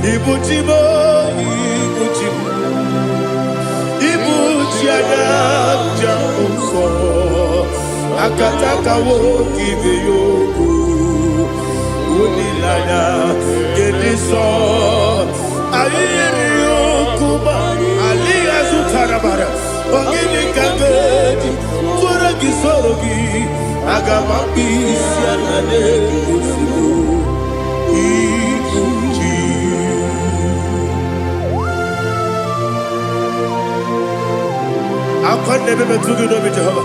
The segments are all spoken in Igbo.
Ibu chi m, ibu chi m, ibu chi anya nja nsọ. Akataka nwoke ibe ya okwu. Olileanya nke ndị nsọ. Anyị yiri okwu ma alịghị azụtara bara. Ọ gịnị ka m ga-eji tụọrọ gị soro gị? Aga m akpụ isi ala na-egosigo ibu chi. Akwa na-ebe metụ gị n'obi Jehova.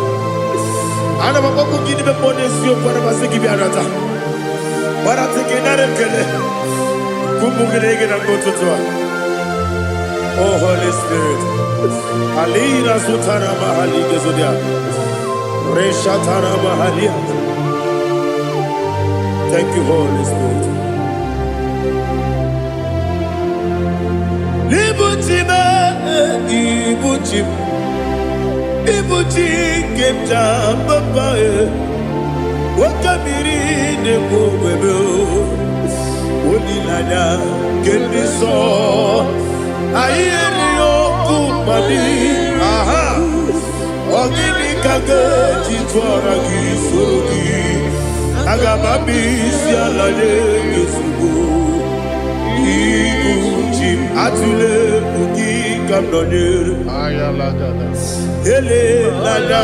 Ana m akpọkwu gị n'ime mmụọ n'eziokwu, ana m asị gị bịa nata. Gbarata gị nara ekele. Ka ụmụ gị na-ege na mgbe ụtụtụ a. Oh Holy Spirit. Alina sutara mahali gezodia. Reshatara mahalia. Thank you, Holy Spirit. Ibuchi m, ibuchi m, ibuchi nke m ji papa e. Oke mmiri na-ekwu ogbebe o. Olileanya nke ndị nsọ. Anyị erighị ọkụ mmadụ. Aha. Ọ gịnị ka ga-eji tụọra gị soro gị? Aga m abịa isi ala nye gị ozugbo. Ibu chi m, atụla egwu, gị ka m nọnyere. Ayalagada. Elela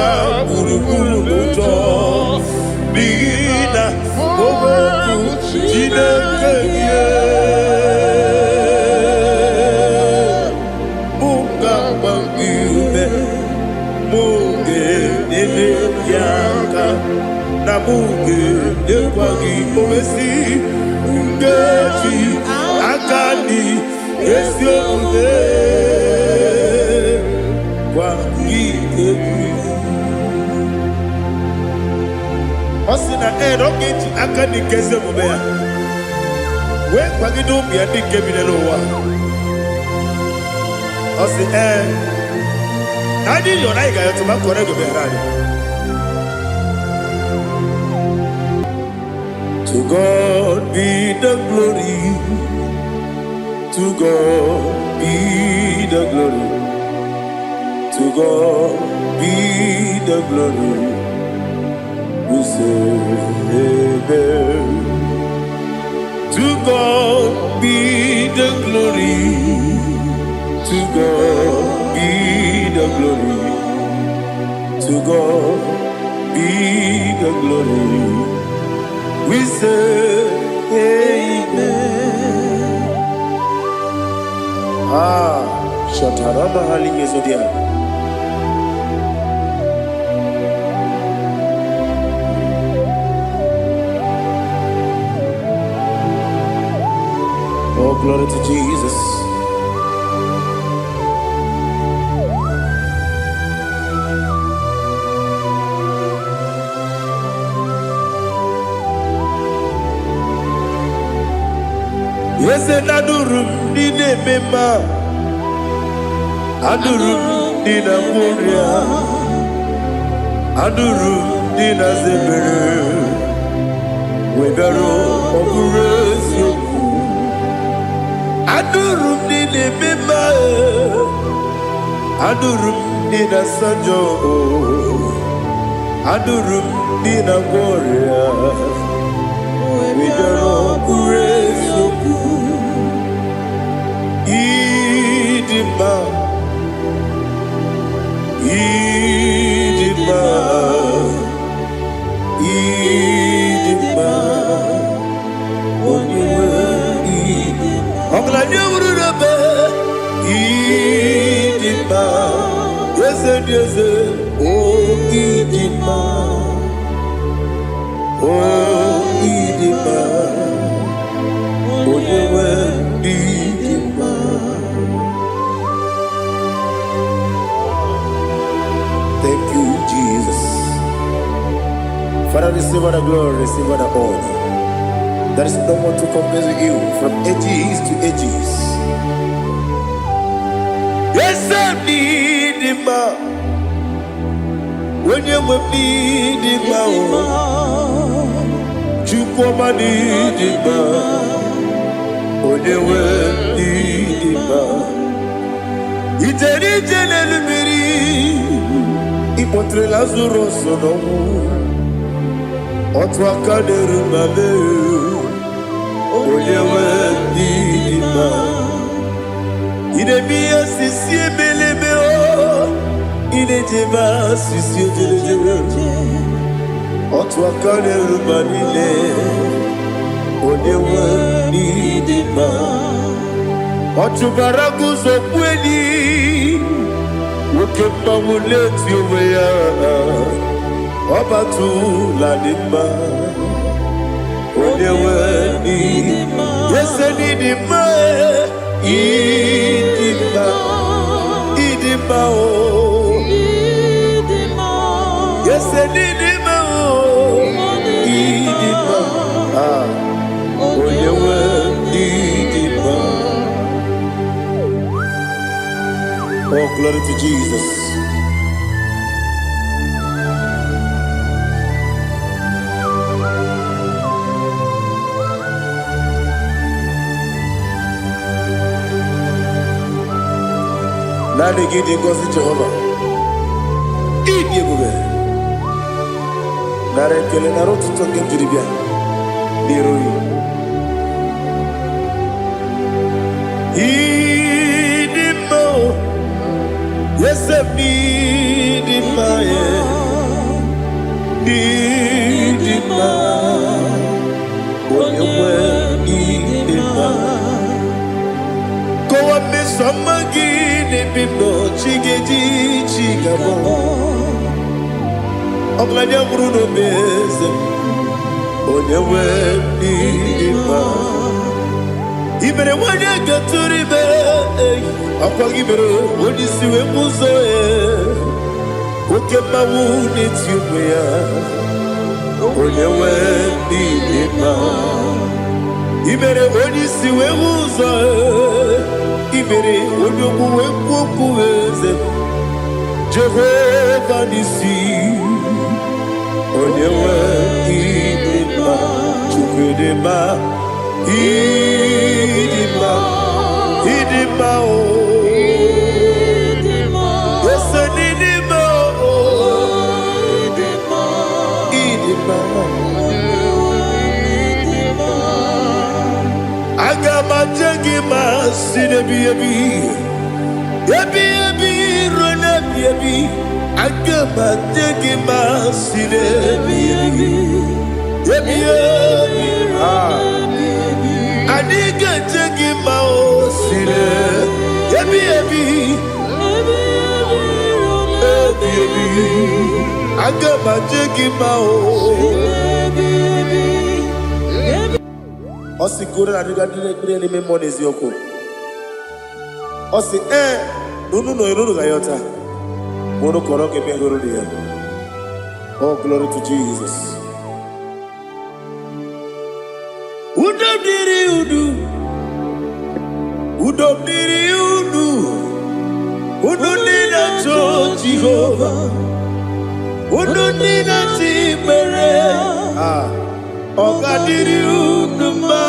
gburugburu n'ụjọ, n'ihi na okwu Chineke gị mụ ga-agba gị ume, mụ ga-enyere gị aka, na mụ ga-enyekwa gị owesi nkeji aka dị ezi omume gwa gị egwu. Ọ sị na ee, na ọ ga-eji aka dị nke ezi omume ya wee kwagide ụmụ ya ndị nke bi n'ụwa. Ọ sị ee, na anyị yọrọ, anyị ga-ayọtụ ma kọrọ ego meghere anyị. To God be the glory, to God be the glory, to God be the glory. We say amen. To God be the glory, to God be the glory, to God be the glory. We say amen. Ah, Shatarama Hali Yezodia. Oh, glory to Jesus. Eze na-adụrụ m ndị na-eme mma, adụrụ m ndị na-agwọ ọrịa, adụrụ m ndị na-aza ebere, wee bịaruo ọ bụrụ eziokwu. Adụrụ m ndị na-eme mma, adụrụ m ndị na-asa njọ, adụrụ m ndị na-agwọ ọrịa, wee bịaruo ọ bụrụ eziokwu. Ịdị mma, ịdị mma, ịdị mma, onye nwe ịdị. Ọgaranya wuru n'ebe ịdị mma, eze dị eze, o ịdị mma, o ịdị mma, onye nwe ịdị mma. Thank you, Jesus. Father, receive all the glory, receive all the honor. There is no one to compare with you from ages to ages. Yes, I need him. Onye nwe m n'ịdị mma o, Chukwu ọma n'ịdị mma, onye nwe ije n'elu mmiri, ị kpọtere Lazarus n'ọnwụ. Otu aka na-eru ma mee, onye nwe ndị dị mma. Ị na-eme ihe osisi emeleme o, ị na-ejebe asịsị ejelejele. Otu aka na-eru ma niile, onye nwe ndị dị mma. Ọ chụbara guzo kweli, nwoke mmanwụ na-eti onwe ya, ọ batụla dị mma. Onye nwe ndị ese n'ịdị mma, ịdị mma, ịdị mma o. Ese n'ịdị mma o, ịdị mma. Ah, onye nwe ịdị mma. Oh, glory to Jesus. Naanị gị dị ngọzi, Jehova. Ịdị ebube. Nara ekele, nara otuto nke m jiri bịa n'iru gị. Ịdị mma o, eze m, ịdị mma, e. Ịdị mma, onye nwe, ịdị mma. Kọwa mmeso ọma gị n'ebe m nọ, chi ga-eji chi ga-abọ. Ọgaranya nwụrụ n'obe, eze m, onye nwe, ịdị mma. I mere nwanyị gatụrụ ime, ọkwa gị mere onye isi wee bụ ụzọ ya. Oke mmanwụ na-eti onwe ya, onye nwe, ịdị mma. I mere onye isi wee hụ ụzọ, i mere onye okwu wee kwuo okwu, eze m. Jehova n'isi, onye nwe, ịdị mma. Chukwu, ịdị mma, ịdị mma, ịdị mma o. Ese n'ịdị mma o, ịdị mma. Aga m aje gị ma si n'ebi ebi ebi ebi ruo n'ebi ebi. Aga m aje gị ma si n'ebi ebi ebi ebi. Ah. Anyị ga-eje gị ma o si n'ebi ebi ebi ebi. Aga m aje gị ma o. Ọ sị goro na adịga ndị na-ekpere n'ime mmụọ n'eziokwu. Ọ sị ee, na unu nọ unu ga-ayọta ma unu kọrọ ga-eme hụrụ ya. Oh, glory to Jesus. Udo dịrị unu, udo dịrị unu, unu ndị na-achọ Jehova, unu ndị na-achọ ikpere. Ah, ọ ga-adịrị unu mma.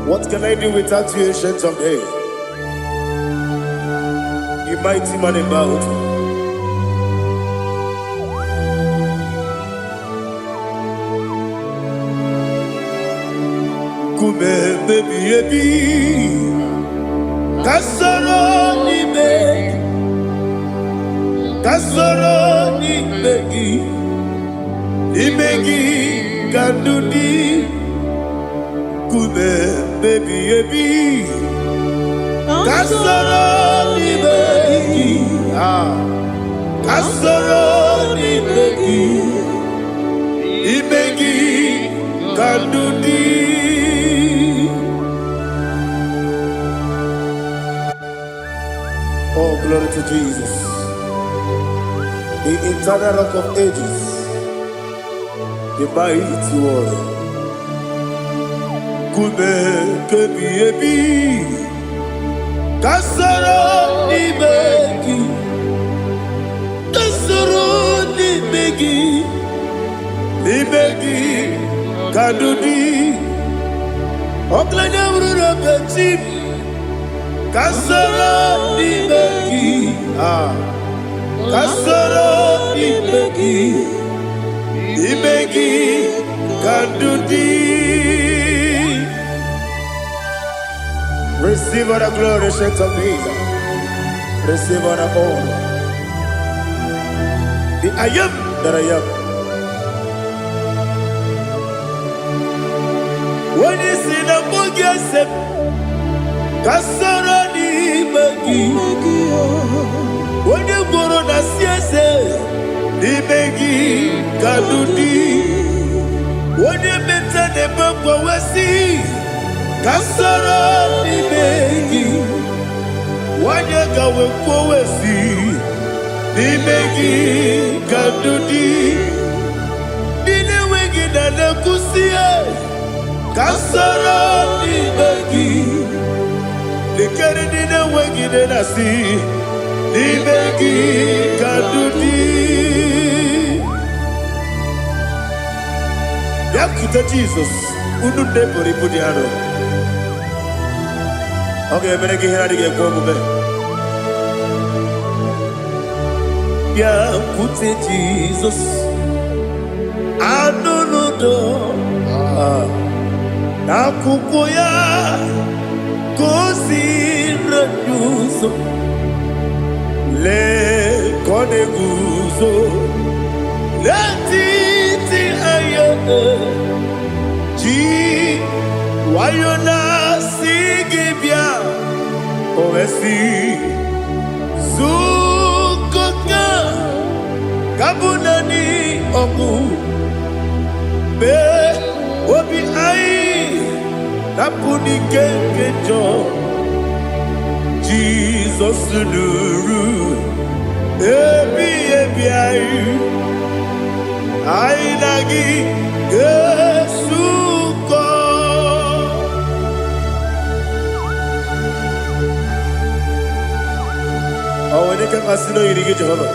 What can I do without you, Ancient of Days? You mighty man in battle. Nkume ebi ebi, ka soro n'ime gị, ka soro n'ime gị, n'ime gị ka ndụ dị. Nkume ebi ebi, ka soro n'ime gị, ah, ka soro n'ime gị, ime gị ka ndụ dị. Oh, glory to Jesus, the eternal Rock of Ages, the mighty warrior. Nkume kebi ebi, ka soro n'ime gị, ka soro n'ime gị, n'ime gị ka ndụ dị. Ọgaranya bụrụ na chi m. Ka soro n'ime gị. Ah, ka soro n'ime gị, n'ime gị ka ndụ dị. Receive all the glory, Saint of Days. Receive all the honor. The I am that I am. Onye si na mbụ gị ese m, ka soro n'ime gị. Onye gworo na si eze, n'ime gị ka ndụ dị. Onye meta na-ebe mgbanwe, ka soro n'ime gị. Nwanyị ka wee kwuo si, n'ime gị ka ndụ dị. Ndị na-enweghị na na-ekwusi, ka soro n'ime gị. Lekere ndị na-enweghị nne na-asị, n'ime gị ka ndụ dị. Bịakwute Jizọs, unu nne buru ibu dị arọ. Ọ ga-emere gị ihe na-adịghị ekwe omume. Bịakwute Jizọs, anụ n'udo n'akwụkwọ ya ka o si anyị ụzọ. Lee ka ọ na-eguzo n'etiti anyị, ji nwayọ na-asị gị bịa. O wee sị, zukọta ka bụ naanị ọgwụ mee obi anyị napụ n'ike nke njọ. Jizọs nụrụ ebi ebi anyị, anyị na gị ga-esukọ. Ọ nwere ike mmasị na oyiri gị, Jehova,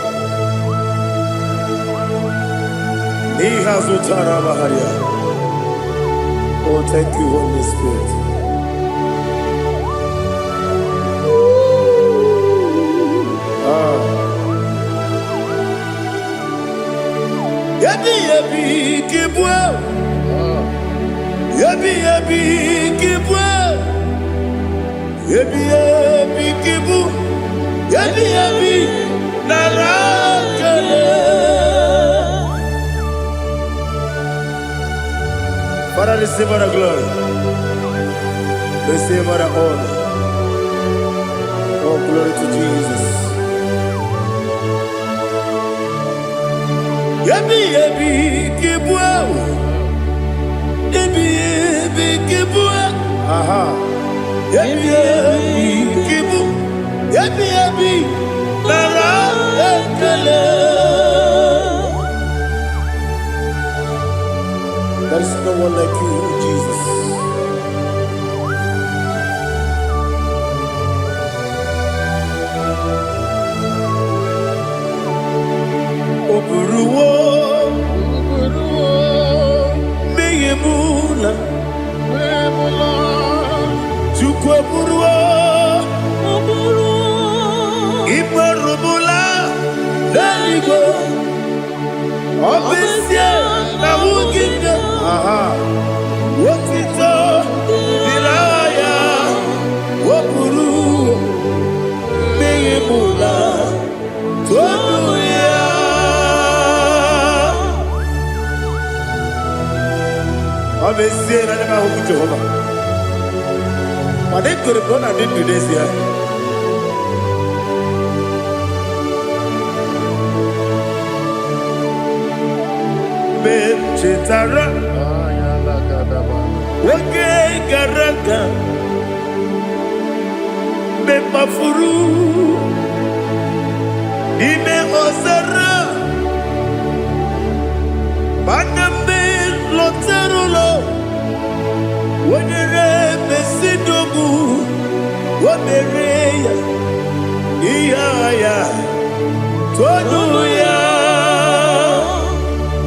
n'ihe azụ tara amagharịa. Oh, thank you, Holy Spirit. Ah. Ebi ebi ka ịbụ, ebi ebi ka ịbụ, ebi ebi ka ịbụ, ebi ebi nara ekele. Father, receive all the glory. Receive all the honor. Oh, glory to Jesus. Ebi ebi ka ịbụ, ebi ebi ka ịbụ, aha. Ebi ebi ka ịbụ, ebi ebi nara ekele. There is no one like you, Jesus. O buruwo mmehie m na Chukwu eburuwo ikperubula n'eluigwe. Ọ bụ ezie na nwunye gị, aha, otito dịrị aha ya. O buru mmehie m na tonu ya. Ọ bụ ezie na ndị m ahụghị Jehova, mana ekwere m na ọ na-adị ndụ n'ezie. Mgbe m chetara oge gara aga, mgbe m kpafuru n'ime ọzara, mana mgbe lọtara ụlọ, wenyere mesidogbu, o mere ya ihe agha ya, tonu ya.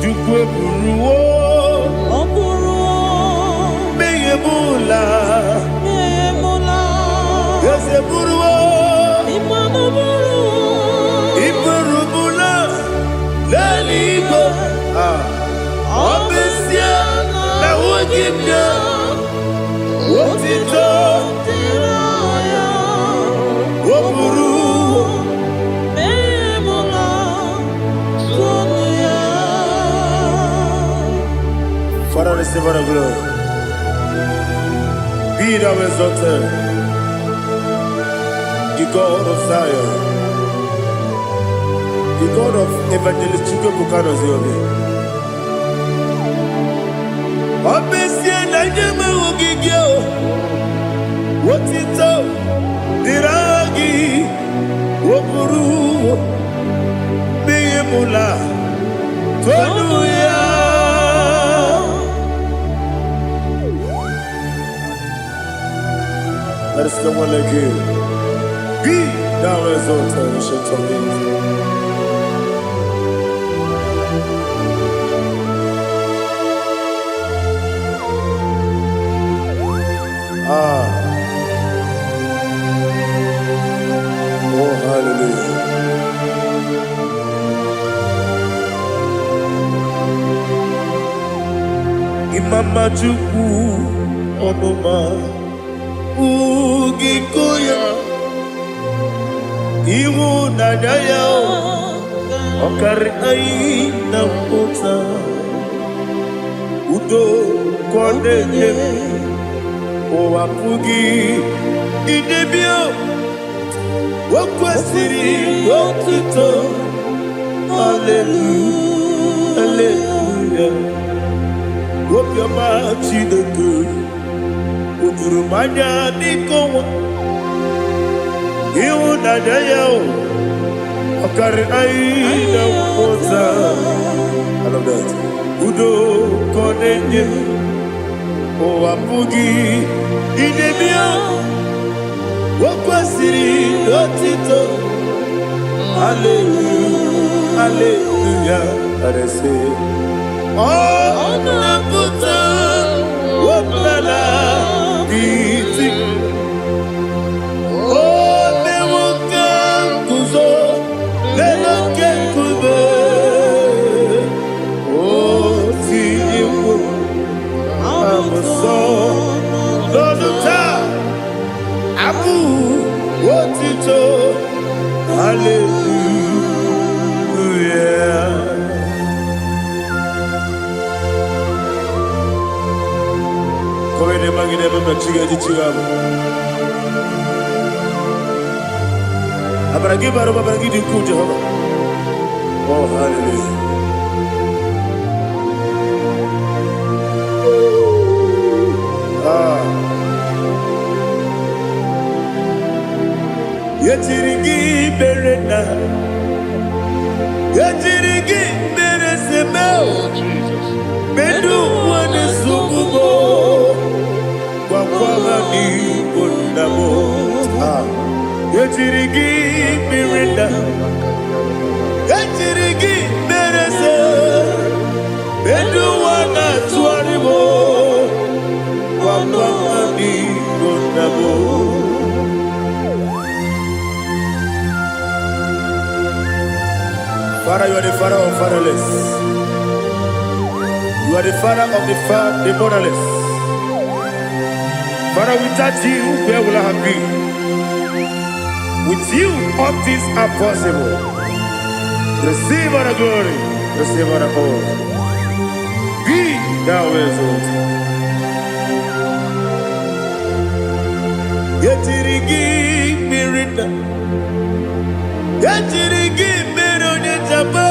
Chukwu eburuwo Ọ bụrụ mmehie m ụla. mmehie m la. Eze. Eburuwo. Iburubula n'eluigwe. Ah. Ọ bụ ezie na ahụghị m ya, otito o buru. Memula tonu ya. Father, receive all the glory. Be thou exalted, the God of Zion, the God of Evangelist Chukwuebuka Obi. Ọ bụ ezie na nye m ahụghị gị o, otito dịrị aha gị, o buru n'ihi mụla tonu ya. There is no one like you. Be thou exalted, Ancient of Days. Ah, oh hallelujah. Imama Chukwu ọnụma ugiko ya, ịhụnanya ya ọkarị anyị na mpụta, udo ka ọ na-enye m, ụwa pụghị idebe. O kwesịrị otuto, haleluya, haleluya. Obiọma Chineke o juru m anya dịka ọnwa, ịhụnanya ya o ọkarị anyị na mmụta. I love that. Udo ka ọ na-enye m, ụwa pụghị idebe ya. O kwesịrị otito, haleluya, haleluya. Arese ọ na-apụta ọbụla iti o mewo ka nguzo n'elu oke nkume, o tinyewo abụsọ n'ọnụ taa abụ otito, haleluya. Kowene magine mama chiga chiga. Amara gị bara ụba, amara gị dị ukwuu, Jehova. Oh, hallelujah. Ah. Ejiri gị mere na ejiri gị mere seme. Oh, Jesus. Medu ụwa na-esogbu m, gwakwa ha n'igbo nna m. Ah. Ejiri gị mere na ejiri gị mere se medu ụwa na-atụgharị m, gwakwa ha n'igbo nna m. Father, you are the father of fatherless. You are the father of the motherless. Father, without you, where will I have been? With you, all things are possible. Receive all the glory, receive all the honor. Be thou exalted. Ejiri gị mmiri na ejiri gị mere onye jaba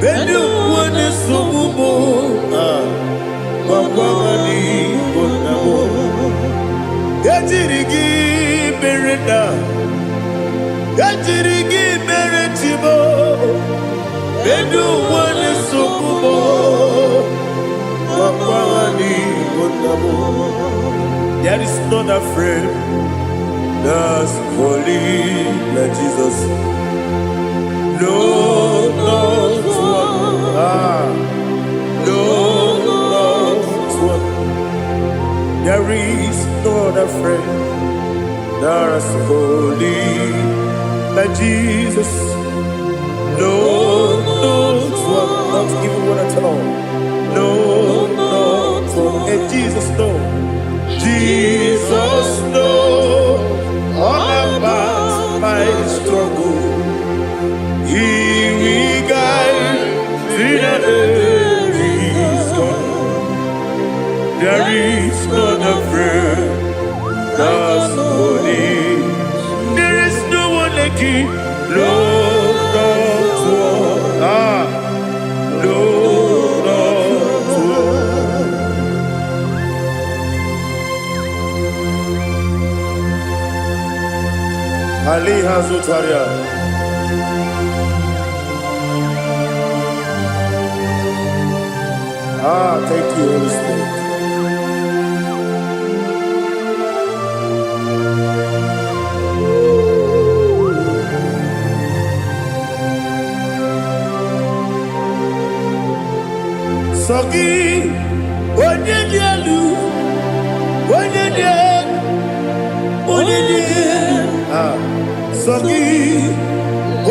bedu ụwa na-esogbu m. Ah, gwakwa ha n'igbo nna m. Ejiri gị mere na ejiri gị mere chibo bedu ụwa na-esogbu m, gwakwa ha n'igbo nna m. There is not a friend that's holy like Jesus. No, not one. Ah, no, not one. There is no other friend There is holy like Jesus. No, no, one, not even one at all. No, not one. And Jesus, no. Jesus, no. All about my struggle. He will guide till the day is gone. There is none afraid. That's holy. There is no one like you. No, not one. Ah, no, not one. Ali Hazutaria. Ah, thank you, Holy Spirit. Sọ gị, onye dị elu, onye dị elu, onye dị elu. Ah, sọ gị,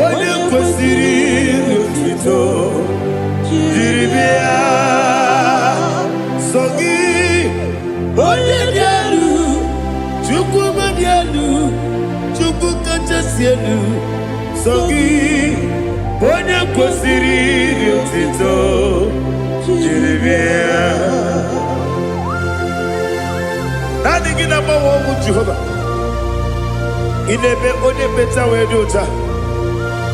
onye kwesịrị otuto jiri bịa. Sọ gị, onye dị elu, Chukwu dị elu, Chukwu kachasị elu. Sọ gị, onye kwesịrị otuto jiri bịa. Naanị gị na-agbanwe ọnwụ Jehova. Ị na-eme onye mmecha wee dị ụcha.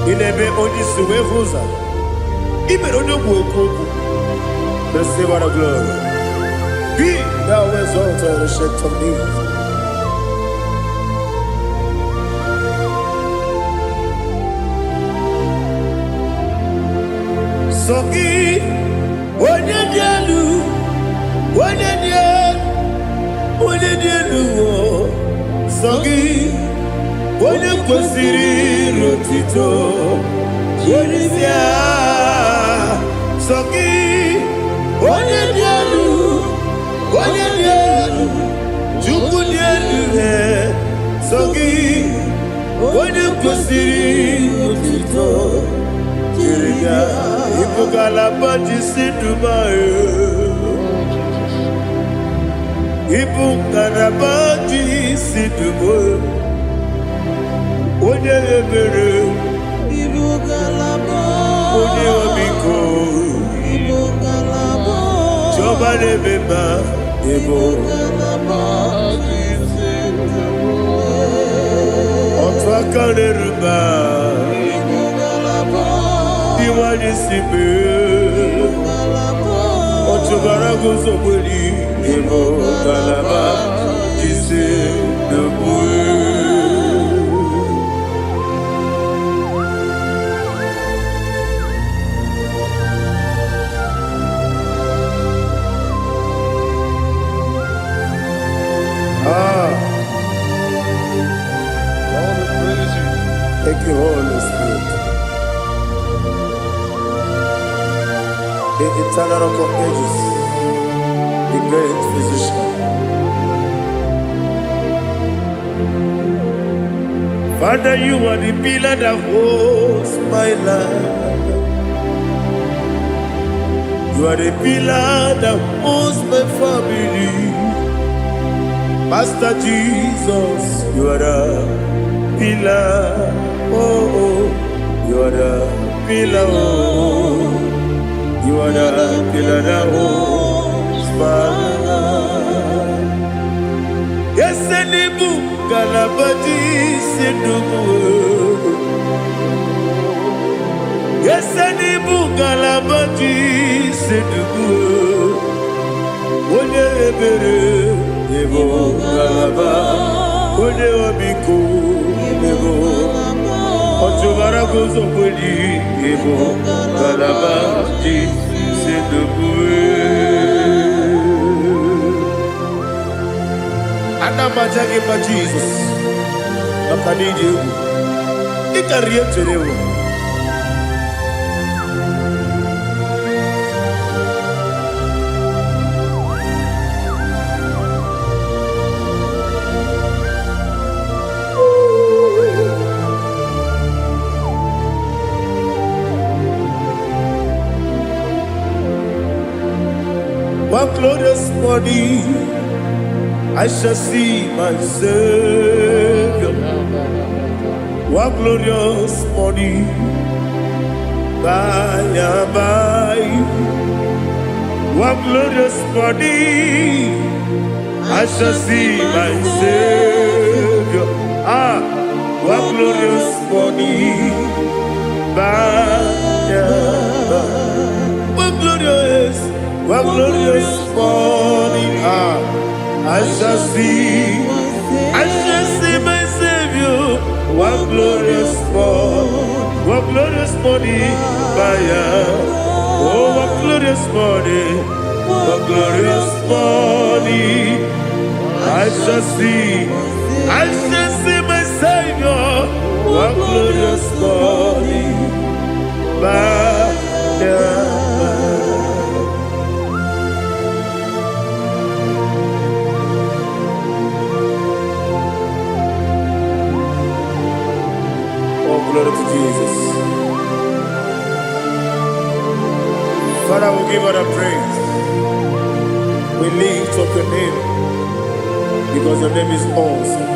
Ị na-eme onye isi wee hụ ụzọ. Ị mere onye ogbu okwu okwu. Receive all the glory. Be thou exalted, ancient of days. Sọ gị, onye dị elu, onye dị elu, onye dị elu, o. Sọ gị, onye kwesịrị otito, onye si agha. Sọ gị, onye dị elu, onye dị elu, Chukwu dị elu, eh. Sọ gị, onye kwesịrị otito, jiri ya. Ịbụ ngalaba ji si Dubai. Ịbụ ngalaba ji si Dubai. Onye ebere, Ibu ngalaba, onye ọmịiko, ibu ngalaba, Chiọma na-eme mma, ịbụ ibu ngalaba, otu aka na-eru mba, ibu ngalaba, iwanye si mee. ngalaba, Ọchụbara guzo gberi, ịbụ ngalaba ji si Dubai. Ah, Lord, we praise you. Thank you, Holy Spirit. The eternal rock of ages, the great physician. Father, you are the pillar that holds my life. You are the pillar that holds my family. Master Jesus, you are the pillar. Oh, oh, you are the pillar. Oh, you are the pillar that holds my life. Esenibu galabati sedubu. Esenibu galabati sedubu. Onye ebere ebo galaba. Onye obiko ebo. Ọchụbara guzo kweli ebo galaba ji sedubu. Ana m aja gị mma Jizọs maka na ịdị egwu. Ị karịrị ihe m chere ewu. Glorious morning I shall see my Savior. What glorious morning, by and by. What glorious morning I shall see my Savior. Ah, what glorious morning, by and by. What glorious morning. Ah, I shall see my Savior. What glorious morning, what glorious morning, by and. Oh, what glorious morning, what glorious morning. I shall see my Savior. What glorious morning, by and by. Oh, glory to Jesus. Father, we give all the praise. We lift up your name because your name is awesome.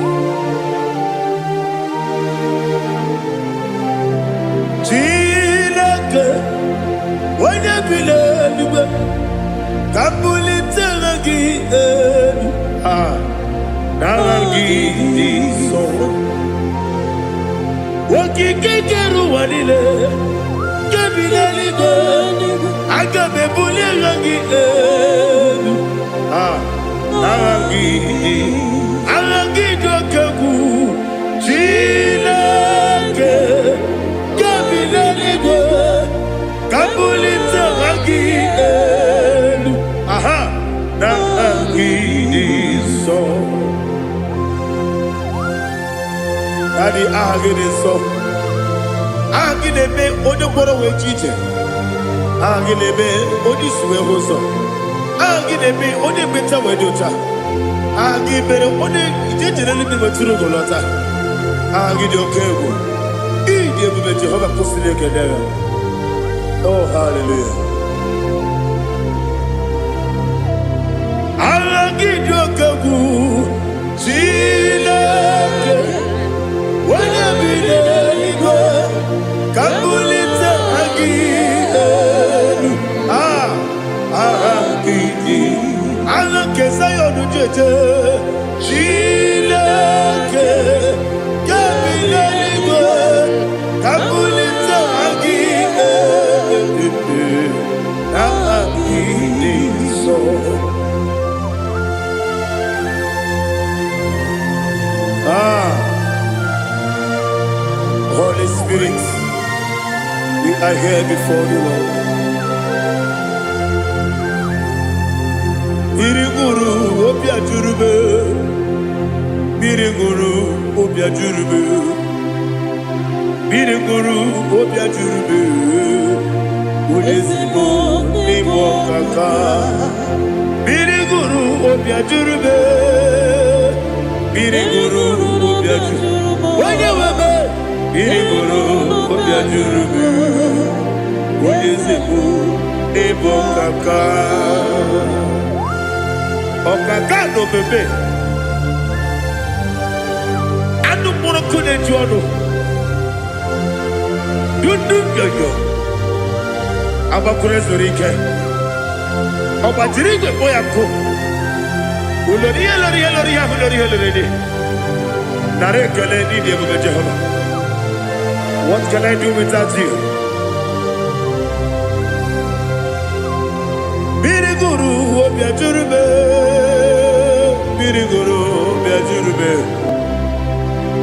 Chineke, onye bi n'eluigwe, ka m bulite aha gị elu. Ah, n'aha gị dị nsọ. Okike kere ụwa niile, nke bi n'eluigwe, aga m ebuli aha gị elu. Ah, aha gị dị, aha gị dị oke egwu. Chineke, nke bi n'eluigwe, ka m bulite aha gị elu. Aha, n'aha gị dị nsọ. Daddy, aha gị dị nsọ. Aha gị na-eme onye ngwọrọ wee ji ije. Aha gị na-eme onye isi wee hụ ụzọ. Aha gị na-eme onye ekpenta wee dị ụcha. Aha gị mere onye ije jere eluigwe wetụrụ ugo lọta. Aha gị dị oke egwu. Ịdị ebube Jehova kwụsịrị ekele ya. Oh, hallelujah. Aha gị dị oke egwu. Chineke, onye bi n'eluigwe, ka m bulite aha gị elu. Ah, aha gị dị. Aha nke Zion jeje. Chineke, nke bi n'eluigwe, ka m bulite aha gị elu. Aha gị dị nsọ. Ah, Holy Spirit, we are here before you, Lord. Mmiri ṅụrụ obi ajụrụ m. Mmiri ṅụrụ obi ajụrụ m. Mmiri ṅụrụ obi ajụrụ m. Onye ezigbo n'ịbụ ọkaka. Mmiri ṅụrụ obi ajụrụ m. Mmiri ṅụrụ obi ajụrụ. Onye nwe m. Mmiri ṅụrụ obi ajụrụ m. Onye ezigbo n'ịbụ ọkaka. Ọkaka na omeme. Anụ mkpụrụ nkụ na-eju ọnụ. Dundu nyonyo. Agbakwuru ezuru ike. Ọ gbajiri igwe kpọ ya nkụ. Ulori ihe lori ihe lori ihe ahụ lori ihe lori dị. Nara ekele n'ịdị ebube Jehova. What can I do without you? Mmiri gụrụ obi ajụrụ m. Mmiri gụrụ obi ajụrụ m.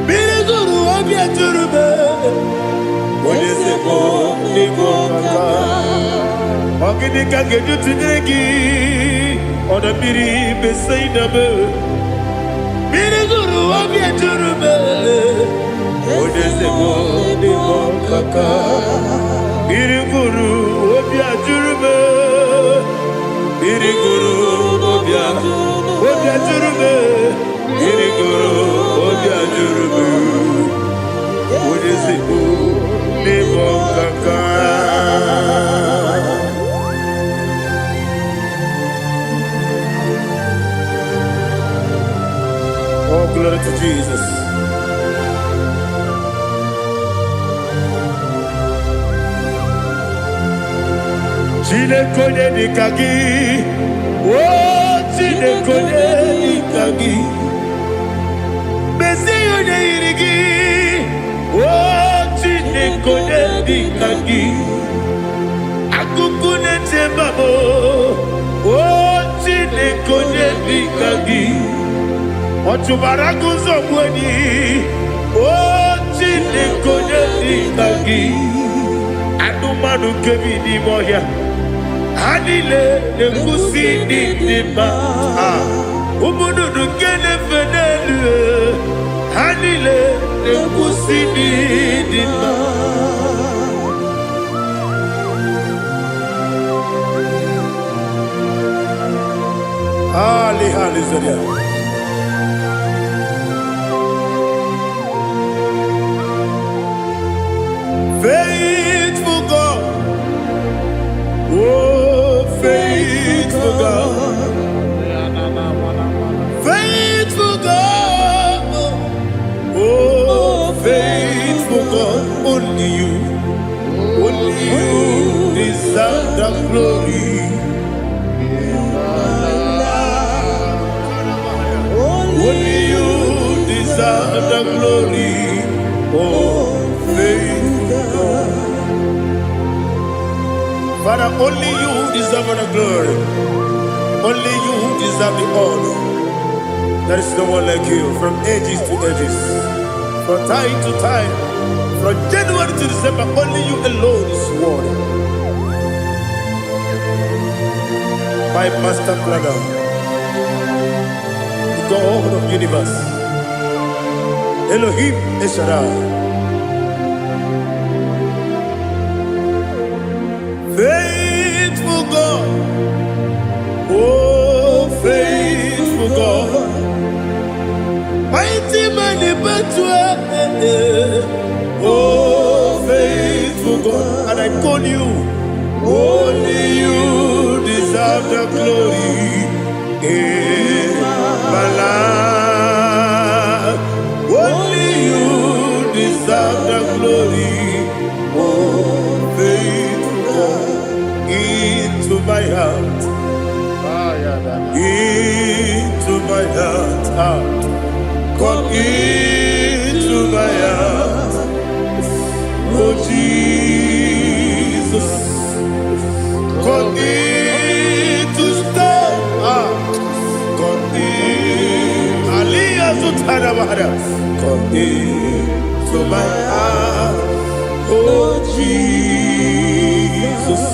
Mmiri gụrụ obi ajụrụ m. Onye ezigbo n'ịbụ ọkaka. Ọ gịnị ka m ga-eji tụnyere gị? Ọdọ mmiri Besaida m. Mmiri gụrụ obi ejuru m. Onye ezigbo n'ịbụ ọkaka. Mmiri gụrụ obi ajụrụ m. Mmiri gụrụ obi ajụrụ m. Mmiri gụrụ obi ajụrụ m. Onye ezigbo n'ịbụ ọkaka. Oh, glory to Jesus. Chineke onye dịka gị, o Chineke onye dịka gị, mezie onye yiri gị, o Chineke onye dịka gị, akụkụ na-eche mba m, o Chineke onye dịka gị, ọ chụbara gị ụzọ gbu enyi, o Chineke onye dịka gị, anụmanụ nke bi n'ime ọhịa, ha niile na-ekwusi n'ịdị mma. Ah, ụmụ nnụnụ nke na-efe n'elu, ha niile na-ekwusi n'ịdị mma. Ali, hallelujah. Faithful God, oh faithful God, faithful God, oh faithful God, only you deserve the glory. Only you deserve the glory. Oh, faithful God. Father, only you deserve the glory. Only you deserve the honor. There is no one like you from ages to ages, from time to time, from January to December. Only you alone is worthy. My master planner, the God of universe, Elohim El Shaddai. Faithful God, oh faithful God, mighty man in battle, oh faithful God, and I call you, only you deserve the glory in my life. Only you deserve the glory, oh faithful God, into my heart, into my heart, ah. Come into my heart, oh Jesus. Come in to stay, ah. Come in, Aliyah Zutara Bahara. Come into my heart, oh Jesus.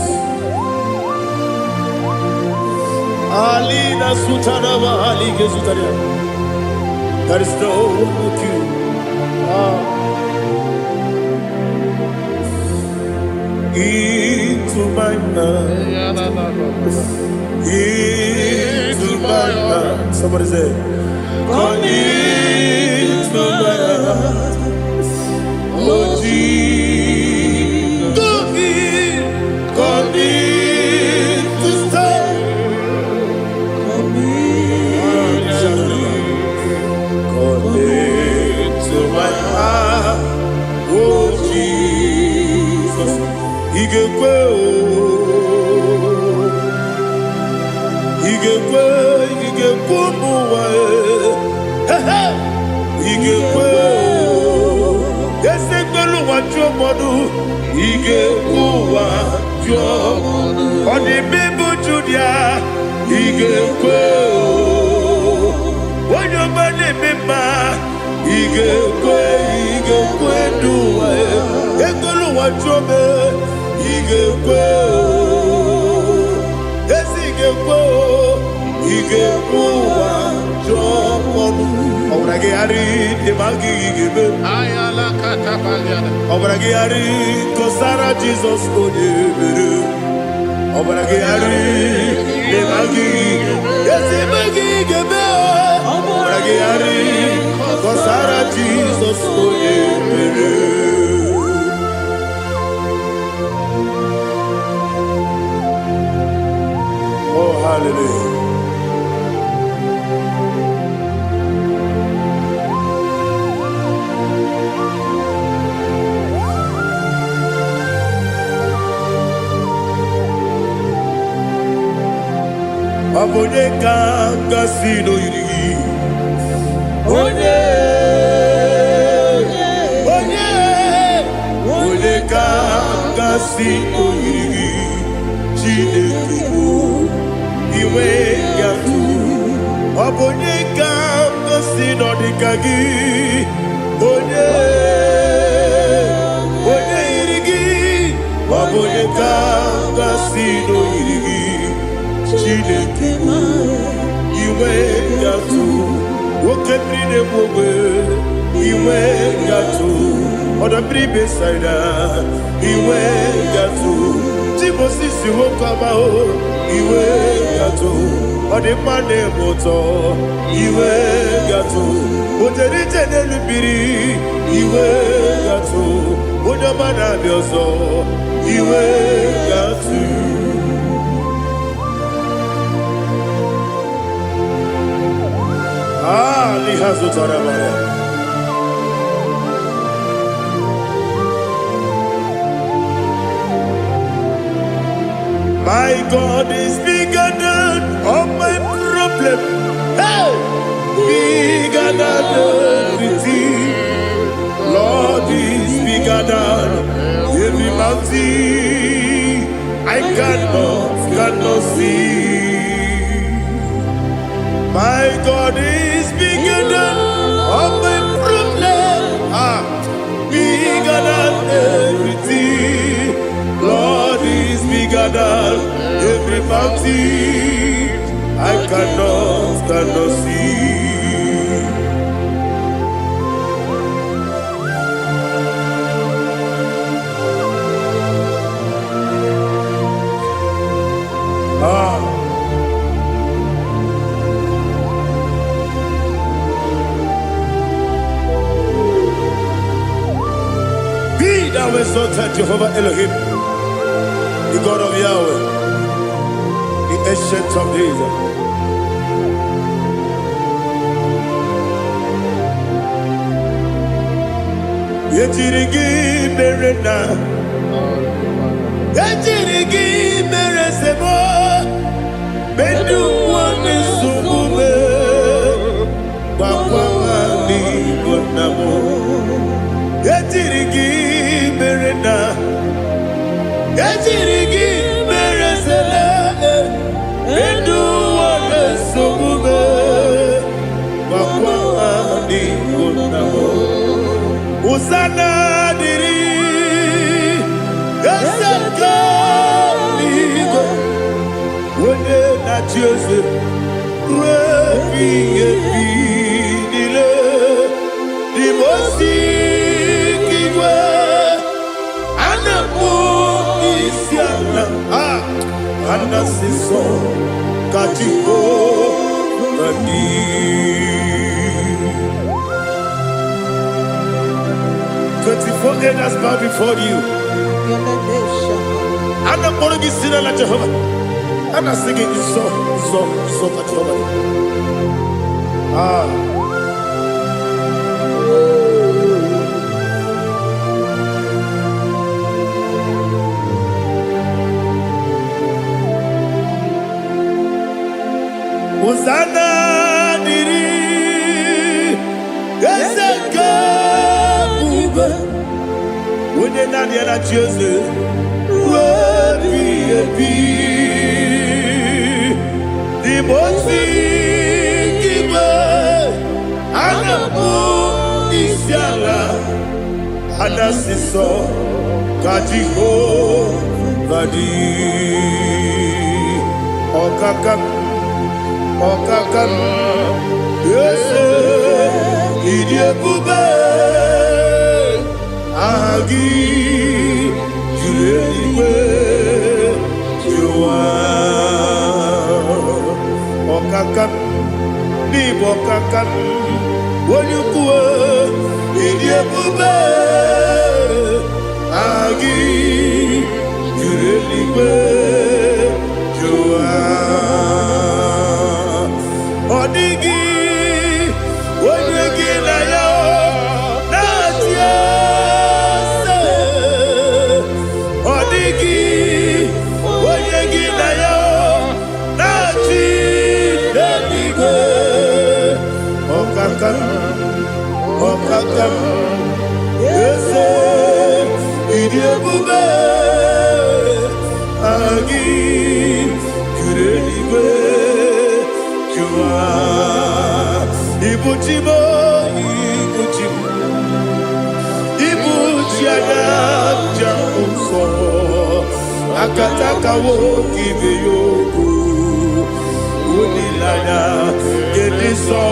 Alina Sutara Bahali Gezutaria. There is no one like you. Ah. Into my heart, into my heart. Somebody say, come into my heart, oh Jesus. Come in to stay. Come in. Come into my heart, oh Jesus. Ị ga-ekwe o, ị ga-ekwe, ị ga-ekwe ụmụ ụwa e. He, ị ga-ekwe o, eze mgbelu ụwa jụọ mmadụ, ị ga-ekwe ụwa jụọ. Ọ dị bụ Judia, ị ga-ekwe o. Onye ọma na-eme mma, ị ga-ekwe, ị ga-ekwe n'ụwa e. Ekwela ụwa jụọ m, ị ga-ekwe o. Ezi ị ga-ekwe o, ị ga-ekwe ụwa jụọ ọnụ. Ọbara gị gharị ịma gị ga-eme. Ọbara gị gharị kọsara Jizọs onye mere. Ọbara gị gharị ịma gị ezi ime gị ga-eme. Ọbara gị gharị kọsara Jizọs onye mere. Oh, hallelujah. Onye ka gasị n'oyiri gị? Onye, onye, onye ka gasị n'oyiri gị? Chineke bụ iwe gatụ. Ọ bụ onye ka gasị n'ọdịka gị? Onye, onye yiri gị? Ọ bụ onye ka gasị n'oyiri gị? Chineke bụ iwe gatụ. Oke mmiri na-egbu ogbe, iwe gatụ. Ọdọ mmiri Besaida, iwe gatụ. Timosisi nwoke ọma o, iwe gatụ. Ọ dị mma na-eme ụtọ, iwe gatụ. O jere ije n'elu mmiri, iwe gatụ. Onye ọma na-abịa ọzọ, iwe gatụ. Ah, liha zụtara mara. My God is bigger than all my problem. Hey! Bigger than everything. Lord is bigger than every mountain. I cannot see. My God is bigger than all my problem. Ah, bigger than everything. Lord is bigger than every mountain. I cannot see. Ah, be thou exalted, Jehovah Elohim, the God of Yahweh, the Ancient of Days. Ejiri gị mere na ejiri gị mere sebo mendu nwanne nsogbu me gbakwa n'igbo nna m. Ejiri gị mere na ejiri gị mere sele mendu nwanne nsogbu me gbakwa n'igbo nna m. Hosanna dịrị eze nke eluigwe, onye na-achị eze ruo ebighị ebi niile. Dị m osi nke igwe, a na-akpọ isi ala, a a na-asị nsọ ka Jehova dị. 24 elders bow before you. A na-akpọrọ gị si n'ala Jehova. A na-asị gị nsọ, nsọ, nsọ ka Jehova dị. Ah. Hosanna dịrị eze nke ebube, onye naanị ya na-achị eze ruo ebighị ebi. Dị m ozi nke igwe, a na-akpọ isi ala, a na-asị nsọ ka Jehova dị. Ọkaka m, ọkaka m, eze, ịdị ebube, aha gị juru eluigwe juru ụwa. Ọkaka m, n'ịbụ ọkaka m, onye ukwu, ịdị ebube, aha gị juru eluigwe juru ụwa. Ọ dịghị onye gị na ya na-achị eze. Ọ dịghị onye gị na ya na-achị Ọkaka m, eze, ịdị ebube gị kere eluigwe jụwa. Ibuchi m, ibuchi m, ibuchi anya nja nsọ, akatakawo ibe ya okwu, olileanya nke nsọ.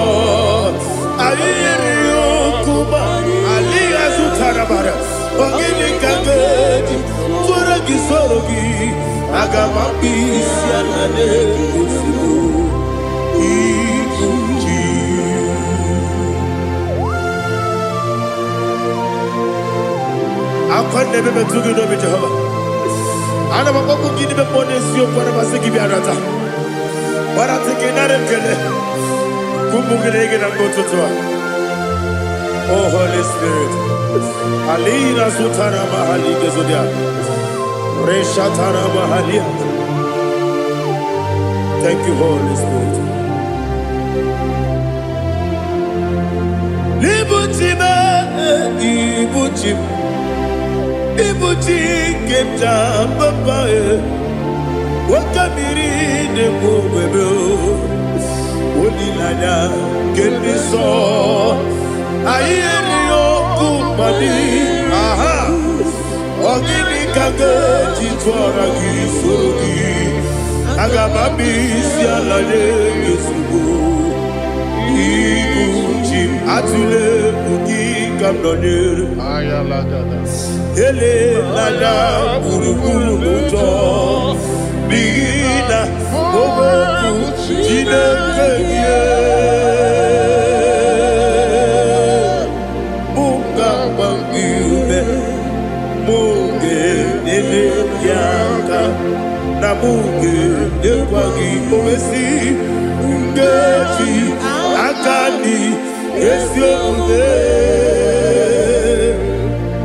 Anyị yiri okwu ma alịghị azụtara bara. Ọ gịnị ka m ga-eji tụọrọ gị, soro gị? Aga m akpụ isi ala na-egosigo ibuchi. Akwa na-ebe metụ gị n'obi, Jehova. Ana m akpọkụ gị n'ime mmụọ n'eziokwu. Ana m asị gị bịa nata gbarata gị, nara ekele ụmụ gị na gị na mgbe ụtụtụ a. Oh Holy Spirit, alina zutara mahali gezodia reshatara mahalia. Thank you, Holy Spirit. Ibuchi m, ibuchi m, ibuchi nke m ji papa e, nwoke mmiri na-egbu ogwebe, olileanya nke ndị nsọ. Anyị erighị ọkụ mmadụ aha. Ọ gịnị ka m ga-eji tụọra gị, soro gị? Aga m abịa isi ala nye gị ozugbo. Ibu chi m, atụle egwu gị ka m nọnyere. Elela gburugburu n'ụjọ, n'ihi na okwu Chineke gị mụ ga-agba gị ume, mụ ga-enyere gị aka, na mụ ga-enyekwa gị owesi nkeji aka dị ezi omume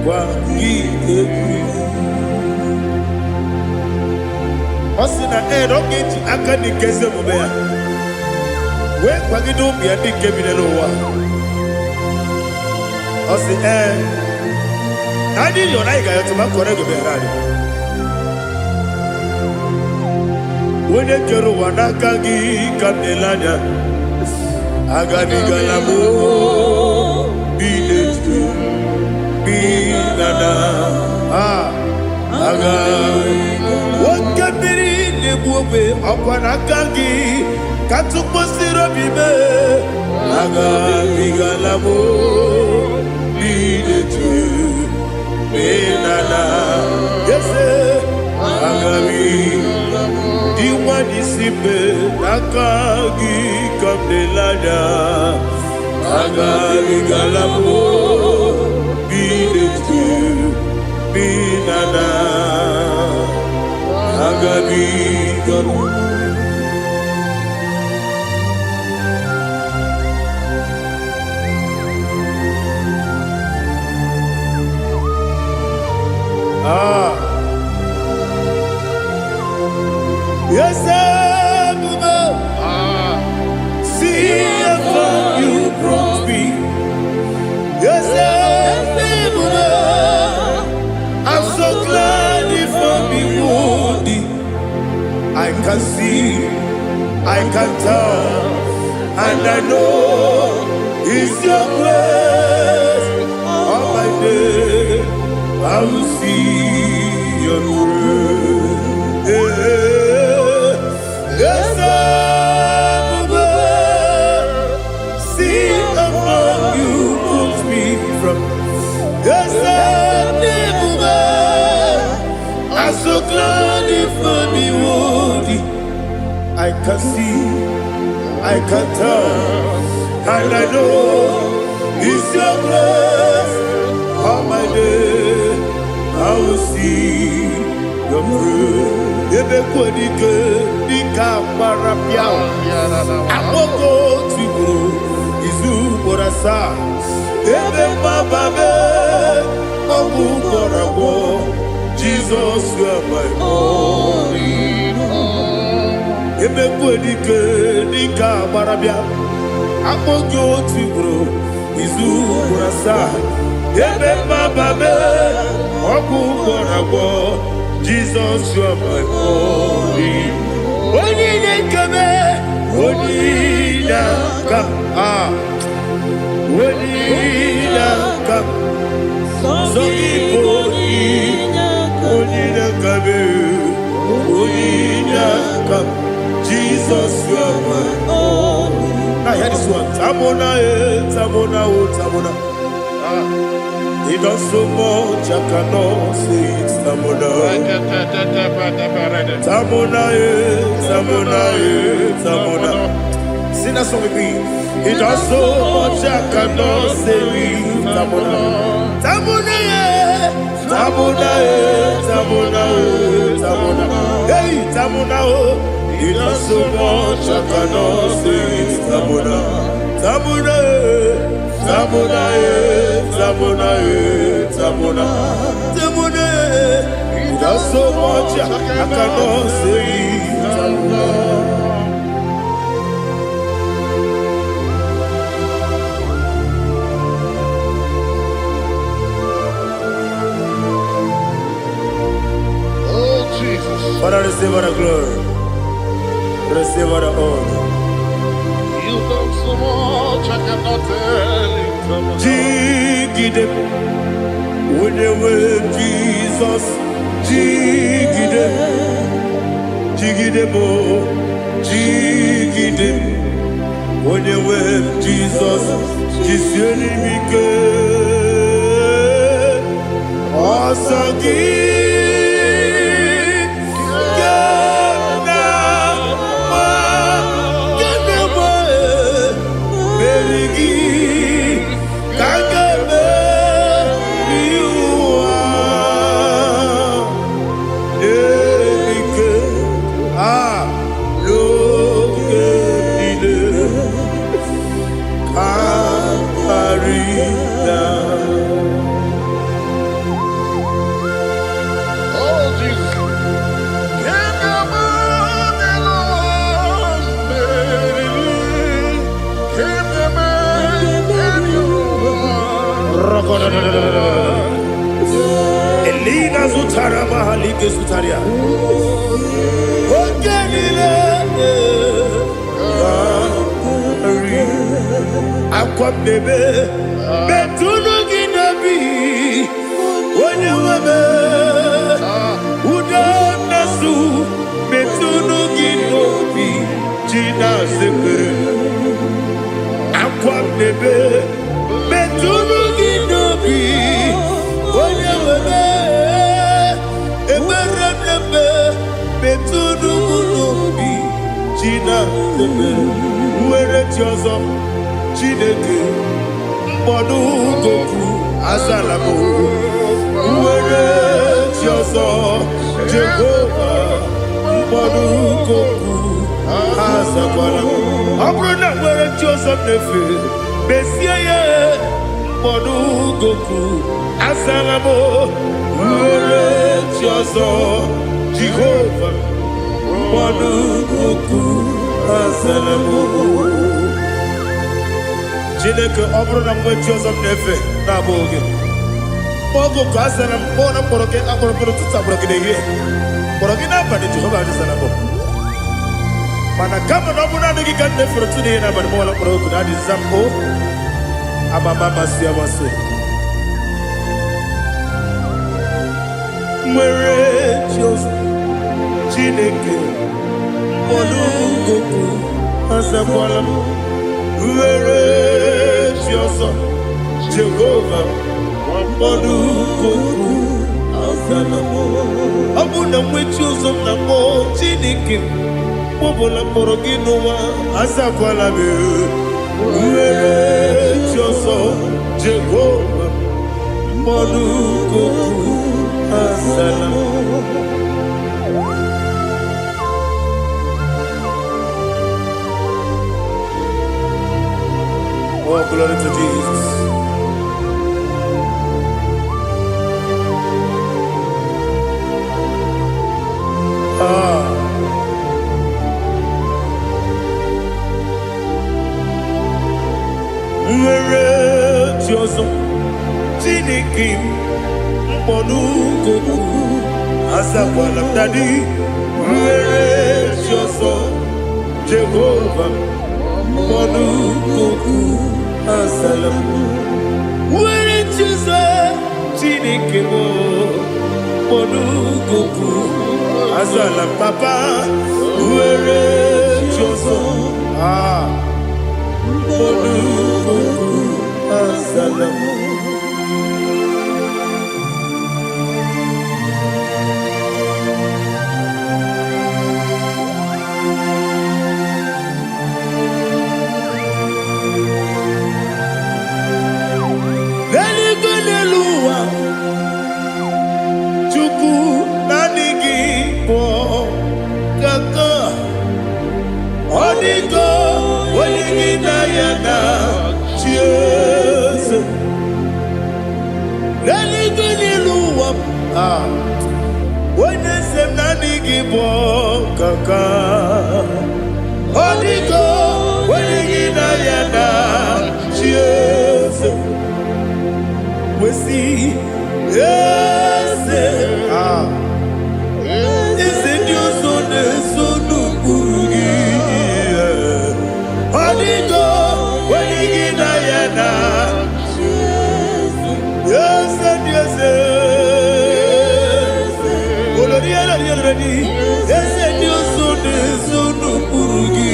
gwa gị egwu. Ọ sị na ee, na ọ ga-eji aka dị nke ezi omume ya wee kwagide ụmụ ya ndị nke bi n'ụwa. Ọ sị ee, na anyị yọrọ, anyị ga-ayọtụ ma kọrọ ego bịara anyị. Onye kere ụwa, n'aka gị ka m na-ele anya. Agabigala m bi n'etu bi na na a aga. Oke mmiri na-egbu ogbe, ọkwa n'aka gị ka tụkpọsiri obi mee. Agabigala m bi n'etu bi na na ese agabi dị nwanyị si mbe, n'aka gị ka m na-ele anya. Agabigala m bi n'etu bi na na agabigala. Ah. Yes, Ebube, see how far you brought me. Yes, Ebube, I'm so glad you found me worthy. I can see, I can tell, and I know it's your grace. All my day, I will see your grace. Yes, Ebube, see how far you brought me from. Yes, Ebube, I'm so glad you found me worthy. I can see, I can tell, and I know it's your grace. All my day, I will see your grace. Ebe kwadike dịka agbara bịa, akpọkọ tigburu izu ugboro asaa, ebe mgbaba be ọgwụ gwọrọ agwọ. Jizọs, you are my all. Emekwe dike dịka agbara bịa, Akpọ gị otu ugboro, izu ugboro asaa. Ebe mmaba mee, ọgwụ gwọrọ agwọ. Jesus, you are my only. Onye na-ekeme, onye na-aka. Ah, onye na-aka. Sọ gị bụ onye aka. Onye na-aka mee, onye na-aka. Jesus, you are my. Only. Now hear this one. Tamona, eh, Tamona, oh, Tamona. Ah. He does so much, I cannot say it. Tamona. Tamona, eh, Tamona, eh, Tamona. Sing that song with me. He does so much, I cannot say it. Tamona. Tamona, eh, Tamona, eh, Tamona, eh, Tamona. Hey, Tamona, oh. He does so much, I cannot say it. Tamona. Tamona, eh, Tamona, eh, Tamona, eh, Tamona. Tamona, eh. He does so much, I cannot say it. Tamona. Oh, Jesus. Father, receive all the glory. Receive all the honor. You've done so much, I cannot tell it. Jigide, onye Jesus, jigide, jigide mo, jigide, onye nwe Jesus, jisie m ike, ọsọ gị ka m na-agba, ka m na-agba, meri gị ka m ga-emeri ụwa. Ike a n'oge niile ka karịa. Oh, Jesus. Can you move along, baby? Can you move along? Elina zutara mahalike zutaria. Oge niile karị. Akwa m na-ebe metụnụ gị n'obi onye nwe m. Udo na-asụ metụnụ gị n'obi ji na-azepere. Akwa m na-ebe metụnụ gị n'obi onye nwe m. Ekpere m na-eme metụnụ m n'obi ji na-azepere. Nwere chi ọzọ Chineke mkpọdụ goku azala m. Nwere chi ọzọ Jehova mkpọdụ goku azakwala m. Ọ bụrụ na nwere chi ọzọ m na-efe mezie ya mkpọdụ goku azala m. Nwere chi ọzọ Jehova mkpọdụ goku azala m. Chineke, ọ bụrụ na mgbe chi ọzọ m na-efe na-abụghị gị, oge ka azara m kpọọ na mkpọrọ gị akpọrọ mkpọrọ ụtụtụ, akpọrọ gị n'ehihie, kpọrọ gị n'abalị, Jehova adịzara m. Mana kama na ọ bụrụ naanị gị ka m na-efere ụtụtụ n'ehihie n'abalị, mọla mkpọrọ oku na adịza m o amama amasị amasị. Nwere chi ọzọ Chineke mkpọrọ goku azakwala m. Nwere chi ọzọ Jehova mkpọrọ goku azala m. Ọ bụ na nwe chi ọzọ m na-akpọ Chineke mkpọbụla mkpọrọ gị n'ụwa azakwala m. Nwere chi ọzọ Jehova mkpọrọ goku azala m. Oh, glory to Jesus. Ah, chi ọzọ. Chineke m, mkpọnukokwu azakwala m. Daddy, nwere chi ọzọ. Jehova, mkpọnukokwu azala m. Nwere chi ọzọ. Chineke m, mkpọnukokwu azala m. Papa, nwere chi ọzọ. Ah, mkpọnukokwu azala m. N'eluigwe, n'elu ụwa, Chukwu, naanị gị bụ kaka. Ọ dịgo onye gị na ya na chi eze. N'eluigwe, n'elu ụwa, ah, onye eze m, naanị gị bụ kaka. Ọ dịgo onye gị na ya na chi eze. Wesi eze, ah, eze ndị ọzọ na-eso n'ụkpụrụ gị. Ọ dịgo onye gị na ya na eze ndị eze. Olori elori elori, eze ndị ọzọ na-eso n'ụkpụrụ gị.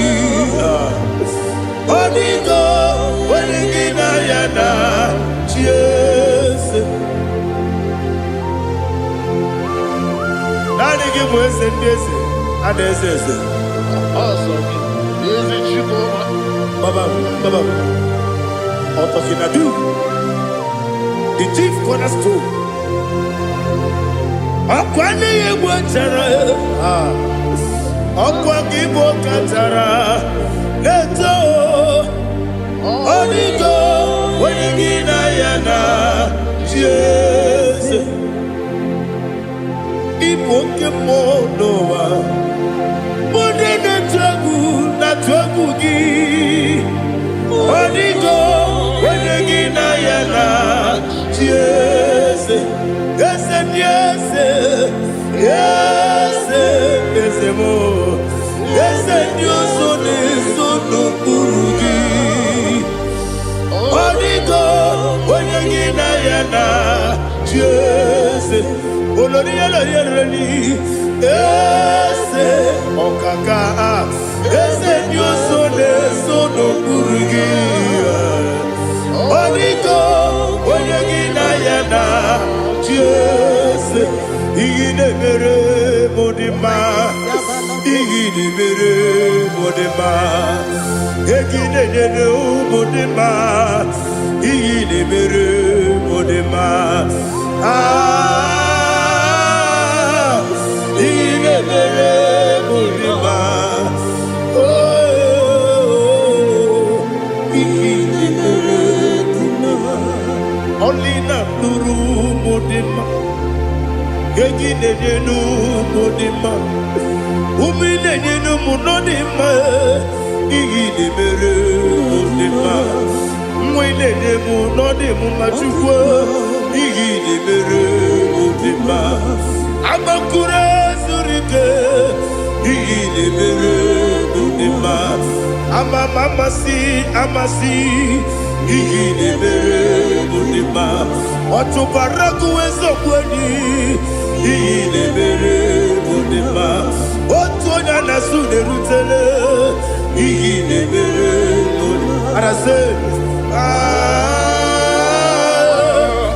Ọ dịgo onye gị na ya na chi eze. Naanị gị bụ eze ndị eze a na-eze eze. Ọsọ gị, ezi Chukwuma. Baba, Baba, Otokinadu, the chief cornerstone. Ọkwa anaghị egbu chara, ọkwa gị bụ kachara na-eto. Ọdịgo onye gị na ya na chi eze. Ịbụ oke mmụọ n'ụwa, onye na-atụ egwu na-atụ egwu gị. Ọdịgo onye gị na ya na chi eze. Eze ndị eze, eze, eze m, eze ndị ọzọ na-eso n'okpuru gị. Ọdịgo onye gị na ya na chi eze. Olori elori elori, eze ọkaka, eze ndị ọzọ na-eso n'okpuru gị. Ọdịgo onye gị na ya na chi eze. Ihe na-emere m dị mma, ihe na-emere m dị mma, ego ị na-enyere ụmụ dị mma, ihe na-emere m dị mma. Ah, ihe na-emere m dị mma. Oh, ihe na-emere dị mma. Ọlị na-alụrụ ụmụ dị mma, ego ị na-enye n'ụmụ dị mma, ume ị na-enye n'ụmụ nọ dị mma. Ihe ị na-emere mụ dị mma, nwa ị na-enye m nọ dị m mma. Chukwu, ihe ị na-emere mụ dị mma. Agbakụrụ zuru ike, ihe ị na-emere mụ dị mma. Ama m amasị amasị, ihe ị na-emere mụ dị mma. Ọchụbara gụ eziokwu enyi, ihe ị na-emere mụ dị mma. Otu onye a na-asụ na-erutele, ihe ị na-emere mụ dị mma. Arasị, ah,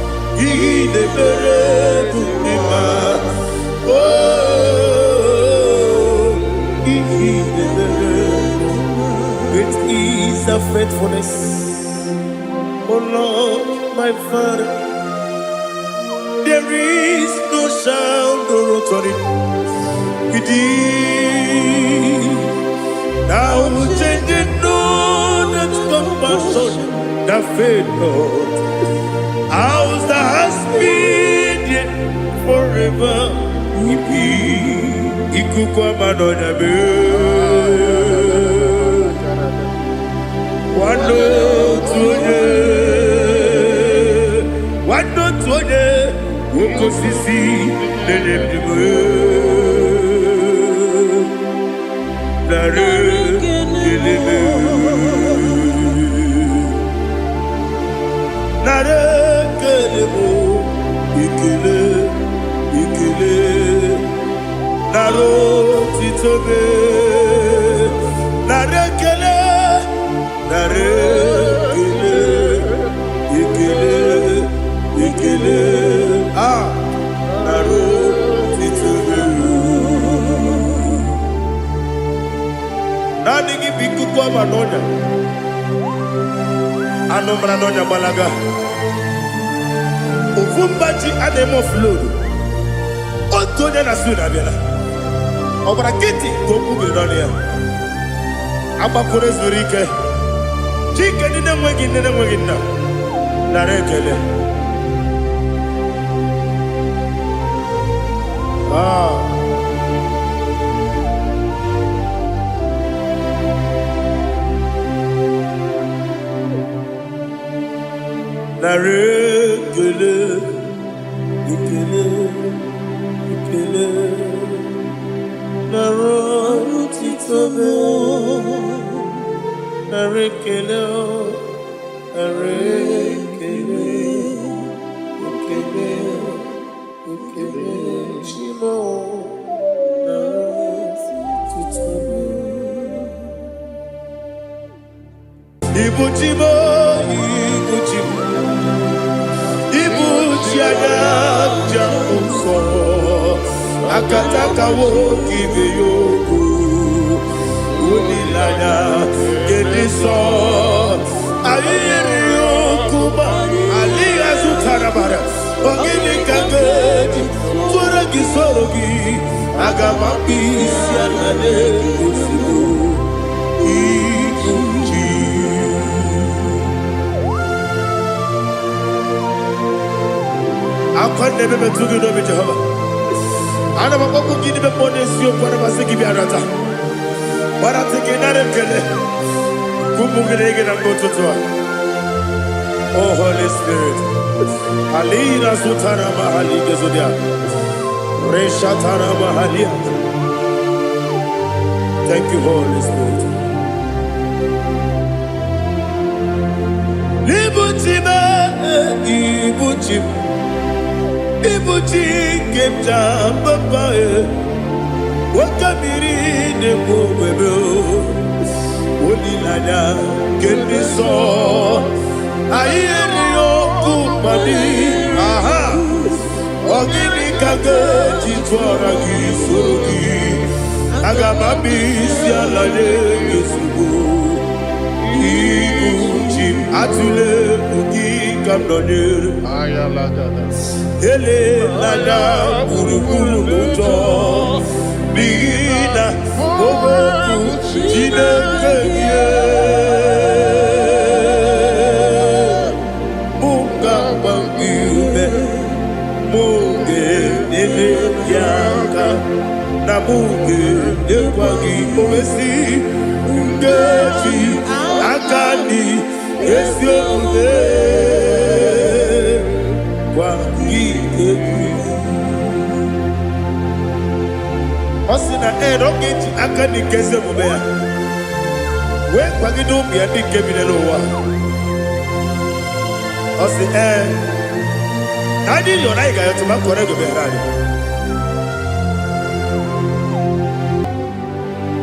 ihe ị na-emere mụ dị mma. Oh, ihe ị na-emere. Great is the faithfulness, oh Lord, my Father. There is no shadow of turning with thee. Thou changest not thy compassions, they fail not. As thou hast been, yet forever we be. Ikuku ama n'ọnya mee. Nwanne otu onye. Oke osisi na-enye ndụ nara ekele m. Nara ekele m, ekele, ekele, nara otito m, nara ekele, nara ekele, ekele, ekele, nara otito m. Naanị gị bụ ikuku ọma n'ọnya, anụ mara n'ọnya gbalaga. Ofu mba ji a na-eme oflodu, otu onye na su na-abịala. Ọ gbara nkịtị ka okwu gị n'ọnụ ya. Agbakwuru zuru ike. Chike ndị na-enweghị nne na-enweghị nna, nara ekele. Ah. Nara ekele, ekele, ekele, nara otito m, nara ekele, nara ekele, ekele, ekele, Chimo, nara otito m. Ibuchi m, ibuchi m, ibuchi anya nja nsọ, akatakawo kibe yoko, olileanya nke nsọ, ahịrị okwu ma alịghị azụtara mara, ọ gịnị ka m ga-eji tụọrọ gị soro gị, aga m akpụ isi ala n'ozugbo ibuchi. Akwa na-ebe metụ gị n'obi Jehova. Ana m akpọkwu gị n'ime mmụọ n'eziokwu, ana m asị gị bịa nata. Gbarata gị nara ekele. Ka ụmụ gị na-ege na mgbe ụtụtụ a. Oh Holy Spirit. Alina zutara mahali gezodia. Reshatara mahalia. Thank you, Holy Spirit. Ibuchi m, ibuchi m, ibuchi nke m ji papa e. Nwoke mmiri na-ekwu ogbebe o. Olileanya nke ndị nsọ. Anyị erighị ọkụ mmadụ. Aha! Ọ gịnị ka m ga-eji tụọra gị soro gị? Aga m abịa isi ala nye gị ozugbo. Ibu chi m, atụla egwu gị ka m nọnyere. Elela anya gburugburu n'ụjọ, n'ihi na okwu Chineke gị mụ ga-agba gị ume, mụ ga-enyere gị aka, na mụ ga-enyekwa gị owesi nkeji aka dị ezi omume gwa gị egwu. Ọ sị na ee, na ọ ga-eji aka dị nke ezi omume ya wee kwagide ụmụ ya ndị nke bi n'ụwa. Ọ sị ee, na anyị yọrọ anyị ga-ayọtụ ma kọrọ ego meghere anyị.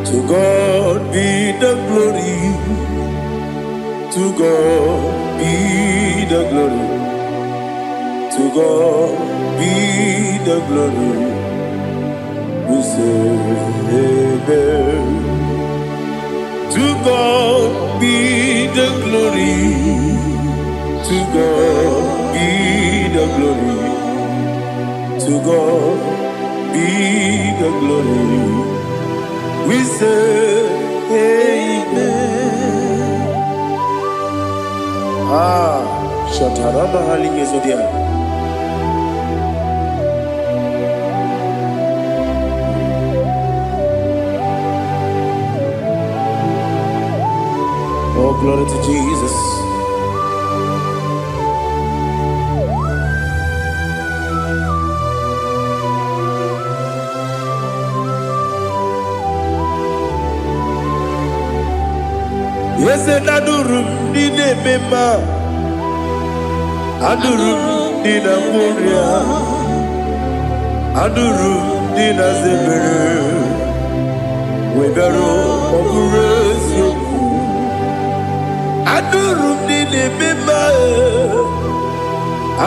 To God be the glory, to God be the glory, to God be the glory. We say amen. To God be the glory, to God be the glory, to God be the glory. We say amen. Ah, Shatarama Hali Gezodia. Oh, glory to Jesus. Eze na anụrụ m ndị na-eme mma, anụrụ m ndị na-agwọ ọrịa, anụrụ m ndị na-aza ebere, wee bịaruo ọ bụrụ eziokwu. Anụrụ m ndị na-eme mma,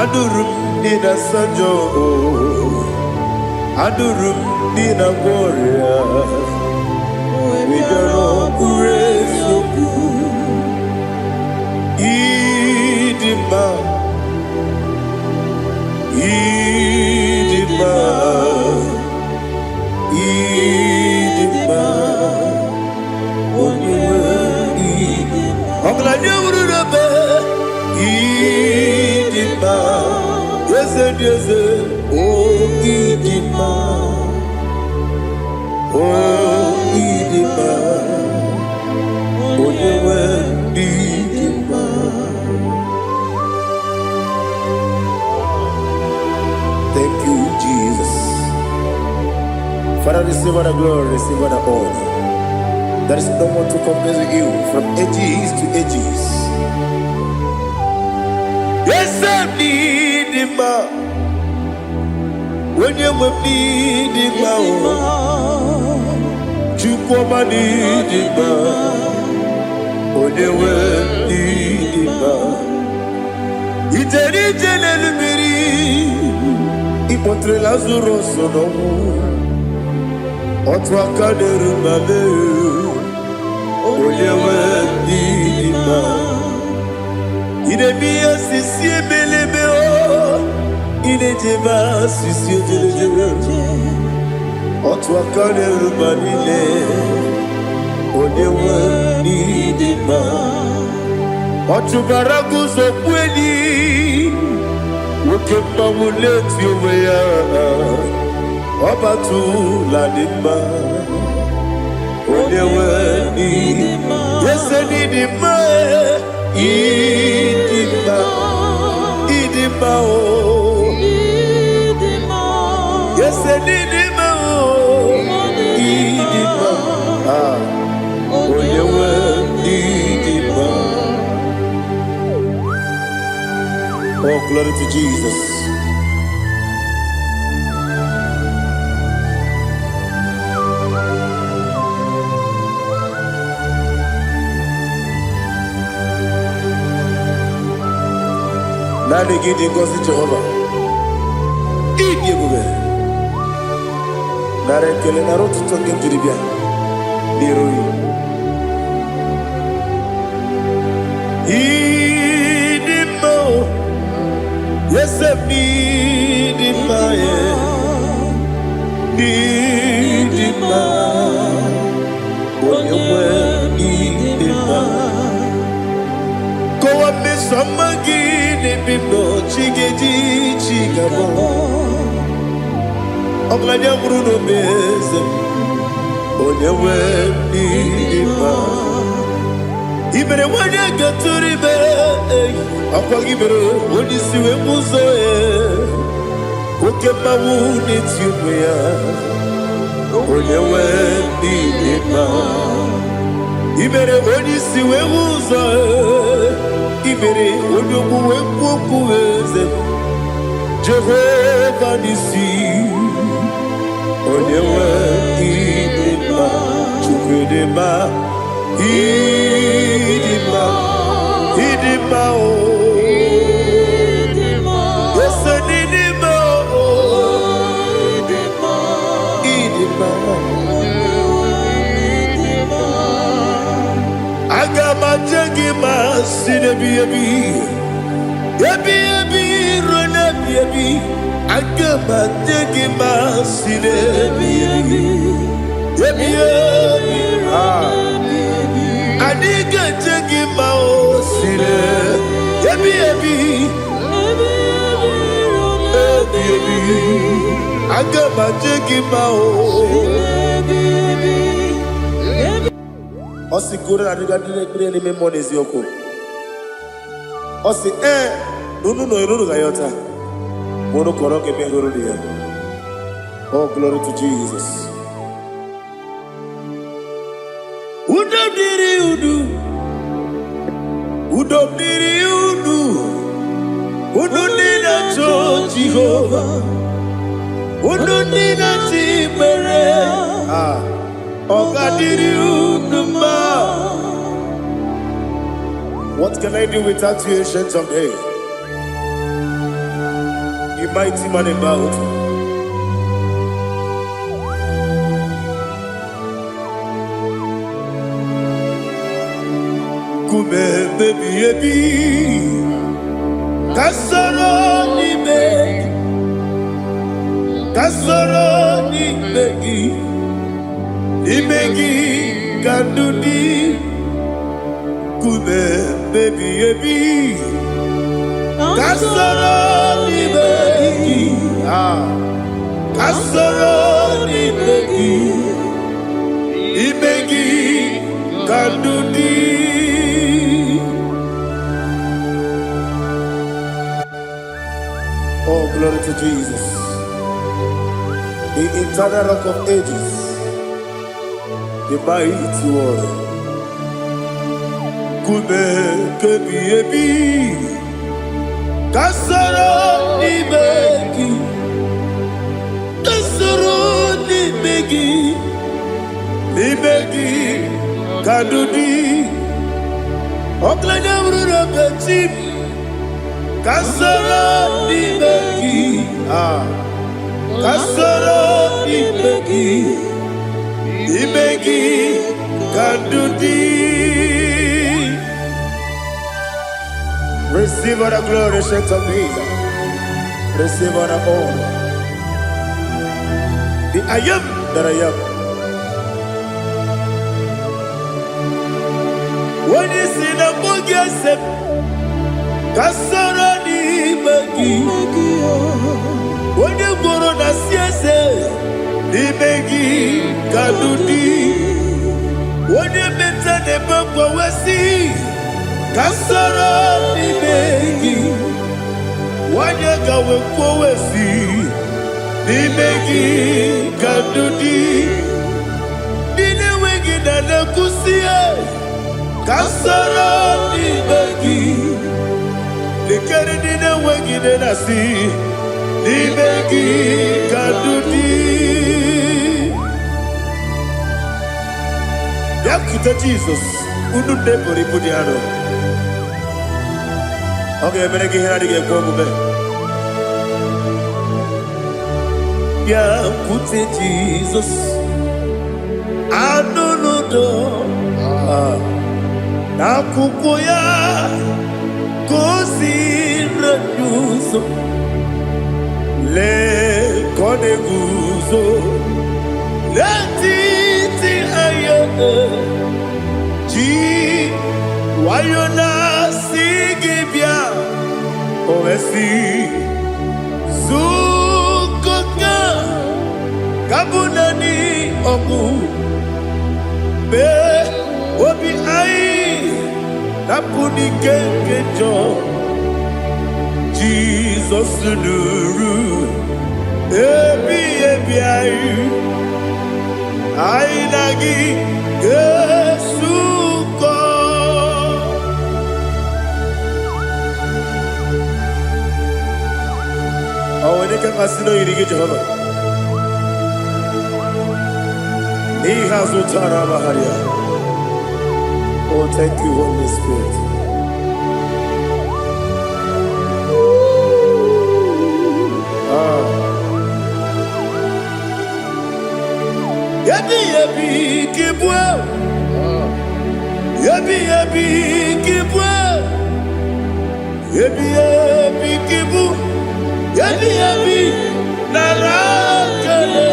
anụrụ m ndị na-asa njọ, anụrụ m ndị na-agwọ ọrịa, wee bịaruo ọ bụrụ eziokwu. Ịdị mma, ịdị mma, ịdị mma, onye nwe ịdị. Ọgaranya wuru n'ebe ịdị mma, eze dị eze, o ịdị mma, o ịdị mma, onye nwe ịdị mma. Thank you, Jesus. Father, receive all the glory, receive all the honor. There is no one to compare with you from ages to ages. Yes, I need him. Onye nwe m n'ịdị mma o, Chukwu ọma n'ịdị mma, onye nwe m n'ịdị mma. Ijere ije n'elu mmiri, ịkpọtere Lazarus n'ọnwụ, otu aka na-eru ma mee, onye nwe m n'ịdị mma. Ị na-eme ihe sisi emeleme o, ị na-ejebe asịsị ojelejele, otu aka na-eru ma niile, onye nwe m n'ịdị mma. Ọ chụbara guzo kpu enyi, nwoke mmanwụ na-eti onwe ya, ọ batụla dị mma, onye nwe n'ịdị. Eze n'ịdị mma, ịdị mma, ịdị mma o. Eze n'ịdị mma o, ịdị mma, ah, onye nwe n'ịdị mma. Oh, glory to Jesus. Naanị gị dị ngọzi, Jehova. Ịdị ebube. Nara ekele, nara otuto nke m jiri bịa n'iru gị. Ịdị mma o, eze m n'ịdị mma, ya n'ịdị mma, onye nwe ịdị mma. Kọwa mmeso ọma gị n'ebe m nọ, chi ga-eji chi ga-abọ. Ọgaranya nwụrụ n'obe, eze m, onye nwe ịdị mma. I mere nwanyị gatụrụ ime, ọkwa gị mere onye isi wee bụ ụzọ ya, oke mmanwụ na-eti ụmụ ya, onye nwe ịdị mma. I mere onye isi wee hụ ụzọ, i mere onye okwu wee kwuo okwu, eze Jehova n'isi, onye nwe ịdị mma. Chukwu dị mma, ịdị mma, ịdị mma o. Ese n'ịdị mma o, ịdị mma. Aga m aje gị ma si n'ebi ebi ebi ebi ruo n'ebi ebi. Aga m aje gị ma si n'ebi ebi ebi ebi. Ah. Anyị ga-eje gị ma o si n'ebi ebi ebi ebi. Aga m aje gị ma o. Ọ sị ka unu na-adịga ndị na-ekpere n'ime mmụọ na eziokwu. Ọ sị ee na unu nọ unu ga-ayọta ma unu kọrọ ga-eme hụrụ ya. Oh, glory to Jesus. Udo dịrị unu. Unu ndị na-achọ Jehova, unu ndị na-achọ ikpere, ah, ọ ga-adịrị unu mma. What can I do without you, Ancient of Days? You mighty man in battle. Nkume ebi ebi, ka soro n'ime gị, ka soro n'ime gị, n'ime gị ka ndụ dị. Nkume ebi ebi, ka soro n'ime gị, ah, ka soro n'ime gị, n'ime gị ka ndụ dị. Oh, glory to Jesus, the eternal Rock of Ages, the mighty one. Nkume kebi ebi, ka soro n'ime gị, ka soro n'ime gị, n'ime gị ka ndụ dị. Ọkụlanya bụrụ na bechi m, ka soro n'ime gị, ah, ka soro n'ime gị, n'ime gị ka ndụ dị. Receive all the glory, Ancient of Days. Receive all the honor. The I Am that I Am. Onye si na mbụ gị ese m, ka soro n'ime gị. Onye gwọrọ na si eze, n'ime gị ka ndụ dị. Onye meta na-eme mgbanwe si, ka soro n'ime gị. Nwanyị gawe kwuo si, n'ime gị ka ndụ dị. Ndị na-enweghị na na-ekwusi, ka soro n'ime gị. Lekere ndị na-enweghị nne na-asị, n'ime gị ka ndụ dị. Bịakwute Jizọs, unu nne buru ibu dị arọ. Ọ ga-emere gị ihe na-adịghị ekwe omume. Bịakwute Jizọs, anụ n'udo n'akwụkwọ ya ka o ziri anyị ụzọ. Lee ka ọ na-eguzo n'etiti anyị, ji nwayọ na-asị gị bịa. O wee sị, zukọta ka bụ naanị ọgwụ mee obi anyị napụ n'ike nke njọ. Jizọs nụrụ ebi ebi anyị, anyị na gị ga-esukọ. Ọ nwere ike mmasị na oyiri gị, Jehova, n'ihe azụ tara amagharị ya. Oh, thank you, Holy Spirit. Ah. Ebi ebi kibwe, ebi ebi kibwe, ebi ebi kibu, ebi ebi nara kele.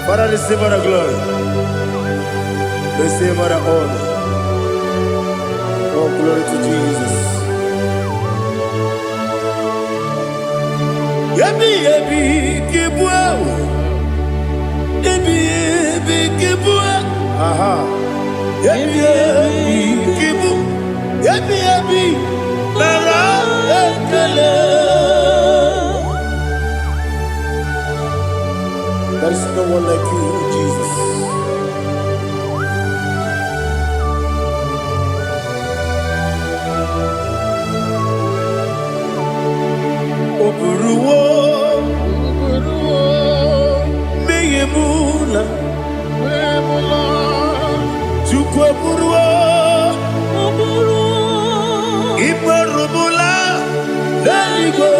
Father, receive all the glory. Receive all the honor. Oh, glory to Jesus. Ebi ebi kibwe, ebi ebi kibwe, aha. Ebi ebi kibu, ebi ebi nara ekele. There is no one like you, Jesus. N'eluigwe,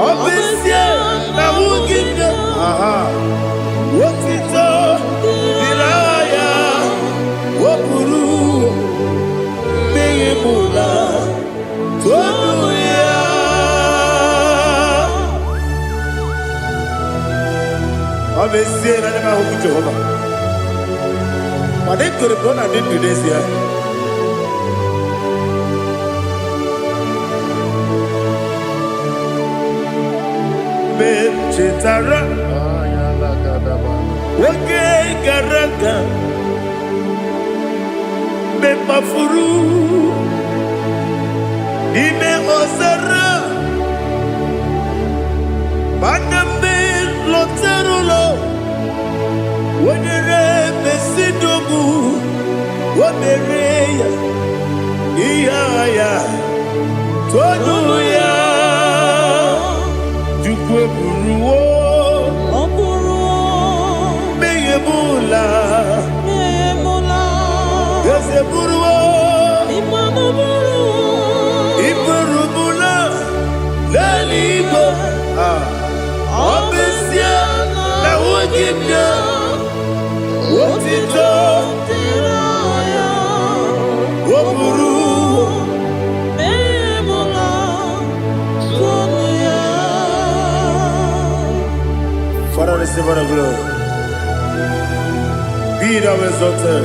ọ bụ ezie na ahụghị m ya. Aha. Otito dịrị aha ya, o buru mmehie m ụla, tonu ya. Ọ bụ ezie na anya m ahụghị Jehova, mana ekwere m na ọ na-adị ndụ n'ezie. Mgbe m chetara oge gara aga, mgbe m kpafuru n'ime ọzara, mana mgbe lọtara ụlọ, o nyere m ezinụlọ, o mere ya ihe agha ya, tonu ya. Chukwu eburuwo Ọ bụrụ mmehie m ụla, emula, eze buruwo ịmanụ bụrụ iburumula n'eluigwe. Ah, ọ bụ ezie na ahụghị m ya, otito dịrị ya, o buru emula, tonu ya. Father, receive all the glory. Be thou exalted,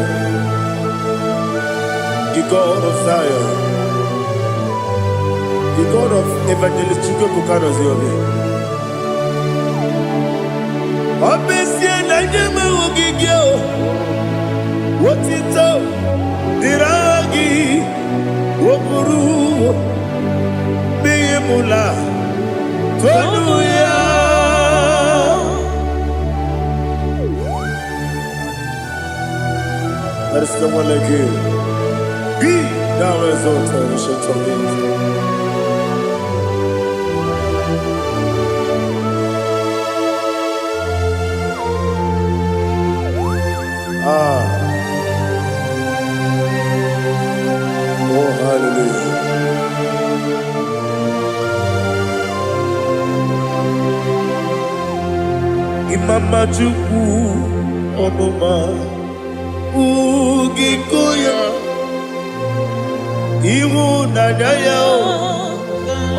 the God of Zion, the God of Evangelist Chukwuebuka Ozioma. Ọ bụ ezie na nye m ahụghị gị o, otito dịrị aha gị, o buru mmehie m ụla, tonu ya. There is no one like you. Be thou exalted, ancient of days. Ah, oh hallelujah. Imama Chukwu ọnụma ugiko ya, ịhụnanya ya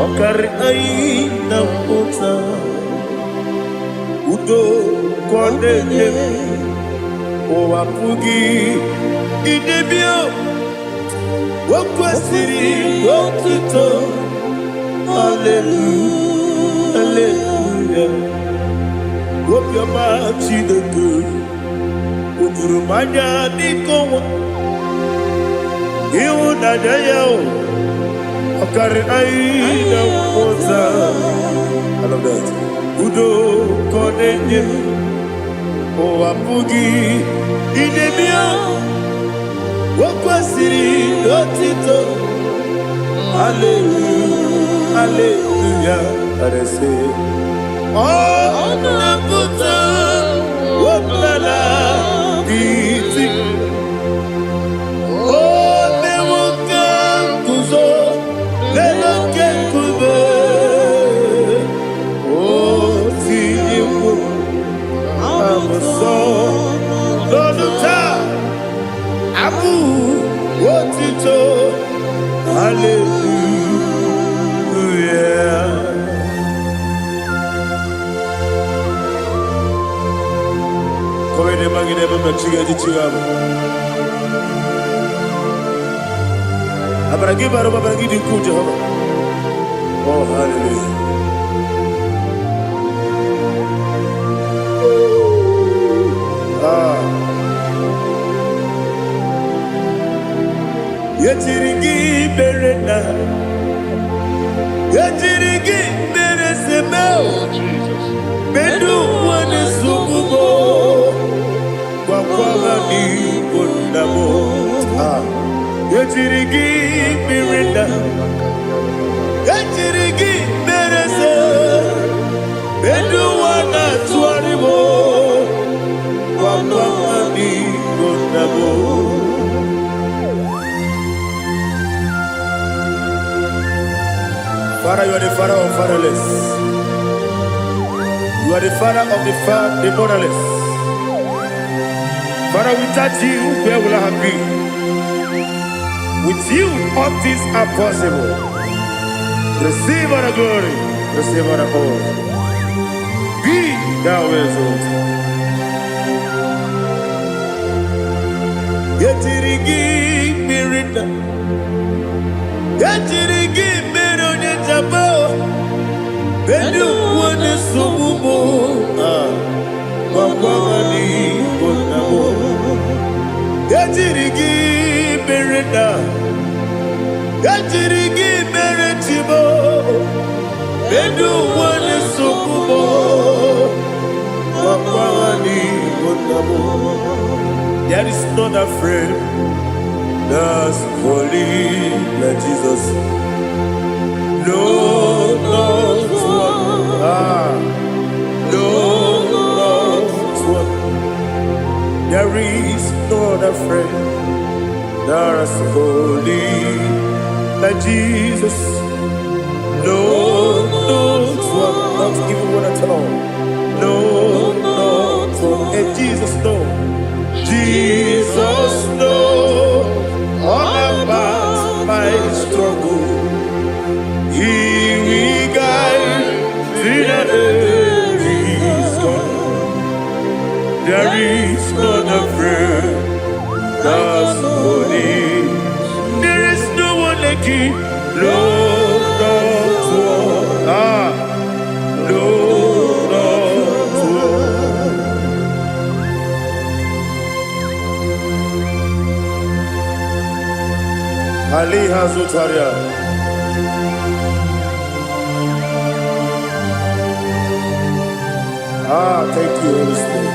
ọ karị anyị na mpụta, udo ka ọ na-enye m, ụwa pụghị idebe o. O kwesịrị otuto, haleluya, haleluya. Obiọma Chineke o juru m anya n'ike ọnwa, ịhụnanya ya o ọ karị anyị na mpụta. I love that. Udo ka ọ na-enye m, ụwa pụghị idebe o. O kwesịrị otito, haleluya, haleluya. Arese ọ na-apụta ọbụla iti, o mewo ka nguzo n'elu oke nkume, o tinyewo abụsọ n'ọnụ taa abụ otito, haleluya. Kowene magine mama chiga chiga. Abaragi baro abaragi di ku Jehova. Oh hallelujah. Ah. Yetiri gi mere na. Yetiri gi mere seme. Jesus. Medu wane sukubo. Kwa kwa ni bonamo. Ah. Yetiri gi mere na. Ejiri gị mere se, elu ụwa na-atụgharị m, gwakwa m n'igbo nna m. Father, you are the father of fatherless. You are the father of the motherless. Father, without you, where will I have been? With you, all things are possible. Receive our glory. Receive our honor. Be thou exalted. Ejiri gị mmiri nna. Ejiri gị mmiri onye jaba. Bedu onye nsogbu mụ. Ah, gwagwa n'igbo nna mụ. Ejiri gị mmiri nna. Ejiri gị mere timo. Bedu onye nsogbu mụ. Gwagwa n'igbo nna mụ. There is not a friend that's holy like Jesus. No, not one. Ah, no, not one. There is no other friend that's holy like Jesus. No, not one. Not even one at all. No, not one. And Jesus, no. Jesus, no. All about my struggle. He will guide till the day is gone. There is none afraid that's holy. There is no one like you. No, not one. Ah, no, not one. Ali Hazutaria. Ah, thank you, Holy Spirit.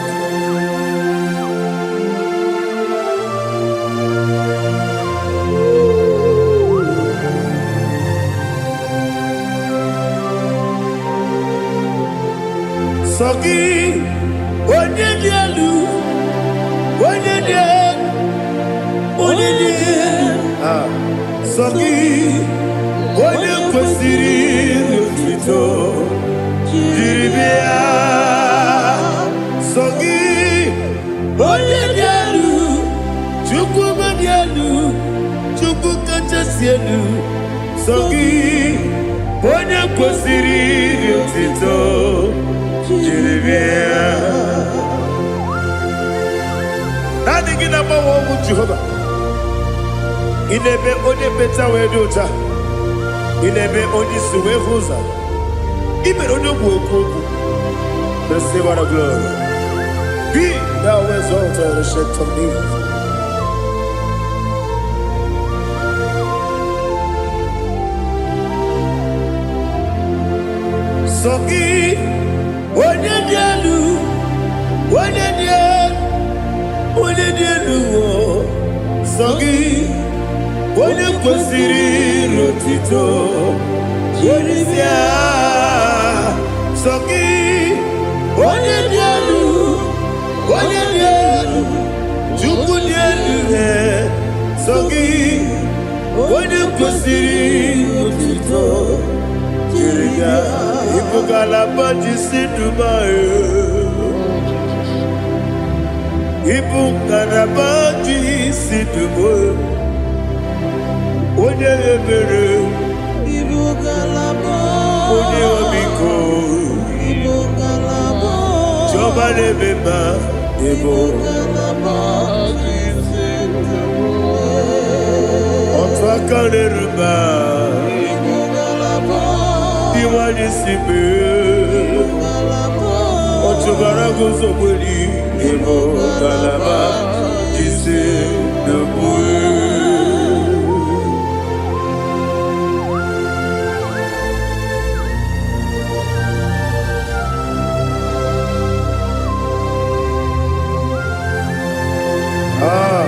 Sọ gị, onye dị elu, onye dị elu, onye dị elu. Ah, sọ gị, onye kwesịrị otuto jiri bịa. Sọ gị, onye dị elu, Chukwu dị elu, Chukwu kachasị elu. Sọ gị, onye kwesịrị otuto jiri bịa. Naanị gị na-agbanwe ọnwụ Jehova. Ị na-eme onye mkpeta wee dị ụcha. Ị na-eme onye isi wee hụ ụzọ. Ị mere onye ogbu okwu okwu. Receive all the glory. Be thou exalted, ancient of days. Sọ gị, onye dị elu, onye dị elu, onye dị elu, o. Sọ gị, onye kwesịrị otito jiri bịa. Sọ gị, onye dị elu, onye dị elu, Chukwu dị elu, eh. Sọ gị, onye kwesịrị otito jiri bịa. Ịbụ ngalaba ji si Dubai. Oh, Jesus. Ịbụ ngalaba ji si Dubai. Onye ebere, Ibu ngalaba. Onye ọmịiko, Ibu ngalaba. Chiọma na-eme mma, ịbụ Ibu ngalaba. otu aka na-eru mba, Ibu ngalaba. Iwanye si mee. Ngalaba. Ọchụbara guzogbeli, ịbụ ngalaba ji si Dubai. Ah,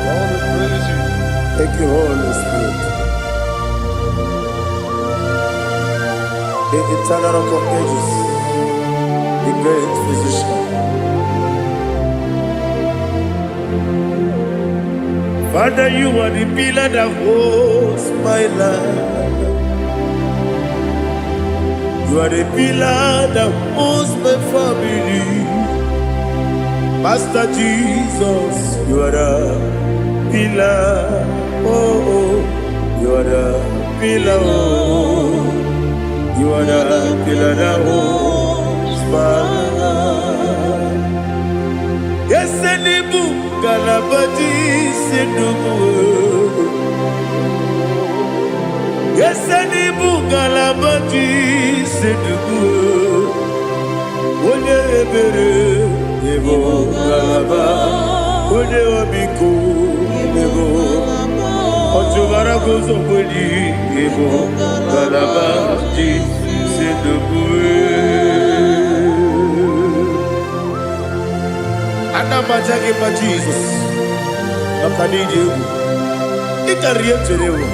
Lord, we praise you. Thank you, Holy Spirit. The eternal rock of ages, the great physician. Father, you are the pillar that holds my life. You are the pillar that holds my family. Master Jesus, you are the pillar. Oh, oh, you are the pillar. Oh, you are the pillar that holds my life. Yes, Nibu, Galabati, Sindubu. Yes, Nibu, Galabati, Sindubu. Onye ebere, Ibu Galaba. Onye obiko, Ibu. Ọchụbara guzo kweli, Ibu Galaba, Sindubu. Ana m aja gị mma Jizọs maka na ịdị egwu ị karịrị ihe m chere ewu.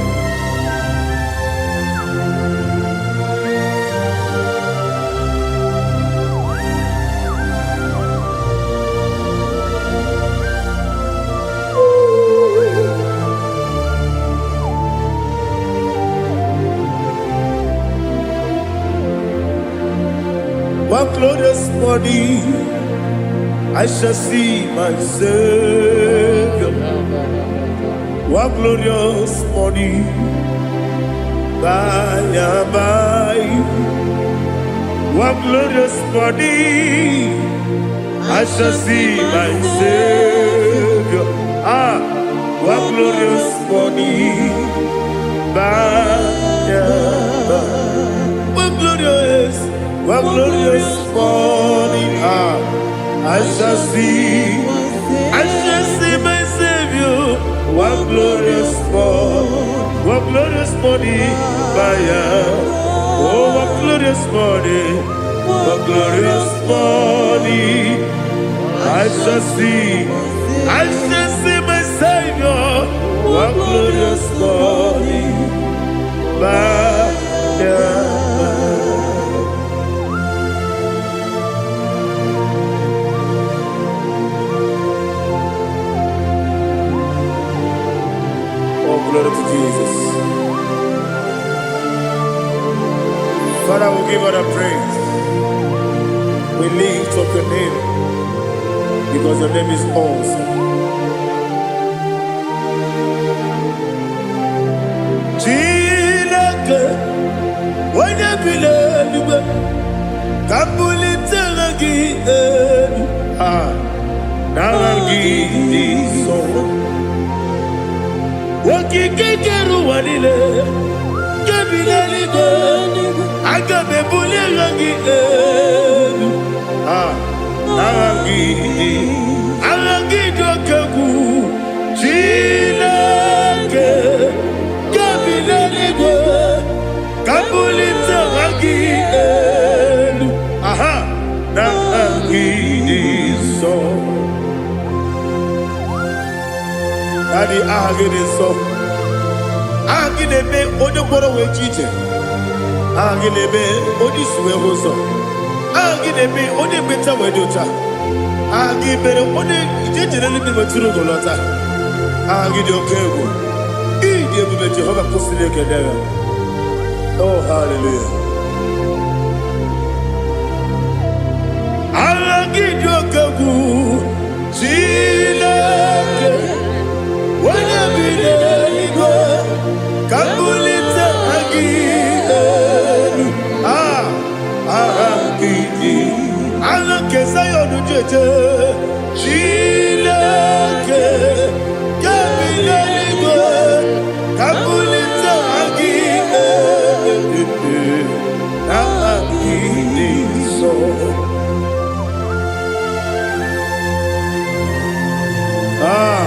One glorious morning I shall see my Savior. One glorious morning, by and by. One glorious morning, I shall see my Savior. Ah, one glorious morning, by and by. One glorious, one glorious morning. Ah, I shall see, I shall see my Savior. One glorious morning, one glorious morning, by and oh, one glorious morning, one glorious morning. I shall see, I shall see my Savior. One glorious morning, by and by. Oh, glory to Jesus. Father, we give all the praise. We lift up your name because your name is awesome. Chineke, onye bi n'eluigwe, ka m bulite aha gị elu. Ah, n'aha gị dị nsọ. Okike kere ụwa niile, nke bi n'eluigwe, aga m ebuli aha gị elu. Ah, n'aha gị dị, aha gị dị oke egwu. Chineke, nke bi n'eluigwe, ka m bulite aha gị elu. Aha, n'aha gị dị nsọ. Daddy, aha gị dị nsọ. Aha gị na-eme onye mkpọrọ wee ji ije. Aha gị na-eme onye isi wee hụ ụzọ. Aha gị na-eme onye mmecha wee dị ụcha. Aha gị mere onye ije jere eluigwe metụrụ ugo lọta. Aha gị dị oke egwu. Ị dị ebube Jehova kwụsịrị ekele ya. Oh, hallelujah. Aha gị dị oke egwu. Chineke, onye bi n'eluigwe, ka m bulite aha gị elu. Ah, aha gị dị. Aha nke Zayọn jeje. Chineke, nke bi n'eluigwe, ka m bulite aha gị elu. Aha gị dị nsọ. Ah,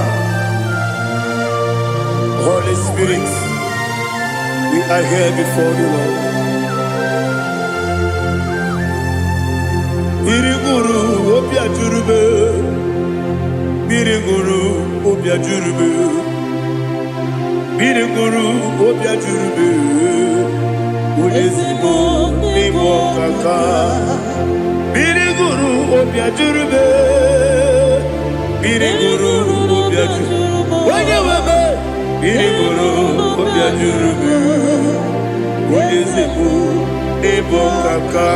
Holy Spirit, we are here before you, Lord. Mmiri ṅụrụ obi ajụrụ m. Mmiri ṅụrụ obi ajụrụ m. Mmiri ṅụrụ obi ajụrụ m. Onye ezigbo n'ime ọkaka. Mmiri ṅụrụ obi ajụrụ m. Mmiri ṅụrụ obi ajụrụ. Onye nwe m. Mmiri gụrụ obi ajụrụ m. Onye eze bụ ịbụ ọkaka.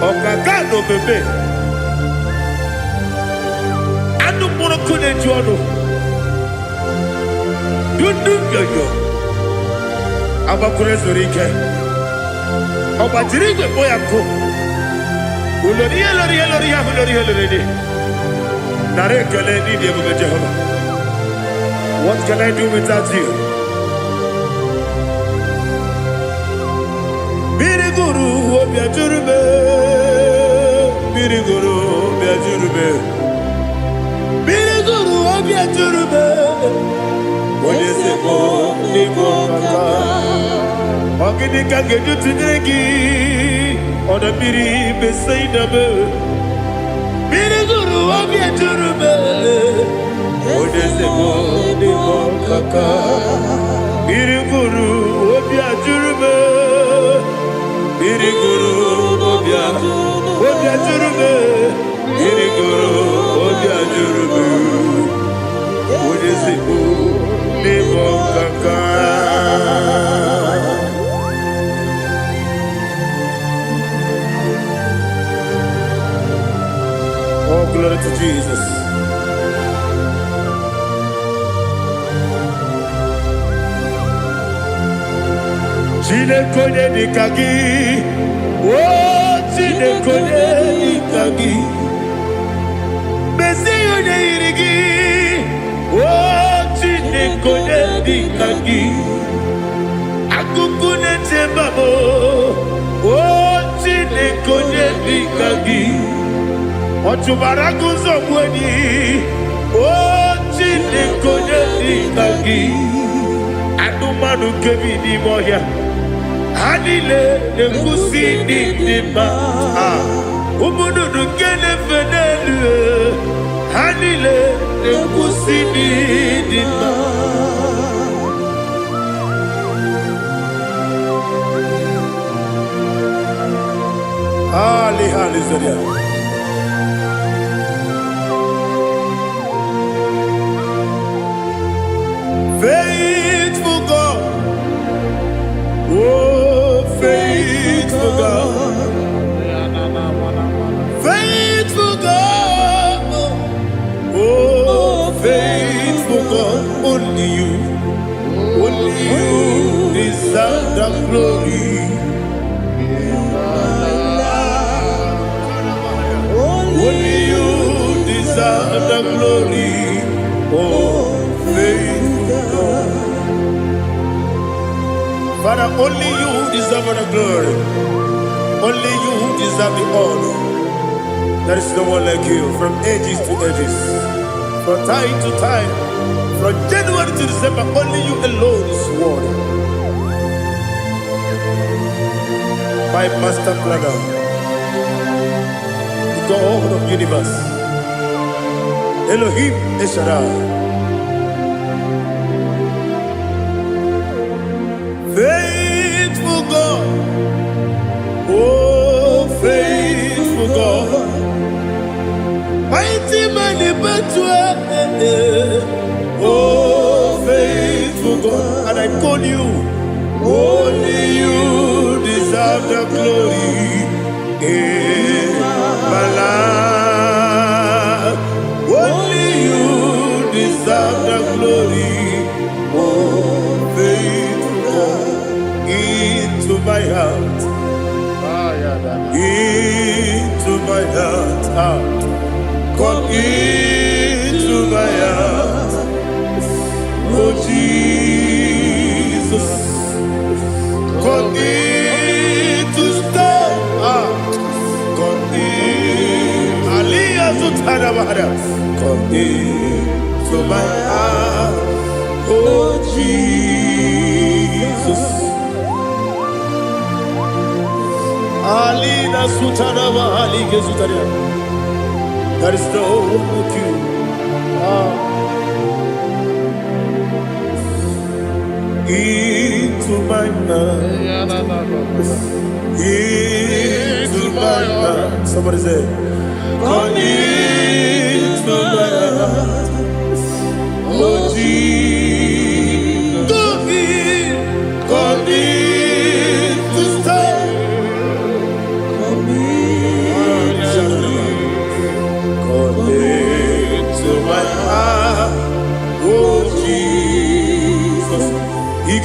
Ọkaka na obebe. Anụ mkpụrụ nkụ na-eju ọnụ. Dundu nyonyo. Agbakwuru zuru ike. Ọ gbajiri igwe kpọ ya nkụ. Ulori ihe lori ihe lori ihe ahụ lori ihe lori dị. Nara ekele n'ịdị ebube Jehova. What can I do without you? Mmiri gụrụ obi ajụrụ m. Mmiri gụrụ obi ajụrụ m. Mmiri gụrụ obi ajụrụ m. Onye eze bụ n'ịbụ ọkaka. Ọ gịnị ka m ga-eji tụnyere gị? Ọdọ mmiri Besaida m. Mmiri gụrụ obi ajụrụ m. Onye eze bụ n'ịbụ ọkaka. Mmiri gụrụ obi ajụrụ m. Mmiri gụrụ obi ajụrụ m. Mmiri gụrụ obi ajụrụ m. Onye eze bụ n'ịbụ ọkaka. Oh, glory to Jesus. Chineke onye dịka gị, o Chineke onye dịka gị, mezie onye yiri gị, o Chineke onye dịka gị, akụkụ na-eche mba m, o Chineke onye dịka gị, ọ chụbara gị ụzọ gbuo enyi, o Chineke onye dịka gị, anụmanụ nke bi n'ime ọhịa, ha niile na-ekwusi ndị dị mma. Ah, ụmụ nnụnụ nke na-efe n'elu, ha niile na-ekwusi ndị dị mma. Ali, hallelujah. Faithful God, oh, faithful God, faithful God, oh, faithful God, only you deserve the glory. Only you deserve the glory. Oh, faithful God. Father, only you deserve the glory. Only you deserve the honor. There is no one like you from ages to ages, from time to time, from January to December. Only you alone is worthy. My master planner, the God of universe, Elohim El Shaddai. Faithful God, oh faithful God, mighty man in battle, oh faithful God, and I call you, only you deserve the glory in my life. Only you deserve the glory, oh faithful God, into my heart, into my heart, ah. Come into my heart, oh Jesus. Come in to stay, ah. Come in, Aliyah Zutana Bahara. Come into my heart, oh Jesus. Alina Sutana Bahali Gezutaria. There is no one like you. Ah. Into my heart, into my heart. Somebody say, come into my heart, oh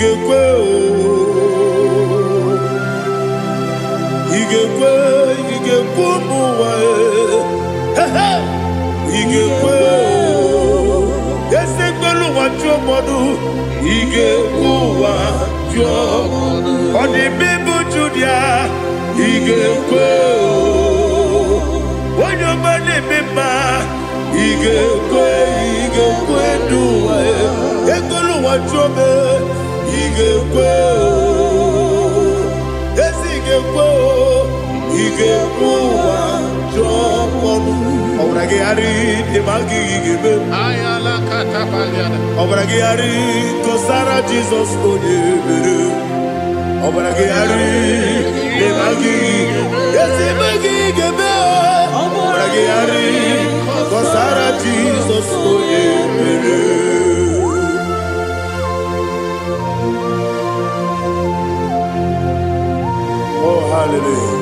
ga-ekwe o? Ị ga-ekwe, ị ga-ekwe ụmụ ụwa e? He he! Ị ga-ekwe o? Eze mgbelu ụwa jụọ mmadụ, ị ga-ekwe ụwa jụọ. Ọ dị mma Judia, ị ga-ekwe o? Onye ọma na-eme mma, ị ga-ekwe, ị ga-ekwe ndụ ụwa e? Ekwela ụwa jụọ m, ị ga-ekwe o? Ezi ị ga-ekwe o? Ị ga-ekwe ụwa jụọ ọnụ. Ọbara gị gharị dị ma gị ga-eme. Ayala katapaliana. Ọbara gị gharị kọsara Jizọs onye mere. Ọbara gị gharị dị ma gị ezi eme gị ga-eme o. Ọbara gị gharị kọsara Jizọs onye mere. Oh, hallelujah.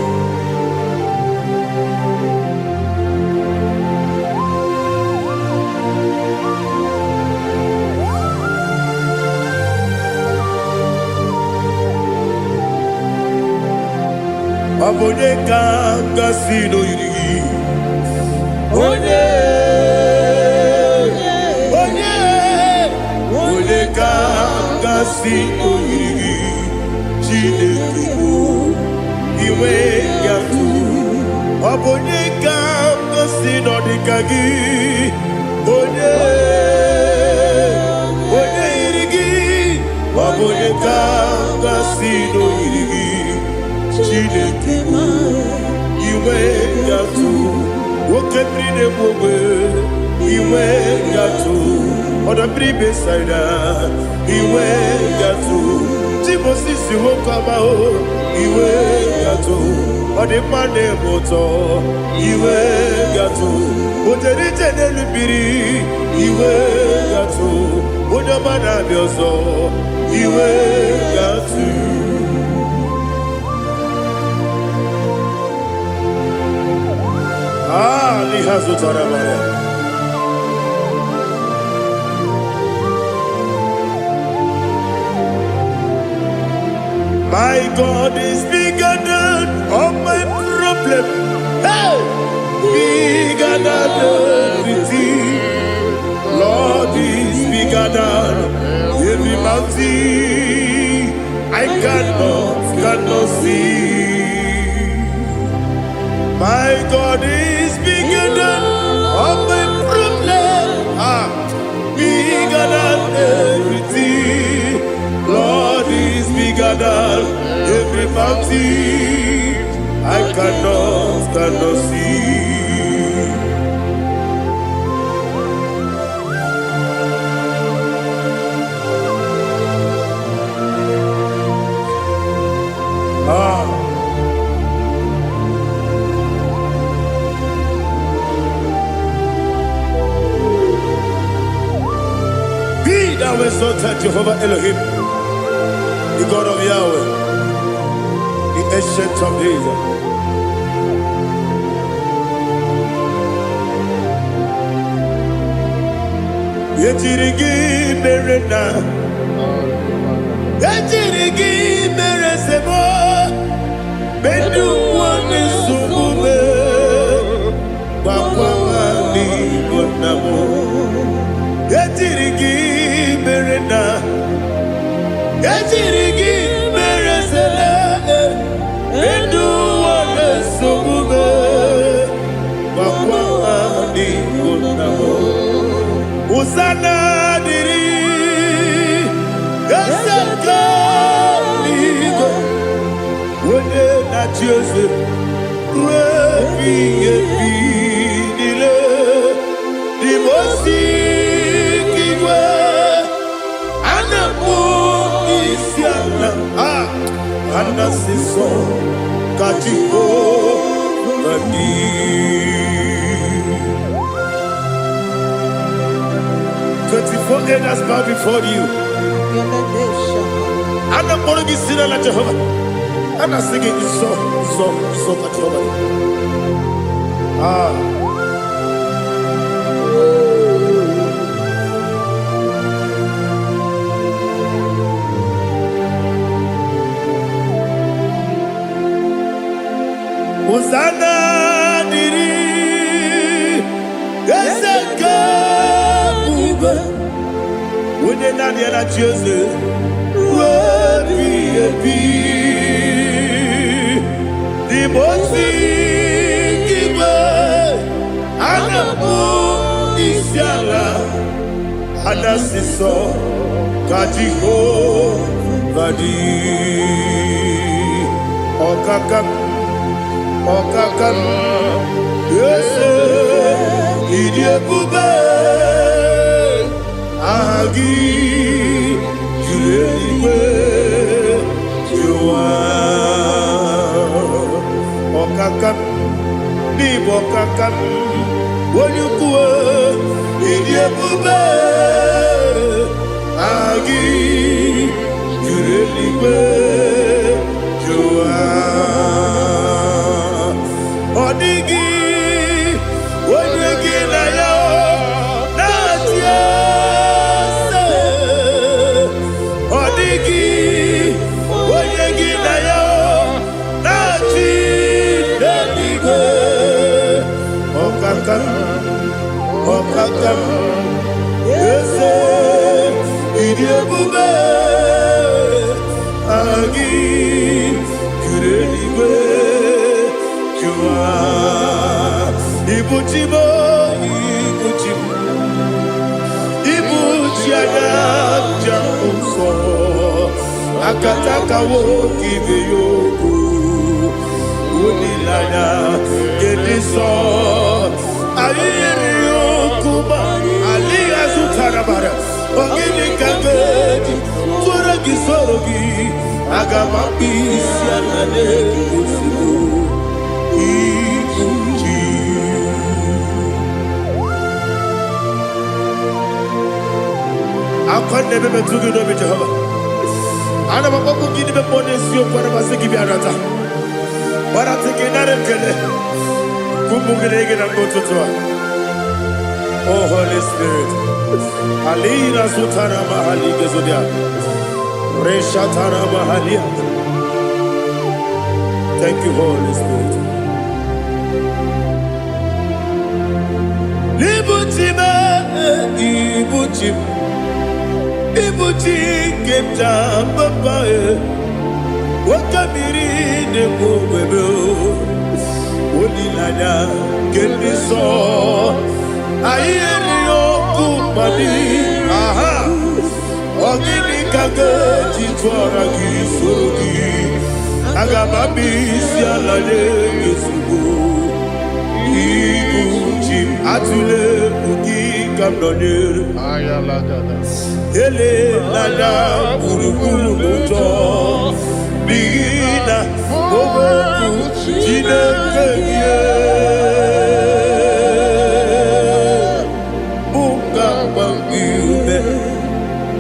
Ọ bụ onye ka m gasị n'oyiri gị? Onye, onye, onye ka m gasị n'oyiri gị? Chineke bụ inwe ya tụ. Ọ bụ onye ka m gasị n'ọdịka gị? Onye, onye yiri gị? Ọ bụ onye ka m gasị n'oyiri gị? Chineke bụ inwe gatụ, nwoke mmiri na-egbu ogbe, inwe gatụ, ọdọ mmiri Besaida, inwe gatụ, Timosisi nwoke ọma o, inwe gatụ, ọ dị mma na-eme ụtọ, inwe gatụ, o jere ije n'elu mmiri, inwe gatụ, onye ọma na-abịa ọzọ, inwe gatụ. Ah, liha zụtara mara. My God is bigger than all my problem. Hey! Bigger than everything. Lord is bigger than every mountain. I cannot see. My God is bigger than all my problem. Ah, bigger than everything. Lord is bigger than every mountain. I cannot see. Ah. Be thou exalted, Jehovah Elohim, the God of Yahweh, the Ancient of Days. Ejiri gị mere na ejiri gị mere sebo medu nwanne nsogbu me gbakwa n'igbo nna m. Ejiri gị mere na ejiri gị mere sele medu nwanne nsogbu me gbakwa n'igbo nna m. Hosanna dịrị eze nke eluigwe, onye na-achị eze ruo ebighị ebi niile. Dị m ozi nke igwe, a na-akpọ isi ala, a a na-asị nsọ ka Jehova dị. 24 elders bow before you. A na-akpọrọ gị si n'ala Jehova. A na-asị gị nsọ, nsọ, nsọ ka Jehova dị. Ah. ebube, onye naanị ya na-achị eze ruo ebighị ebi. N'ime ozi nke igwe a na-akpọ isi ala, a na-asị sọ ka Jehova dị. Ọkaka m, ọkaka m, eze, ịdị ebube, aha gị juru eluigwe juru ụwa. Ọkaka m, n'ịbụ ọkaka m, onye ukwu, ịdị ebube, aha gị juru eluigwe juru ụwa. Ọ dịghị onye gị na ya na-achị eze. Ọ dịghị onye gị na ya na-achị n'eluigwe. Ọkaka m, ọkaka m, eze, ịdị ebube, aha gị juru eluigwe juru ụwa. Ibu chi m, ibu chi m, ibu chi anya njem nsọ, akataka nwoke ibe ya okwu, olileanya nke ndị nsọ. Anyị yiri okwu ma alịghị azụtara mara. Ọ gịnị ka m ga-eji tụrụ gị, soro gị? Aga m akpụ isi ala na-egosigo ibu chi. Akwa na-ebe metụ gị n'obi, Jehova. Ana m akpọkwu gị n'ime mmụọ n'eziokwu. Ana m asị gị bịa nata gbarata gị, nara ekele ka ụmụ gị na gị na mgbe ụtụtụ a. Oh Holy Spirit, alina zutara mahali gezodia reshatara mahalia. Thank you, Holy Spirit. Ibuchi m, ibuchi m, ibuchi nke m ji papa e, oke mmiri na-ekwu ogbebe, olileanya nke ndị nsọ. Anyị erighị ọkụ mmadụ. Aha, ọ gịnị ka ga-eji tụọra gị, soro gị? Aga m abịa isi ala nye gị ozugbo. Ibu chi m, atụle egwu, gị ka m nọnyere. Elela gburugburu n'ụjọ, n'ihi na okwu Chineke gị mụ ga-agba gị ume,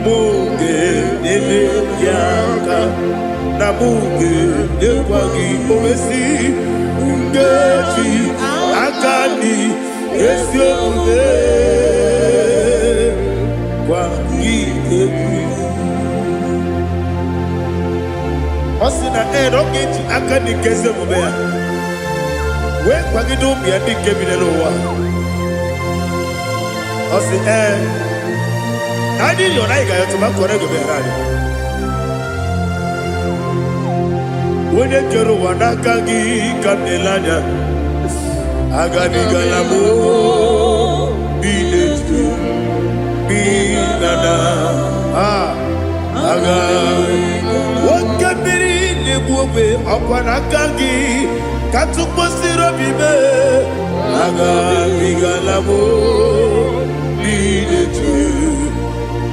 mụ ga-enyere gị aka, na mụ ga-enyekwa gị owesi nkeji aka dị ezi omume gwa gị egwu. Ọ sị na ee, na ọ ga-eji aka dị nke ezi omume ya wee kwagide ụmụ ya ndị nke bi n'ụwa. Ọ sị ee, na anyị rịọrọ, anyị ga-ayọtụ ma kọrọ ego bịara anyị. Onye kere ụwa, n'aka gị ka m na-ele anya. Agabigala m bi n'etu bi na na a aga. Oke mmiri na-egbu ogbe, ọkwa n'aka gị ka tụkpọsiri obi mee. Agabigala m bi n'etu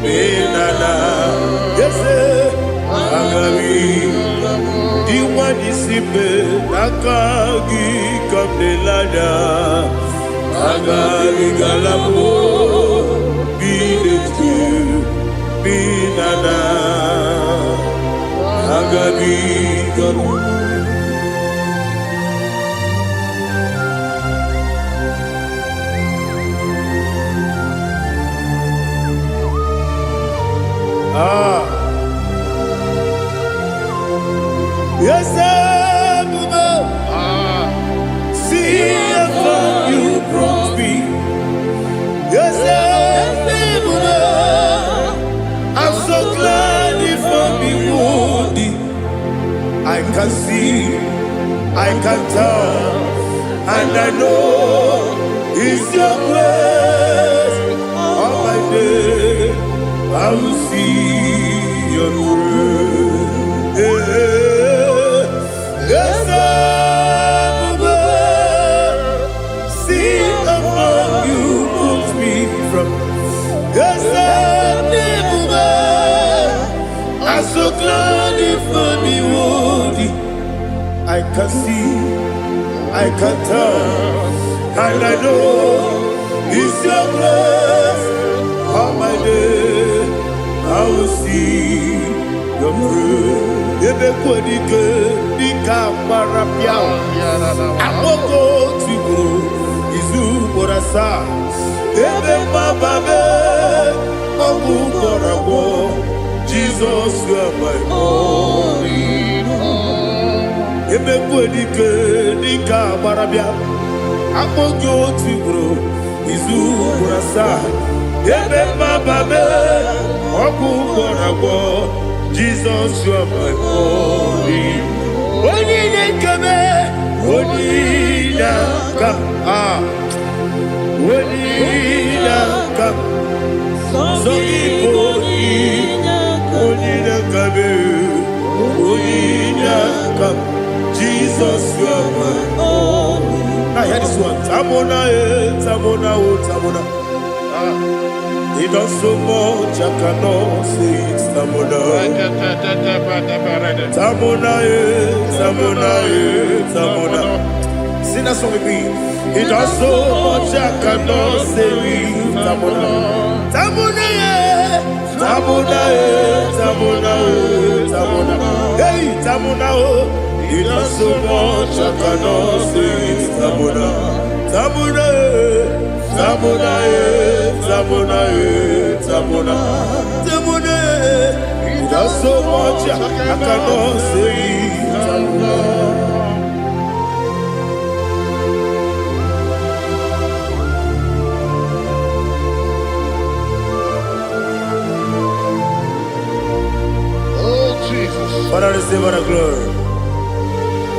bi na na eze agabi dị nwanyị si mbe, n'aka gị ka m na-ele anya. Agabigala m bi n'etu bi na na agabigala. Ah. Yes, ebube, see how far you brought me. Yes, ebube, can see, I can tell, and I know it's your grace. All my day, I will see your grace. Yes, see among you put me from. Yes, I'm so glad if me worthy. I can see, I can tell, and I know it's your grace. All my day, I will see your grace. Ebe kwadike dịka agbara bịa akpọgo otu ugboro izu ugboro asaa ebe mgbaba be ọgwụ gwọrọ agwọ. Jizọs, you are my all. Emekwe dike dịka agbara bịa akpọ gị otu ugboro izu ugboro asaa ebe mgbaba be ọgwụ gwọrọ agwọ. Jizọs, you are my all. Onye na-ekeme, onye na-aka a, onye na-aka sọ gị bụ onye na-akabe, onye na-aka. Jesus, you are my. Now hear this one. Tamona, eh, Tamona, oh, Tamona. He does so much, I cannot say it. Tamona. Tamona, eh, Tamona, eh, Tamona. Sing that song with me. He does so much, I cannot say it. Tamona. Tamona, eh, Tamona, eh, Tamona, eh, Tamona. Hey, Tamona, oh. He does so much, I cannot say it. Tamona. Tamona, eh, Tamona, eh, Tamona, eh, Tamona. Tamona, eh. He does so much, I cannot say it. Tamona. Oh, Jesus. Father, receive all the glory.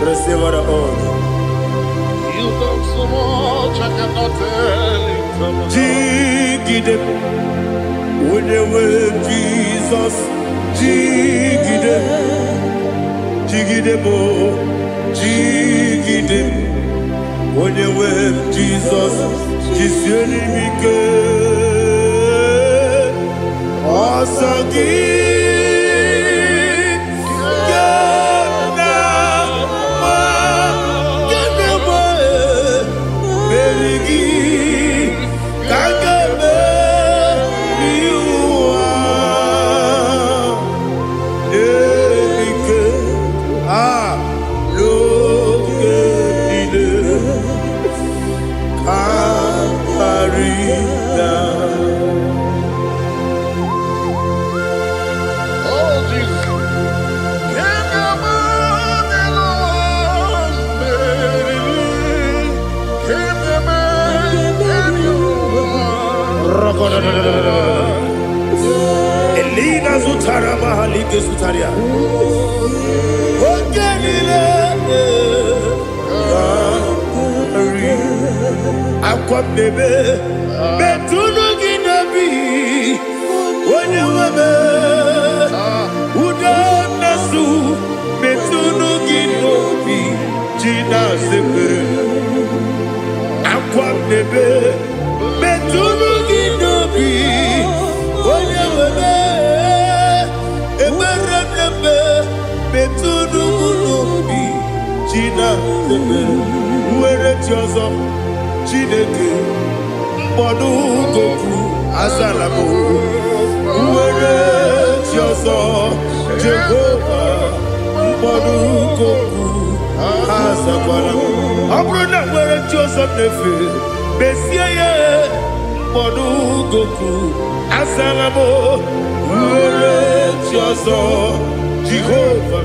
Receive all the honor. You've done so much, I cannot tell it. Jigide, onye nwe Jizọs, jigide, jigide m, jigide, onye nwe Jizọs, jisie m ike. Ọsọ gị ga na-agba, ga na-agba, meri gị ka m ga-emeri ụwa. Ike a n'oge niile ka karịa. Oh, Jesus. Can you imagine? Can you imagine? Elina zutara mahalike zutaria. Oge niile karị. Akwa m na-ebe metụnụ gị n'obi onye nwe m udo na-asụ metụnụ gị n'obi ji na-asepere akwa m na-ebe metụnụ gị n'obi onye nwe m ekpere m na-eme metụnụ m n'obi ji na-asepere nwere chi ọzọ. Chineke mkpọdụ goku azala m nwere chi ọzọ. Jehova mkpọdụ goku azakwala m. Ọ bụrụ na nwere chi ọzọ m na-efe mezie ya mkpọdụ goku azala m nwere chi ọzọ. Jehova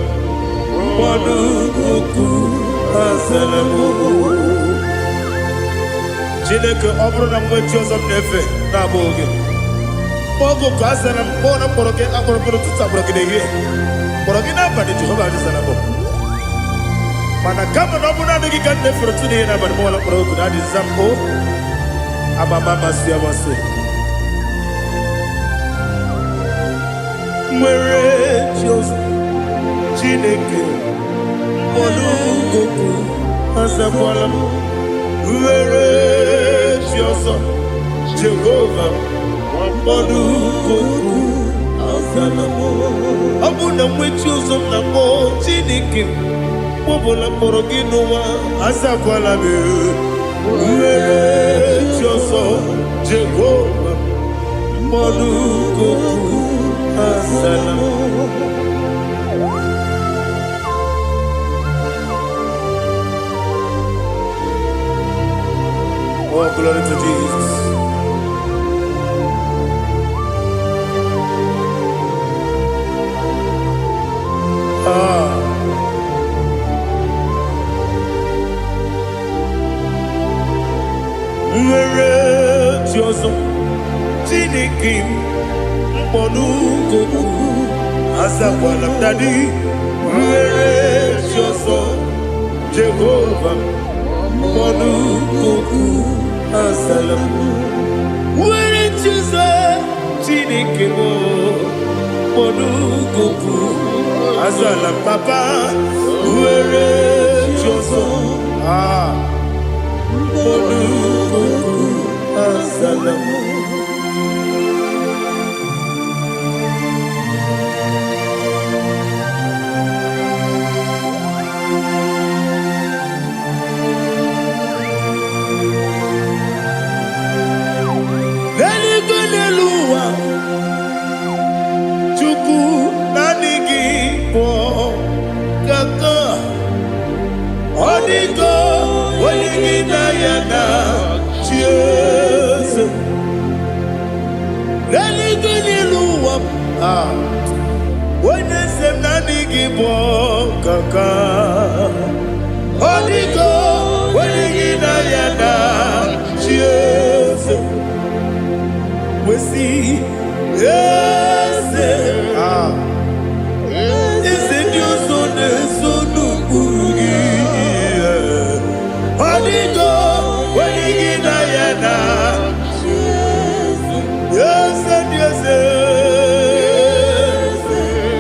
mkpọdụ goku azala m. Chineke, ọ bụrụ na m nwee chi ọzọ m na-efe na-abụghị gị, oge oku azara m. Kpọọ na mkpọrọ gị akpọrọ gị n'ụtụtụ, akpọrọ gị n'ehihie, kpọrọ gị n'abalị, Jehova azara m. Mana kama na ọ bụ naanị gị ka m na-efere otu n'ihe n'abalị m ọla kpọrọ oku na adị nza m o amama amasị amasị nwere chi ọzọ Chineke mkpọrọ azakwala m nwere chi ọzọ Jehova mkpọrọ azala m. Ọ bụ na nwe chi ọzọ m na-akpọ Chineke m, mgbe ọbụla mkpọrọ gị n'ụwa azakwala m. Nwere chi ọzọ Jehova mkpọrọ azala m. Oh, glory to Jesus. Ah. Nwere chi ọzọ Chineke m mkpọnụkokwu azakwala m. Daddy, nwere chi ọzọ Jehova mkpọnụkokwu azala m. Nwere chi ọzọ Chineke m mkpọnụkokwu azala m. Papa, nwere chi ọzọ, ah, mkpọnụkokwu azala m. N'eluigwe, n'elu ụwa, Chukwu, naanị gị bụ kaka. Ọ dịgo onye gị na ya na chi eze. N'eluigwe, n'elu ụwa, ah, onye eze m, naanị gị bụ kaka. Ọ dịgo onye gị na ya na chi eze. Wesi eze, ah, eze ndị ọzọ na-eso n'ụkpụrụ gị. Ọ dịgo onye gị na ya na eze ndị eze.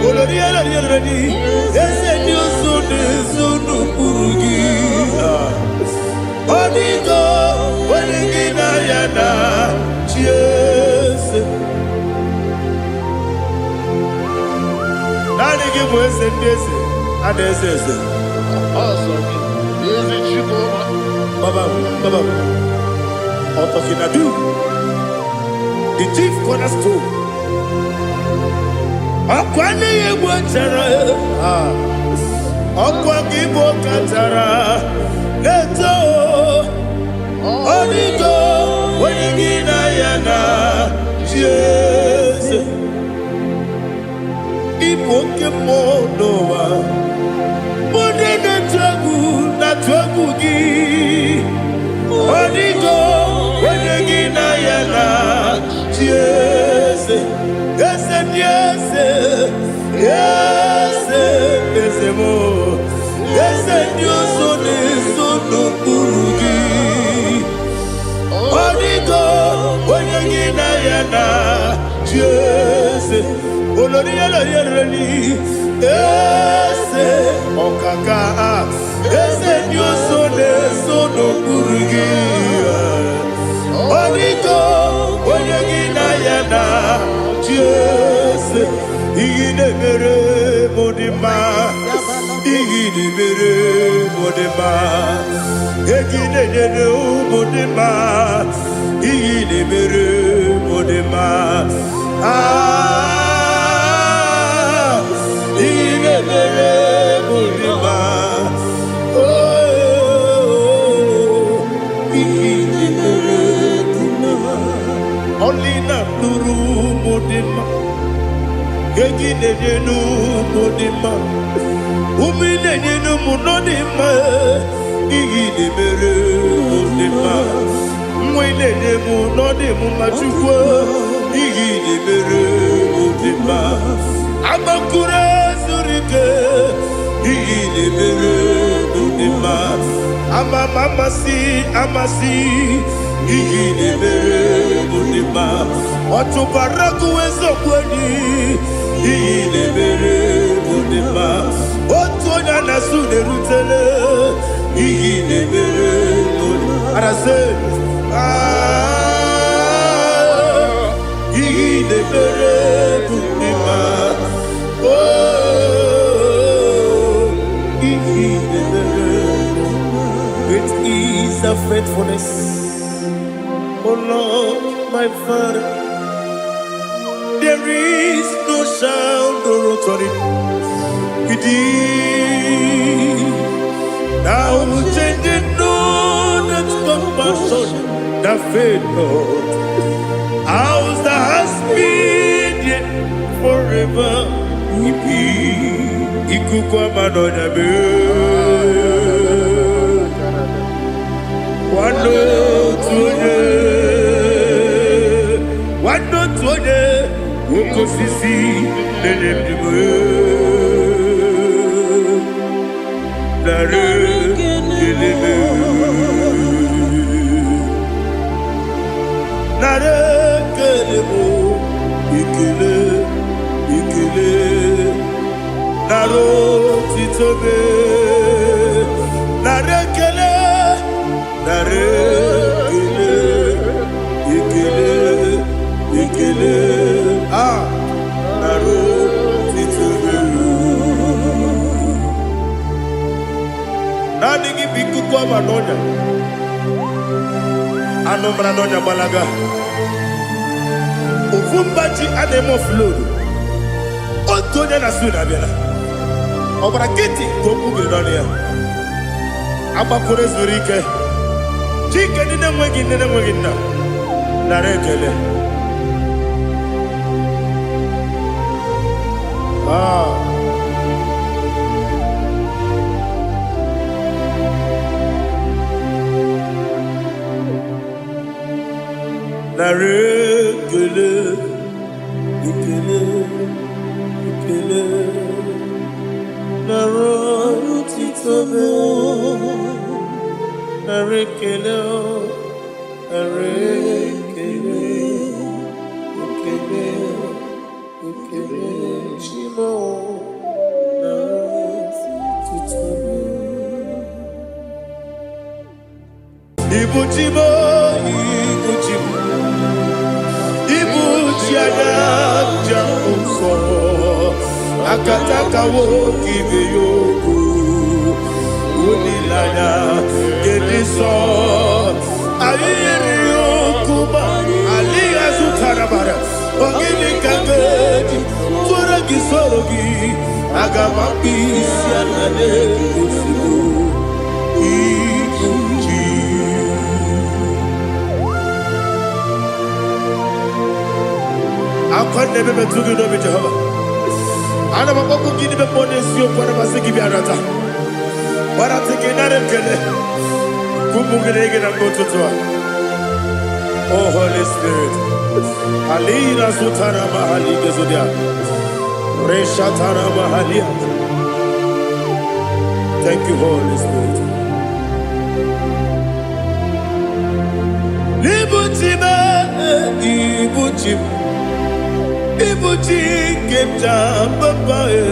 Olori elori elori, eze ndị ọzọ na-eso n'ụkpụrụ gị. Ah. Ọ dịgo onye gị na ya na chi eze. Naanị gị bụ eze ndị eze a na-eze eze. Ọsọ gị, ezi Chukwuma. Baba, Baba, Otokinadu, the chief cornerstone. Ọkwa n'ihe egwu chara, ah, ọkwa gị bụ kachara na-eto. Ọdịgo onye gị na ya na chi eze. Ịbụ oke mmụọ n'ụwa, onye na-atụ egwu na-atụ egwu gị. Ọdịgo onye gị na ya na chi eze. Eze ndị eze, eze, eze m, eze ndị ọzọ na-eso n'okpuru gị. Ọdịgo onye gị na ya na chi eze. Olori elori elori, eze ọkaka, eze ndị ọzọ na-eso n'okpuru gị. Ọdịgo onye gị na ya na chi eze. Ihe na-emere m dị mma, ihe na-emere m dị mma, egi na-enyere ụmụ dị mma, ihe na-emere m dị mma. Ah, ihe na-emere m dị mma. Oh, ihe na-emere dị mma. Ọlị na-atụrụ ụmụ dị mma, egi na-enye n'ụmụ dị mma, ume na-enye n'ụmụ nọ dị mma. Ihe na-emere m dị mma, nwa ị na-enye m nọ dị m mma. Chukwu, ihe na-emere m dị mma. Agbakụrụ zuru ike, ihe na-emere m. Ama m amasị amasị ihe ị na-emere bụ dị mma. Ọ chụbara gụ eziokwu enyi, ihe ị na-emere bụ dị mma. Otu onye a na-asụ na-erutele, ihe ị na-emere bụ dị mma. Arasị, ah, ihe ị na-emere bụ dị mma. Oh, ihe ị na-emere. Great is the faithfulness, O Lord, my Father. There is no sound or authority. Indeed, thou changest not that compassion that fail not. House that has been there forever will be. Ikuku ama n'ọnya mee. Nwanne otu onye, nwanne otu onye, oke osisi na-enye ndụ. Nara ekele m. Nara ekele m, ekele, ekele. Nara otito m. Nara ekele, nara ekele, ekele, ekele. Ah, nara otito m. Naanị gị bụ ikuku ọma n'ọnya. Anụ mara n'ọnya gbalaga. Ofu mba ji a na-eme offload. Otu onye na-asụ na abịala. Ọ gbara nkịtị ka okwu gị n'ọnụ ya. Agbakwuru zuru ike. Chike ndị na-enweghị nne na-enweghị nna. Nara ekele. Ah. Nara ekele, ekele, ekele. Nara otito m. Nara ekele, nara ekele, ekele, ekele. Chimo, nara otito m. Ibu chi m, ibu chi m, ibu chi anya njem nsọ, akataka nwoke ibe ya okwu, olileanya nke nsọ. Anyị yiri okwu ma alịghị azụtara bara. Ọ gịnị ka m ga-eji tụrụ gị soro gị? Aga m akpụ isi ala n'ozugbo. Ibu chi. Akwa na-ebe metụ gị n'obi Jehova. Ana m akpọkwu gị n'ime mmụọ n'eziokwu, ana m asị gị bịa rata. Gbarata gị nara ekele. Ka ụmụ gị na gị na mgbe ụtụtụ a. Oh Holy Spirit. Alina zutara mahali gezodia. Reshatara mahalia. Thank you, Holy Spirit. Ibu chi m, ibu chi m, ibu chi nke m ji papa e.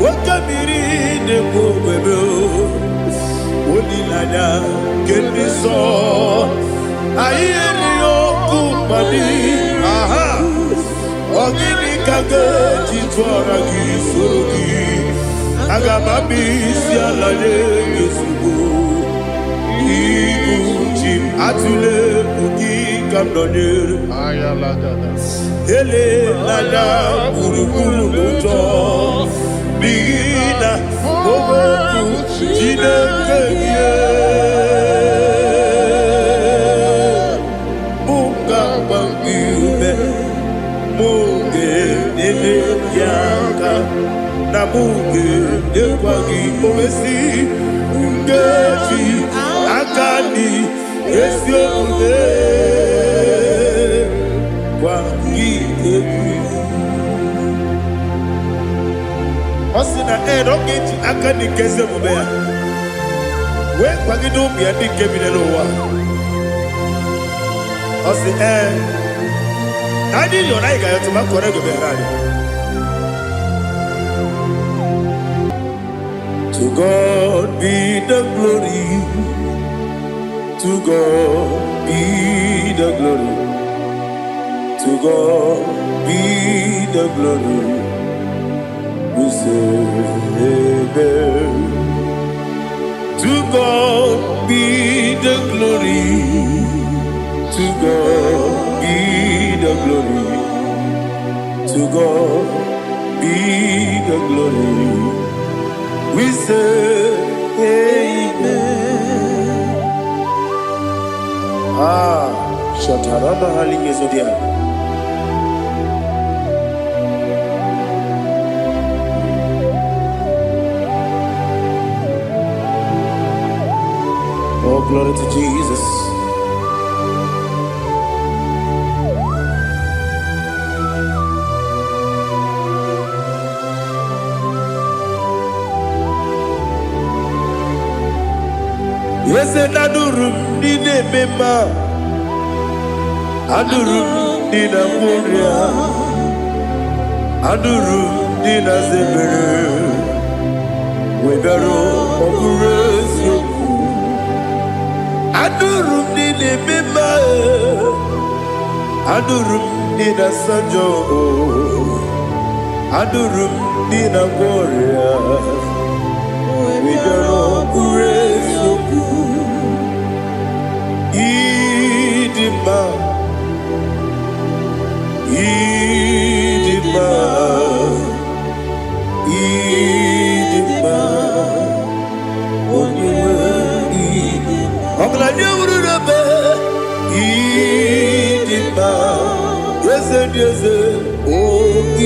Oke mmiri na-ekwu ogbebe olileanya nke ndị nsọ. Anyị erighị ọkụ mmadụ. Aha, ọ gịnị ka ga-eji tụọra gị soro gị? Aga m abịa isi ala nye gị ozugbo. Ibu chi m, atụla egwu, gị ka m nọnyere. Elela gburugburu n'ụjọ, n'ihi na okwu Chineke gị mụ ga-agba gị ume, mụ ga-enyere gị aka, na mụ ga-enyekwa gị owesi nkeji aka n'i ezi omume gwa gị egwu. Ọ sị na ee, na ọ ga-eji aka na nke ezi omume ya Wee kwagide ụmụ ya ndị nke bi n'ụwa. Ọ sị ee, na anyị yọrọ anyị ga-ayọtụ ma kọrọ ego bịara anyị. To God be the glory. To God be the glory. To God be the glory. We say amen. To God be the glory. To God be the glory. To God be the glory. We say amen. Ah, Shatarama Halingezodia. Oh, glory to Jesus. Eze na-adụrụ m ndị na-eme mma, adụrụ m ndị na-agwọ ọrịa, adụrụ m ndị na-aza ebere, webịara ọ bụrụ eziokwu. Adụrụ m ndị na-eme mma, adụrụ m ndị na-asa njọ, adụrụ m ndị na-agwọ ọrịa, webịara ọ bụrụ eziokwu. Ịdị mma, ịdị mma, ịdị mma, onye nwe ịdị. Ọgaranya wuru n'ebe ịdị mma, eze dị eze, o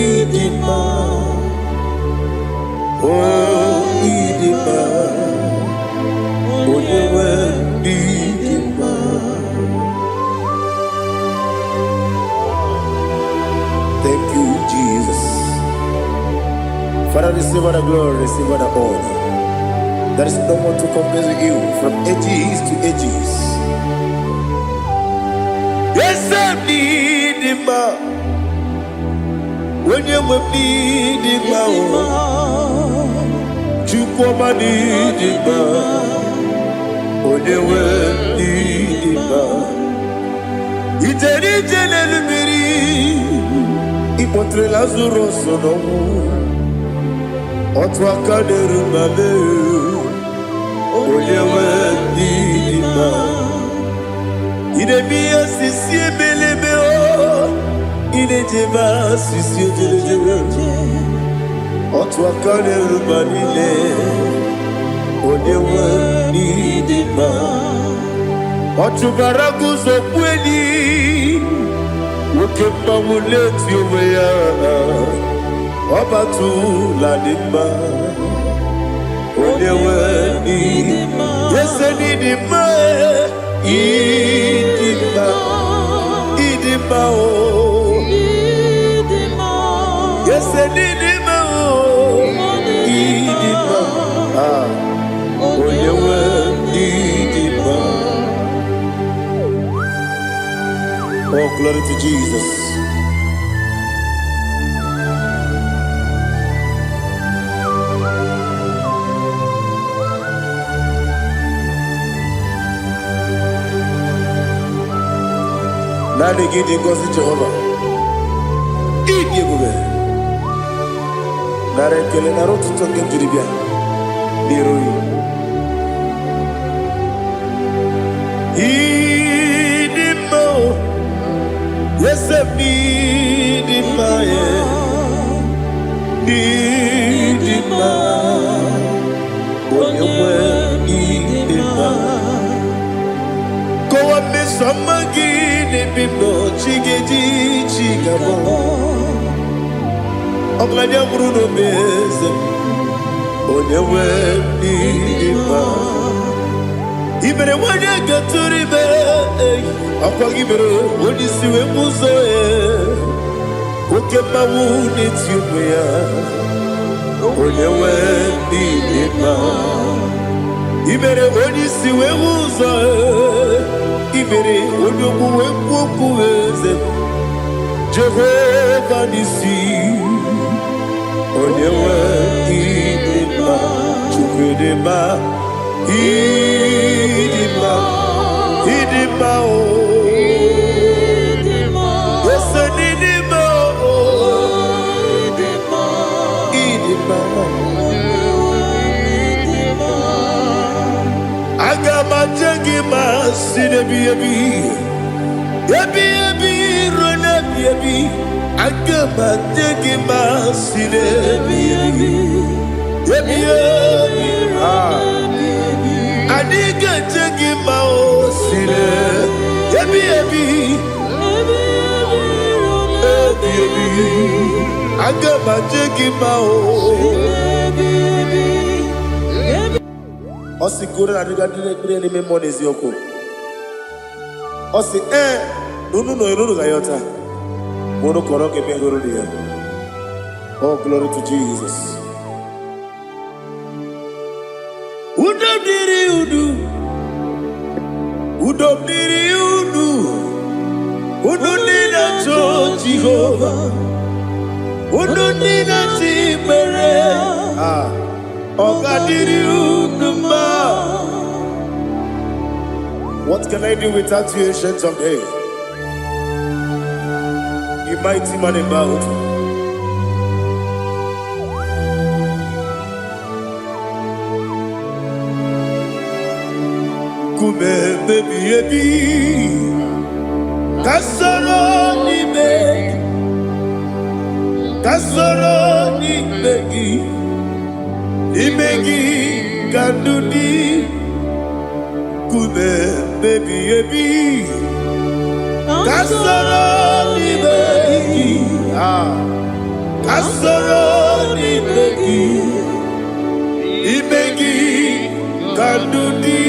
ịdị mma, o ịdị mma, onye nwe ịdị mma. Thank you, Jesus. Father, receive all the glory, receive all the honor. There is no one to compare with you from ages to ages. Yes, I need him. Onye nwe m n'ịdị mma o, Chukwuma n'ịdị mma, onye nwe m n'ịdị mma. Ijere ije n'elu mmiri, ịkpọtere Lazarus n'ọnwụ, otu aka na-eru ma mee, onye nwe m n'ịdị mma. Ị na-eme ihe osisi ebelebe o, ị na-ejebe asịsị ojelejebe, otu aka na-eru ma niile, onye nwe m n'ịdị mma. Ọ chụbara guzo kweli, nwoke mmanwụ na-eti onwe ya, ọbatụla dị mma, onye nwe n'ịdị ese n'ịdị mma, ịdị mma, ịdị mma o, ese n'ịdị mma o, ịdị mma, ah, onye nwe n'ịdị mma. Oh, glory to Jesus. Naanị gị dị ngọzi Jehova. Ịdị ebube. Nara ekele, nara otuto nke m jiri bịa n'iru gị. Ịdị mma o, eze m ịdị mma e, ịdị mma, onye nwe ịdị mma. Kọwa mmeso ọma gị n'ebe m nọ, chi ga-eji chi ga-abọ. Ọgaranya nwụrụ n'obe eze m, onye nwe ịdị mma. I mere nwanyị gatụrụ ime, ọkwa gị mere onye isi wee bụ ụzọ ya. Oke mmanwụ na-eti onwe ya, onye nwe ịdị mma. I mere onye isi wee hụ ụzọ. I mere onye ogbu wee kwuo okwu. Eze Jehova n'isi, onye nwe, ịdị mma. Chukwu dị mma, ịdị mma, ịdị mma o. Ese n'ịdị mma o, ịdị mma. Aga m aje gị ma si n'ebi ebi ebi ebi ruo n'ebi ebi. Aga m aje gị ma si n'ebi ebi ebi ebi. Ah. Anyị ga-eje gị ma o si n'ebi ebi ebi ebi. Aga m aje gị ma o. Ọ sị goro na adịga ndị na-ekpere n'ime mmụọ na eziokwu. Ọ sị ee na unu nọ unu ga-ayọta ma unu kọrọ ga-eme hụrụ ya. Oh, glory to Jesus. Udo dịrị unu, udo dịrị unu, unu ndị na-achọ Jehova, unu ndị na-achọ ikpere. Ah, ọ ga-adịrị unu mma. What can I do without you, Ancient of Days? You mighty man in battle. Nkume ebi ebi, ka soro n'ime gị, ka soro n'ime gị, n'ime gị ka ndụ dị. Nkume ebi ebi, ka soro n'ime gị, ah, ka soro n'ime gị, n'ime gị ka ndụ dị.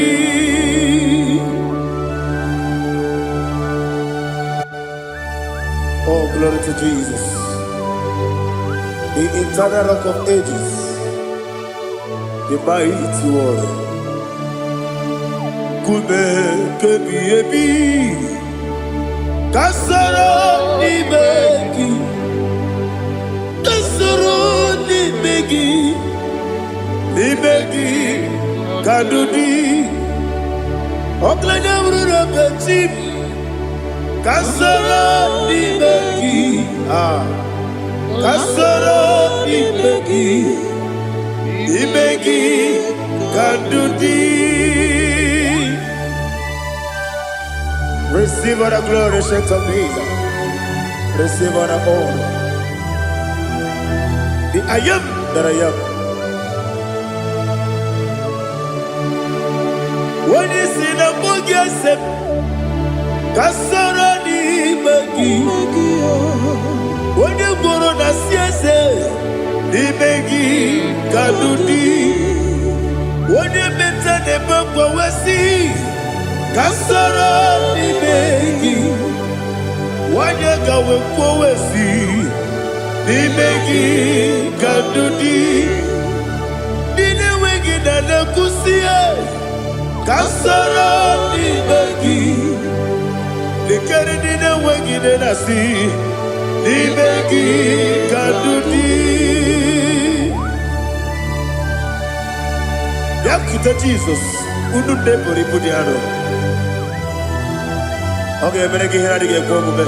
Oh, glory to Jesus, the eternal Rock of Ages, the mighty warrior. Nkume kebi ebi, ka soro n'ime gị, ka soro n'ime gị, n'ime gị ka ndụ dị. Ọkụlanya bụrụ na bechi m, ka soro n'ime gị, ah, ka soro n'ime gị, n'ime gị ka ndụ dị. Receive all the glory, Ancient of Days. Receive all the honor. The I Am that I Am. Onye si na mbụ gị ese m, ka soro n'ime gị. Onye gworo na si eze, n'ime gị ka ndụ dị. Onye meta na-ebe mgbanwesị, ka soro n'ime gị. Nwanyị ka wee kwuo n'ime gị ka ndụ dị. Ndị na-enweghị na na-ekwusi ka soro n'ime gị. Lekere ndị na-enweghị nne na-asị n'ime gị ka ndụ dị. Bịakwute Jizọs, unu ndị buru ibu dị arọ. Ọ ga-emere gị ihe na-adịghị ekwe omume.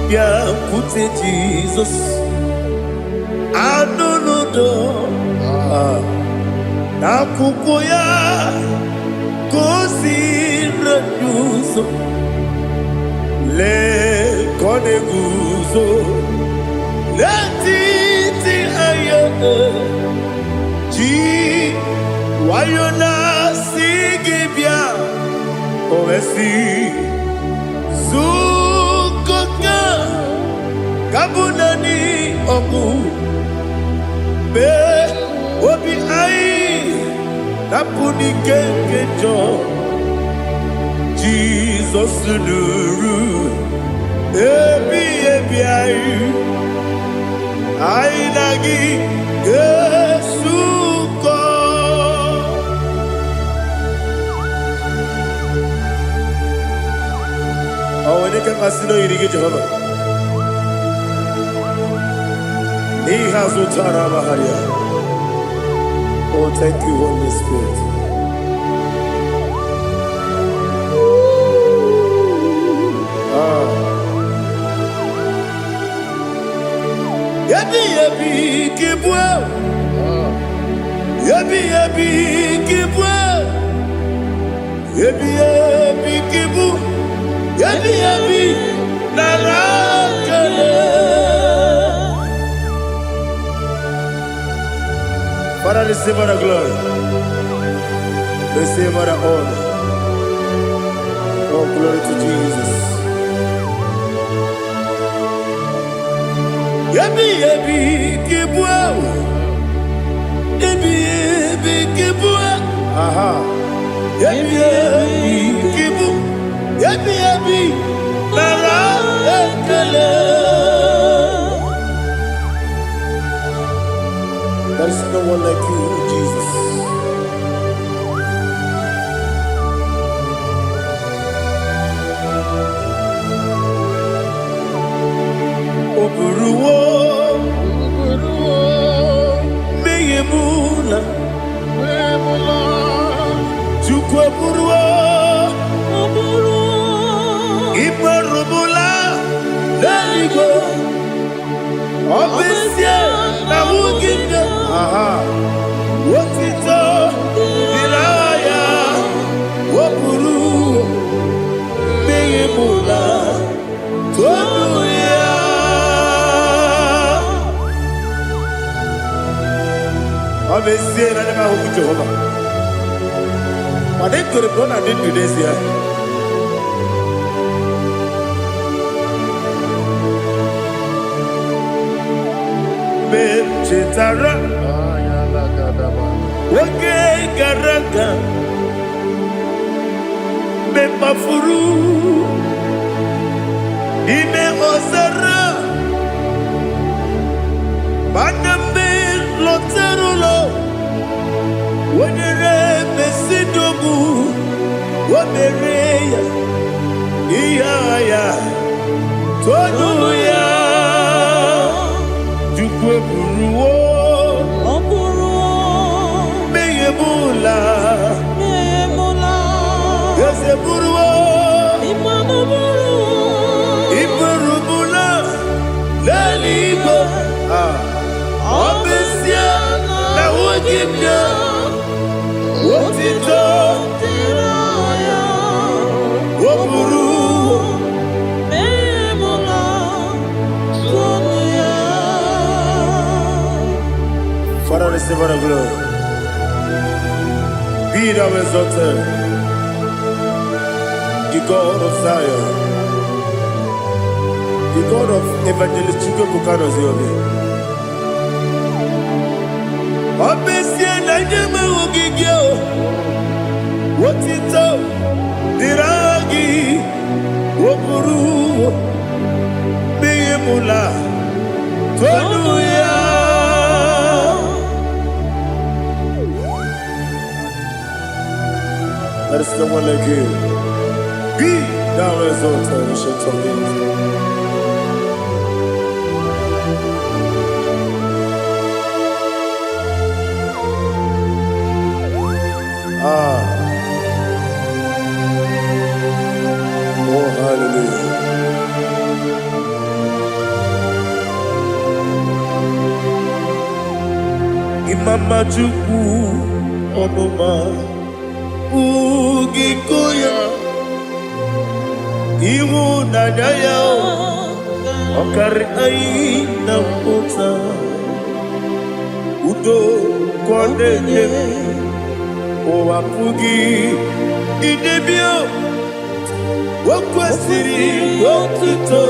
Bịakwute Jizọs, anụ n'udo n'akwụkwọ ya ka o si ụzọ. Lee ka ọ na-eguzo n'etiti anya ji nwayọ na-asị gị bịa. O wee sị zukọta ka bụ naanị ọgwụ mee obi anyị napụ n'ike nke njọ. Jizọs nụrụ ebi ebi anyị, anyị na gị ga-esu. Onye ka mmasị na oyiri gị, Jehova? N'ihe azụ tara amagharịa. Oh, thank you, Holy Spirit. Ah. Ebi ebi ka ịbụ, ebi ebi ka ịbụ, ebi ebi ka ịbụ, ebi ebi nara ekele. Father, receive all the glory. Receive all the honor. Oh, glory to Jesus. Ebi ebi ka ịbụ, ebi ebi ka ịbụ, aha. Ebi ebi ka ịbụ, ebi ebi nara ekele. There is no one like you, Jesus. O buruwo mmehie m na Chukwu eburuwo ikperubula n'eluigwe, ọ bụ ezie na nwunye nne, aha, otito dịrị aha ya. O buru mmehie m na tonu ya. Ọ bụ ezie na ndị m ahụghị Jehova, mana ekwere m na ọ na-adị ndụ n'ezie. Mgbe m chetara oge gara aga, mgbe m kpafuru n'ime ọzara, mana mgbe m lọtara ụlọ, o nyere m ezinụlọ, o mere ya ihe agha ya, tonu ya. Chukwu eburuwo Ọ bụrụ mmehie m ụla. emula. Eze buruwo Ịmanụ bụrụ iburubula n'eluigwe. Ah, ọ bụ ezie na nwunye m ya otito dịrị ya. O buru Emula tonu ya. Father, receive all the glory. Be thou exalted, the God of Zion, the God of Evangelist Chukwuebuka Ziobi. Ọ bụ ezie na nye m ogige o, otito dịrị aha gị. O buru mmehie m la, tonu ya. There is no one like you. Be thou exalted, Ancient of Days. Ah, oh, hallelujah. Imama Chukwu, ọmụma ugiko ya, ịhụnanya ya ọ karị anyị na mpụta, udo ka ọ na-enye, ụwa pụghị idebe. O kwesịrị otuto.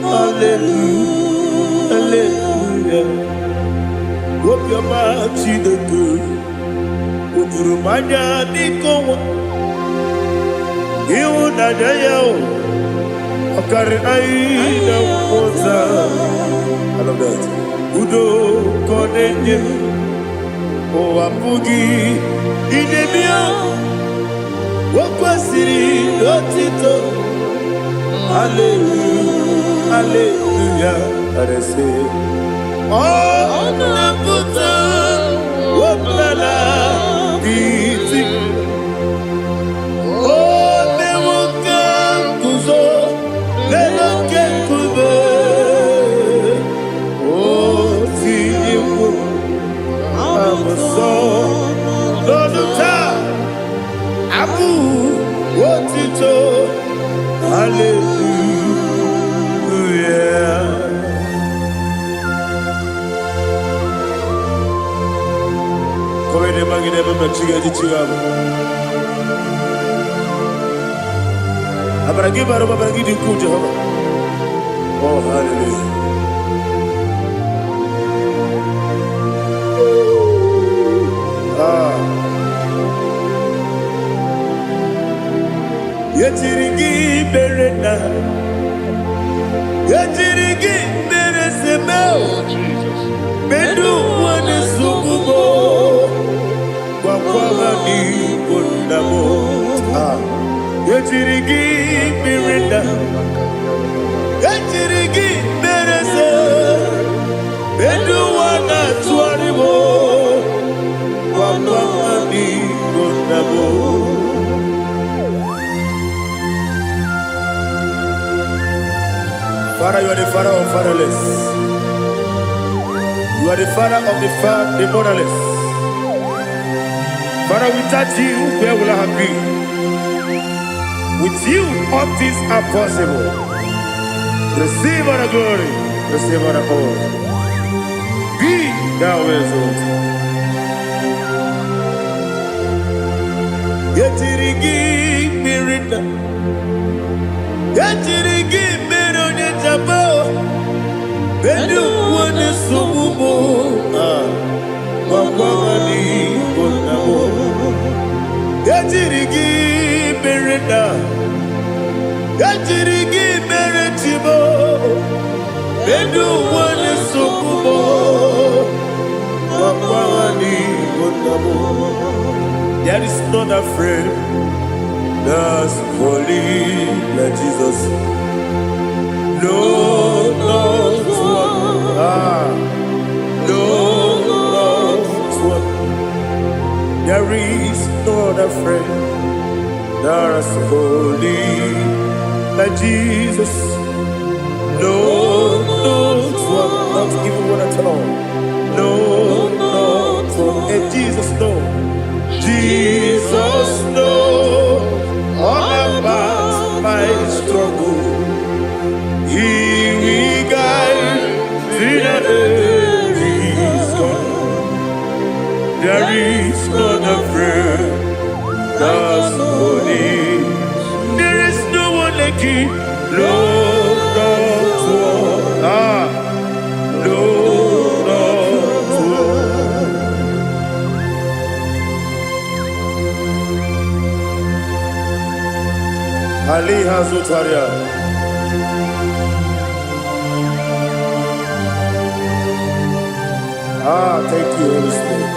Hallelujah, hallelujah. Obiọma Chineke o juru m anya n'ike ọnwa, ịhụnanya ya o ọ karị anyị na mmụta. I love that. Udo ka ọ na-enye, ụwa pụghị idebe. O kwesịrị otito. Hallelujah, hallelujah. And I say, ọ na-apụta ọbụla iti. O mewo ka m guzo n'elu oke nkume. O tinyewo abụsọ n'ọnụ taa abụ otito. Hallelujah. Kọwede magide ebe mmechi ga-eji chi gị abụ. Amara gị bara ụba, amara gị dị ukwuu, Jehova. Oh, hallelujah. Ah. Yetiri gị mere na yetiri gị mere seme. Oh, Jesus. Medu ụwa na-esogbu m, gwakwa ha n'igbo nna m. Ah. Yetiri gị mere na yetiri gị mere se medu ụwa na-atụgharị m, gwakwa ha n'igbo nna m. Father, you are the father of fatherless. You are the father of the motherless. Father, without you, where will I have been? With you, all things are possible. Receive all the glory, receive all the honor. Be thou exalted. Yetiri gị mmiri na yetiri gị mmiri onye jaba bedu ụwa na-esogbu m. Ah, gwakwa ha n'igbo nna m. Ejiri gị mere na ejiri gị mere chibo elu ụwa na-esogbu m, gwakwa ha n'igbo nna m. There is not a friend that's holy like Jesus. No, not one. Ah, no, not one. There is no other friend that's holy like Jesus. No, not one, not even one at all. No, not one. And Jesus, no. Jesus, no. All about my struggle. He will guide till the day is gone. There is no other friend that's holy. There is no one like you. No, not one. Ah, no, not one. Ali Hazutaria. Ah, thank you, Holy Spirit.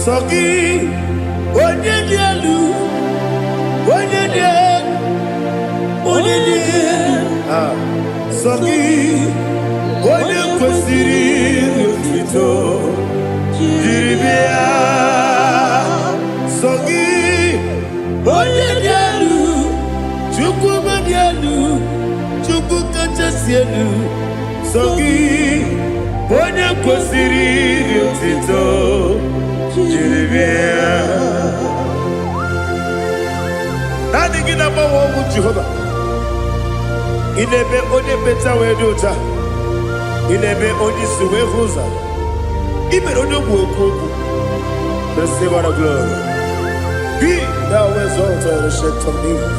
Sọ gị, onye dị elu, onye dị elu, onye dị elu. Ah, sọ gị, onye kwesịrị otuto jiri bịa. Sọ gị, onye dị elu, Chukwu dị elu, Chukwu kachasị elu. Sọ gị, onye kwesịrị otuto jiri bịa. Naanị gị na-agbanwe ọnwụ, Jehova. Ị na-eme onye mmecha wee dị ụcha. Ị na-eme onye isi wee hụ ụzọ. Ị mere onye ogbu okwu okwu. Receive all the glory. Be thou exalted, Ancient of Days.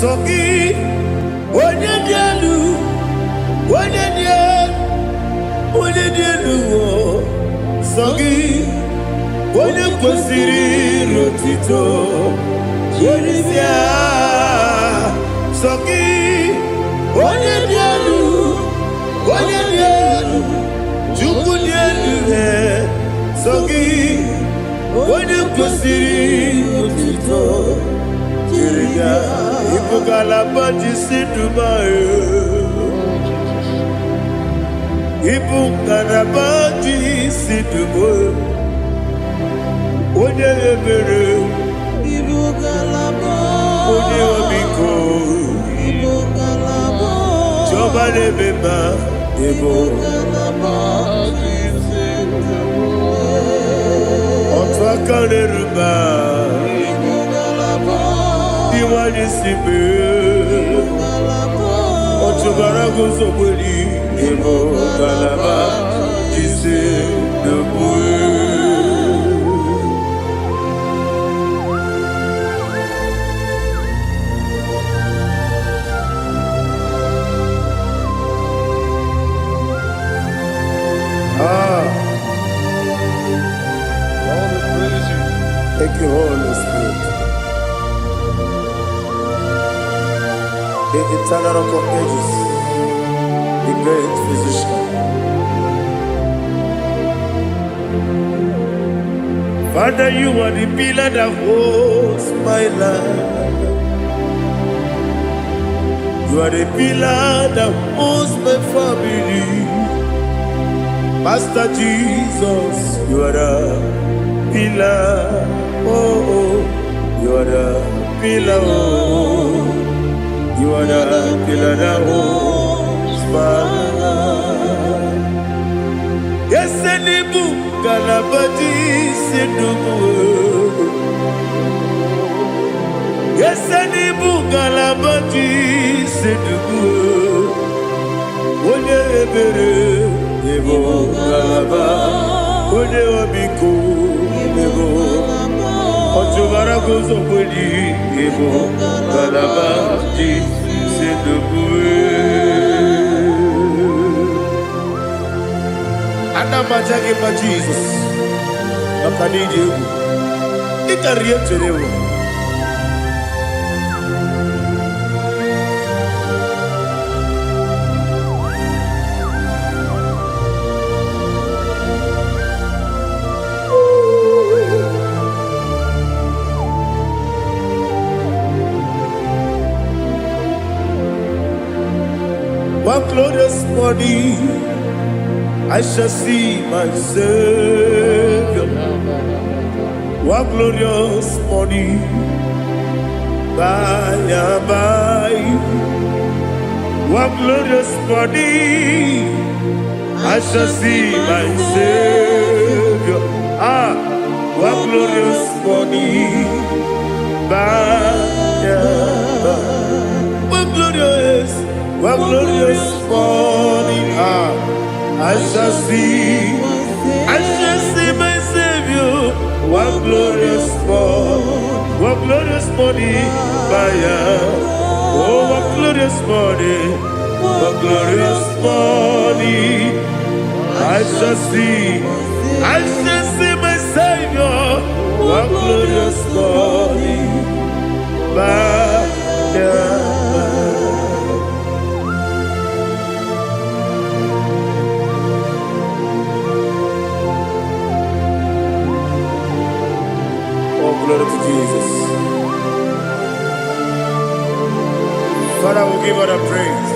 Sọ gị, onye dị elu, onye dị elu, onye dị elu, o. Sọ gị, Onye kwesịrị iru otito Jiri bịa. Sọ gị, onye dị elu, onye dị elu, Chukwu dị elu, sọ gị, onye kwesịrị otito jiri bịa. Ịbụ ngalaba ji si Dubai. Oh, Jesus. Ịbụ ngalaba ji si Dubai. Onye ebere, Ibu ngalaba. Onye ọmịiko, Ibu ngalaba. Chiọma na-eme mma, ịbụ Ngalaba. Otu aka na-eru mba, Ibu ngalaba. Ndị nwanyị si mee. Ngalaba. Ọchụbara guzogberi, ịbụ ngalaba jisi n'okpu. Ah, Lord, we praise you. Thank you, Holy Spirit. The eternal Rock of Ages, the great physician. Father, you are the pillar that holds my life. You are the pillar that holds my family. Master Jesus, you are the pillar. Oh, you are the pillar. Oh, you are the pillar that holds my life. Yes, Nibu, Galabati, Sinubu. Yes, Nibu, Galabati, Sinubu. Onye ebere, ịbụ ngalaba, onye ọmịiko, ịbụ ọchụbara guzokweli, ịbụ ngalaba ji si ndụbụ. Ana m aja gị mma, Jizọs, maka na ịdị egwu, ị karịrị ihe m chere ewu. One glorious morning, I shall see my Savior. One glorious morning, by and by. One glorious morning, I shall see my Savior. Ah, one glorious morning, by and by. One glorious morning, ah, I shall see my Savior. One glorious morning, one glorious morning, by and oh, one glorious morning, one glorious morning, I shall see my Savior. One glorious morning, by and by. Oh, glory to Jesus. Father, we give all the praise.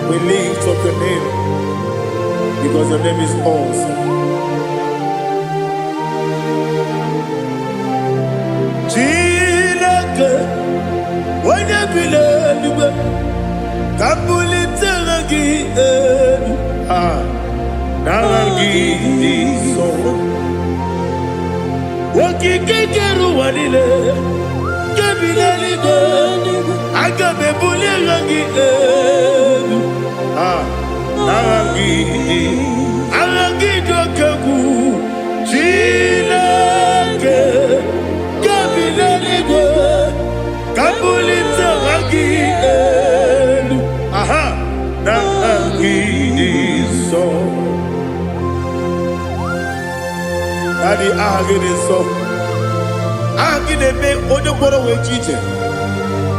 We lift up your name because your name is awesome. Chineke, onye bi n'eluigwe, ka m bulite aha gị elu. Ah, n'aha gị dị nsọ. Okike kere ụwa niile, nke bi n'eluigwe, aga m ebuli aha gị elu. Ah, n'aha gị dị, aha gị dị oke egwu. Chineke, nke bi n'eluigwe, ka m bulite aha gị elu. Aha, n'aha gị dị nsọ. That Daddy, aha gị dị nsọ. Aha gị na-eme onye kwọrọ wee ji ije.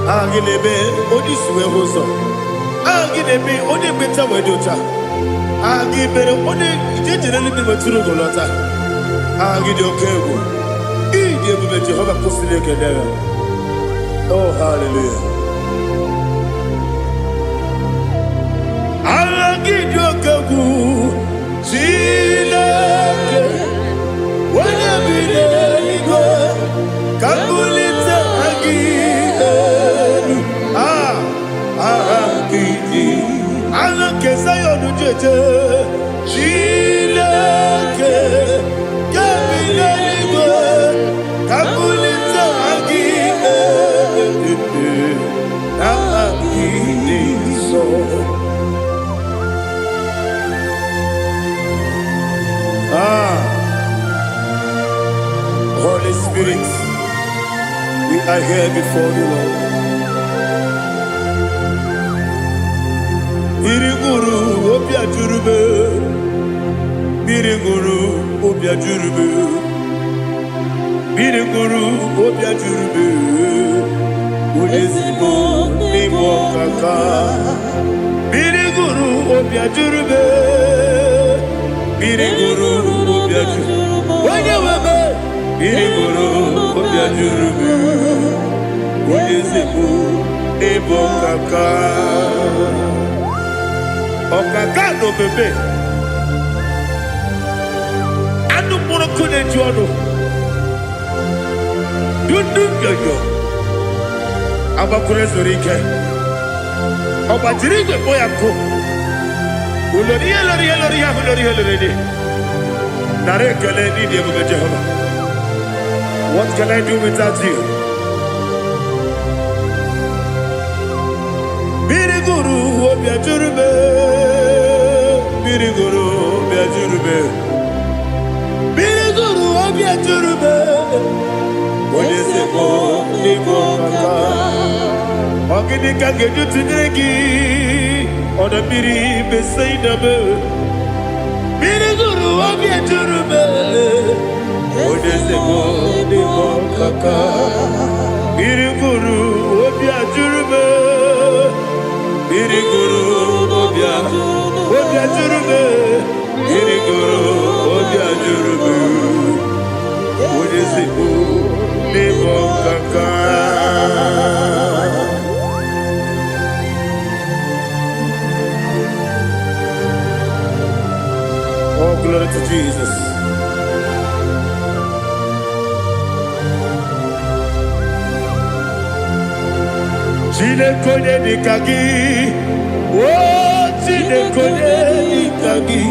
Aha gị na-eme onye isi wee hụ ụzọ. Aha gị na-eme onye mmecha wee dị ụcha. Aha gị mere onye ije jere eluigwe wetụrụ ugo lọta. Aha gị dị oke egwu. Ị dị ebube. Jehova kwụsịrị ekele ya. Oh, hallelujah. Aha gị dị oke egwu. Chineke, onye bi n'eluigwe, ka mbulite aha gị elu. Ah, aha gị dị. Aha nke Zayọn jeje. Chineke, nke bi n'eluigwe, ka mbulite aha gị elu. Aha gị dị nsọ. Ah, Holy Spirit, we are here before you, Lord. Mmiri ṅụrụ obi ajụrụ m. Mmiri ṅụrụ obi ajụrụ m. Mmiri ṅụrụ obi ajụrụ m. Onye ezigbo n'ịbụ ọkaka. Mmiri ṅụrụ obi ajụrụ m. Mmiri ṅụrụ obi ajụrụ. Onye nwe m. Mmiri ṅụrụ obi ajụrụ m. Onye ezigbo n'ịbụ ọkaka. Ọkaka na omeme. Anụ mkpụrụ nkụ na-eju ọnụ. Dundu nyonyo. Agbakwuru ezuru ike. Ọ gbajiri igwe kpọ ya nkụ. Ulori ihe lori ihe lori ihe ahụ lori ihe lori dị. Nara ekele n'ịdị ebube Jehova. What can I do without you? Mmiri gụrụ obi ajụrụ m. Mmiri gụrụ obi ajụrụ m. Mmiri gụrụ obi ajụrụ m. Onye ezigbo n'ịbụ ọkaka. Ọ gịnị ka m ga-eji tụnyere gị? Ọdọ mmiri Besaida m. Mmiri gụrụ obi ejuru m. Onye ezigbo n'ịbụ ọkaka. Mmiri gụrụ obi ajụrụ m. Mmiri gụrụ obi ajụrụ m. Mmiri gụrụ obi ajụrụ m. Onye ezigbo n'ịbụ ọkaka. Oh, glory to Jesus. Chineke, onye dịka gị? O Chineke, onye dịka gị?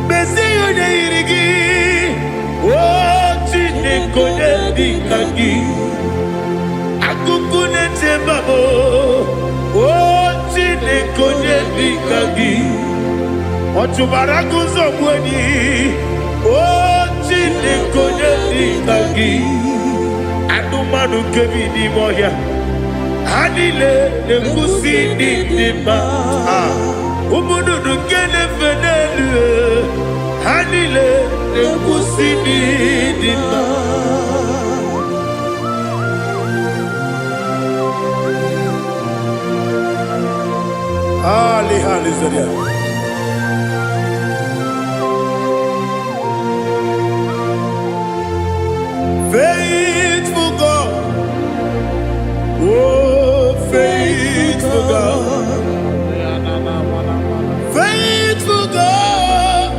Mezie onye yiri gị. O Chineke, onye dịka gị? Akụkụ na-eche mba m. O Chineke, onye dịka gị? Ọ chụbara agụzọ gbu enyi. O Chineke, onye dịka gị? Anụmanụ nke bi n'ime ọhịa, ha niile na-ekwusi ndị dị mma. Ah, ụmụ nnụnụ nke na-efe n'elu, ha niile na-ekwusi ndị dị mma. Ali hallelujah. Faithful God, oh, faithful God, faithful God,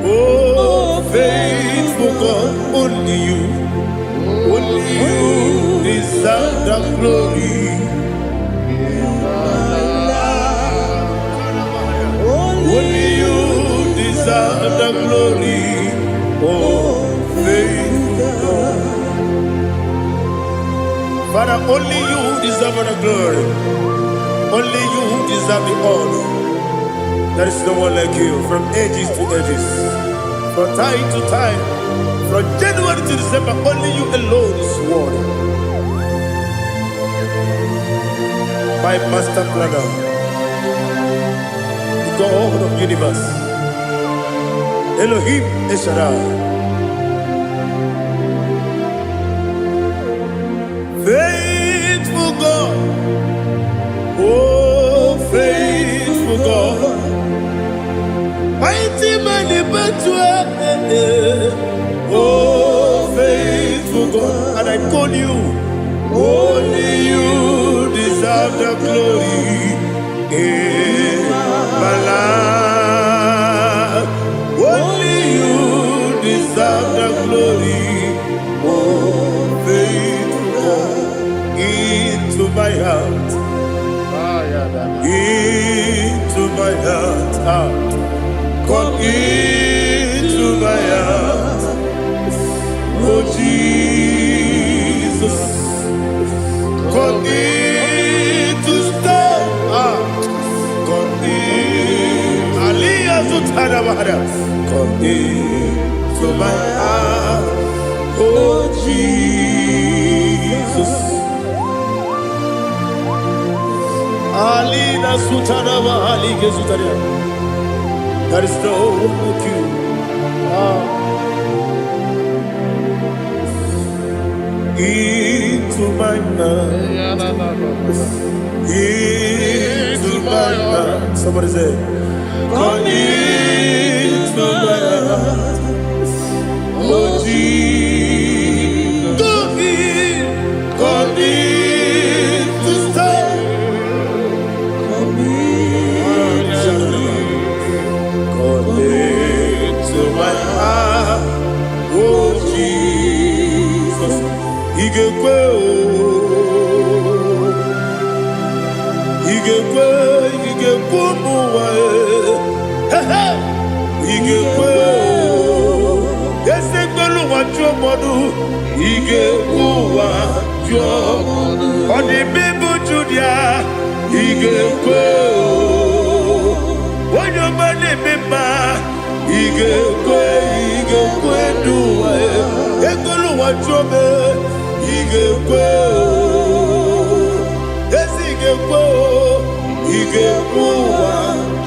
oh, faithful God, only you deserve the glory. Only you deserve the glory, oh, faithful God. Father, only you deserve the glory. Only you deserve the honor. There is no one like you from ages to ages, from time to time, from January to December. Only you alone is worthy. My master planner, the God of universe, Elohim El Shaddai. Faithful God, oh faithful God, mighty man in battle, oh faithful God, and I call you, only you deserve the glory in my life. Only you deserve the glory, oh faithful God, into my heart, into my heart, ah. Come into my heart, oh Jesus. Come in to stay. Ah, come in. Aliyah Zutara Bahara. Come in to my heart, oh Jesus. Alina Sutara Bahali Gezutaria. There is no one like you. Ah. Into my heart. Into my heart. Somebody say, come into my heart. Oh Jesus. Come in. Come in to stay. Come into my heart. Oh Jesus. Igekwe o. Igekwe, igekwe ụmụ ụwa e. He he. Igekwe o. Eze gbelu ụwa jụọ mmadụ. Igekwe ụwa jụọ. Ọ dị mbe bụ Judia. Igekwe o. Onye ọma na-eme mma. Igekwe, igekwe ndụ ụwa e. Egbelu ụwa jụọ m e. Igekwe o. Ezi ga-ekwe o, ị ga-ekwe ụwa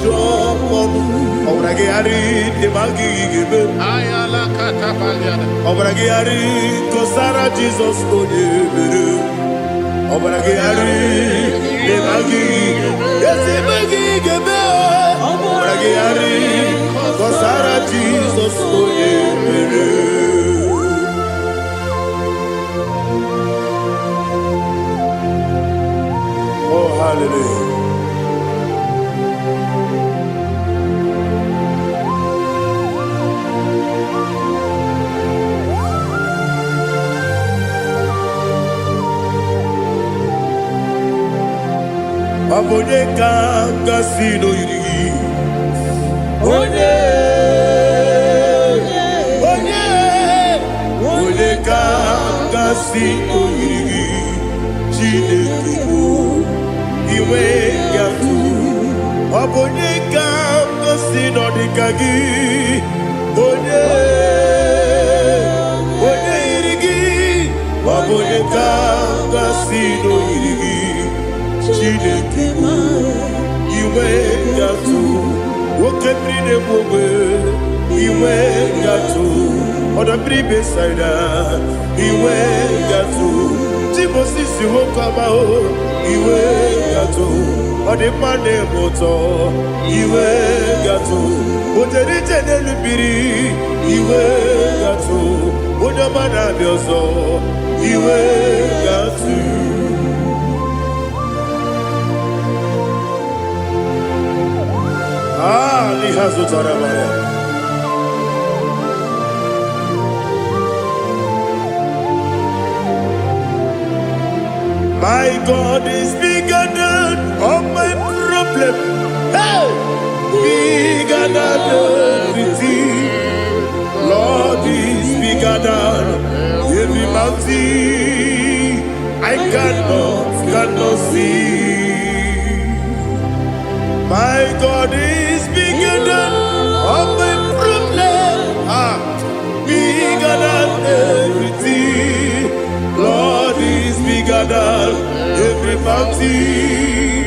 jụọ mmadụ. Ọbara gị gharị dị ma gị ga-eme. Ọbara gị gharị kọsara Jizọs onye mere. Ọbara gị gharị dị ma gị ezi ma gị ga-eme. Ọbara gị gharị kọsara Jizọs onye mere. Oh, hallelujah. Ọ bụ onye ka gasị n'oyiri gị? Onye, onye, onye ka gasị n'oyiri gị? Chineke bụ inwe ya tụ. Ọ bụ onye ka gasị n'ọdịka gị? Onye, onye yiri gị? Ọ bụ onye ka gasị n'oyiri gị? Chineke bụ inwe gatụ nwoke mmiri na-egbu ogbe inwe gatụ ọdọ mmiri Besaida inwe gatụ Timosisi nwoke ọma o inwe gatụ ọ dị mma na-eme ụtọ inwe gatụ o jere ije n'elu mmiri inwe gatụ onye ọma na-abịa ọzọ inwe gatụ. Ah, Lihazutara. My God is bigger than all my problem. Hey! Bigger than everything. Lord is bigger than every mountain. I cannot see. My God is bigger than all my problem. Ah, bigger than everything. Lord is bigger than every mountain.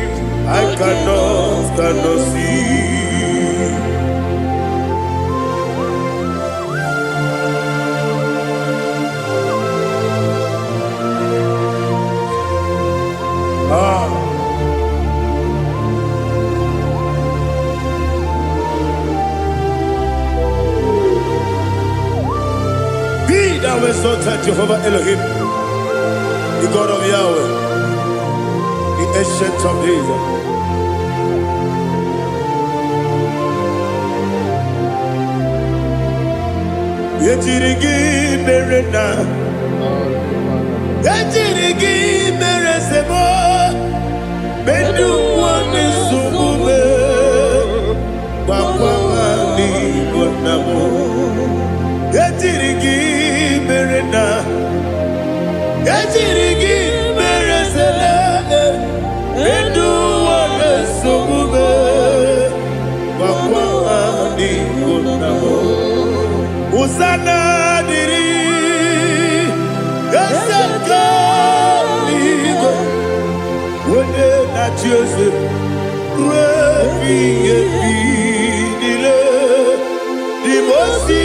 I cannot see. Taa Jehovah Elohim, the God of Yahweh, the Ancient of Days. Ejiri gị mere na ejiri gị mere sebo mgbe ndị ụwa na-esogbu m, gwakwa ha n'Igbo nna m. Ejiri gị mere na ejiri gị mere sele mgbe ndị ụwa na-esogbu m, gwakwa ha n'Igbo nna m. Hosanna dịrị eze nke eluigwe, onye na-achị eze ruo ebighị ebi niile. Dị m osi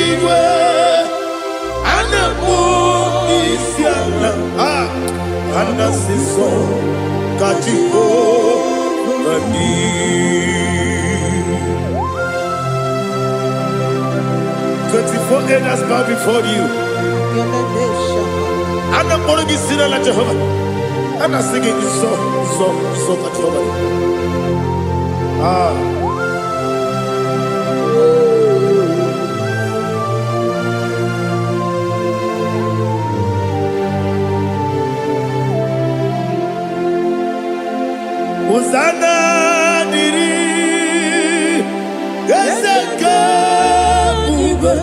igwe a na-akpọ isi ala, a a na-asị nsọ ka Jehova dị. 24 elders bow before you. A na-akpọrọ gị si n'ala Jehova. A na-asị gị nsọ, nsọ, nsọ ka Jehova dị. Ah. Hosanna dịrị eze nke ebube,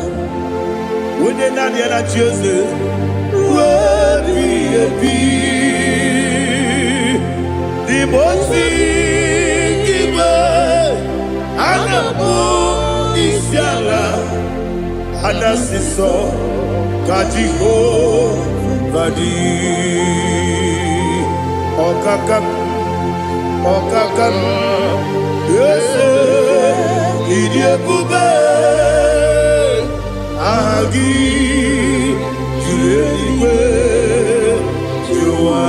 onye naanị ya na-achị eze ruo ebighị ebi. Dị m osi igwe a na-akpọ isi ala, a na-asị nsọ ka Jehova dị. Ọkaka m, ọkaka m, eze, ịdị ebube, aha gị juru eluigwe juru ụwa.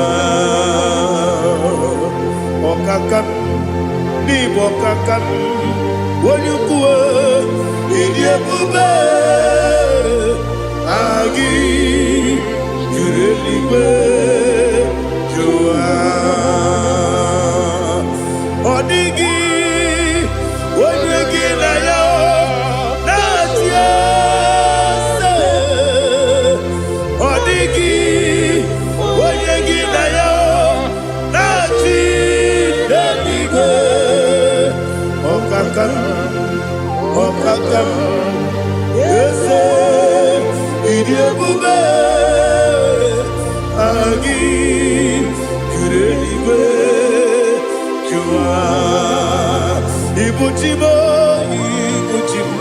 Ọkaka m, n'ịbụ ọkaka m, onye ukwu, ịdị ebube, aha gị juru eluigwe juru ụwa. Ọ dịghị onye gị na ya na-achị eze. Ọ dịghị onye gị na ya na-achị n'eluigwe. Ọkaka m, ọkaka m, eze, ịdị ebube, aha gị juru eluigwe juru ụwa. Ibu chi m, ibu chi m,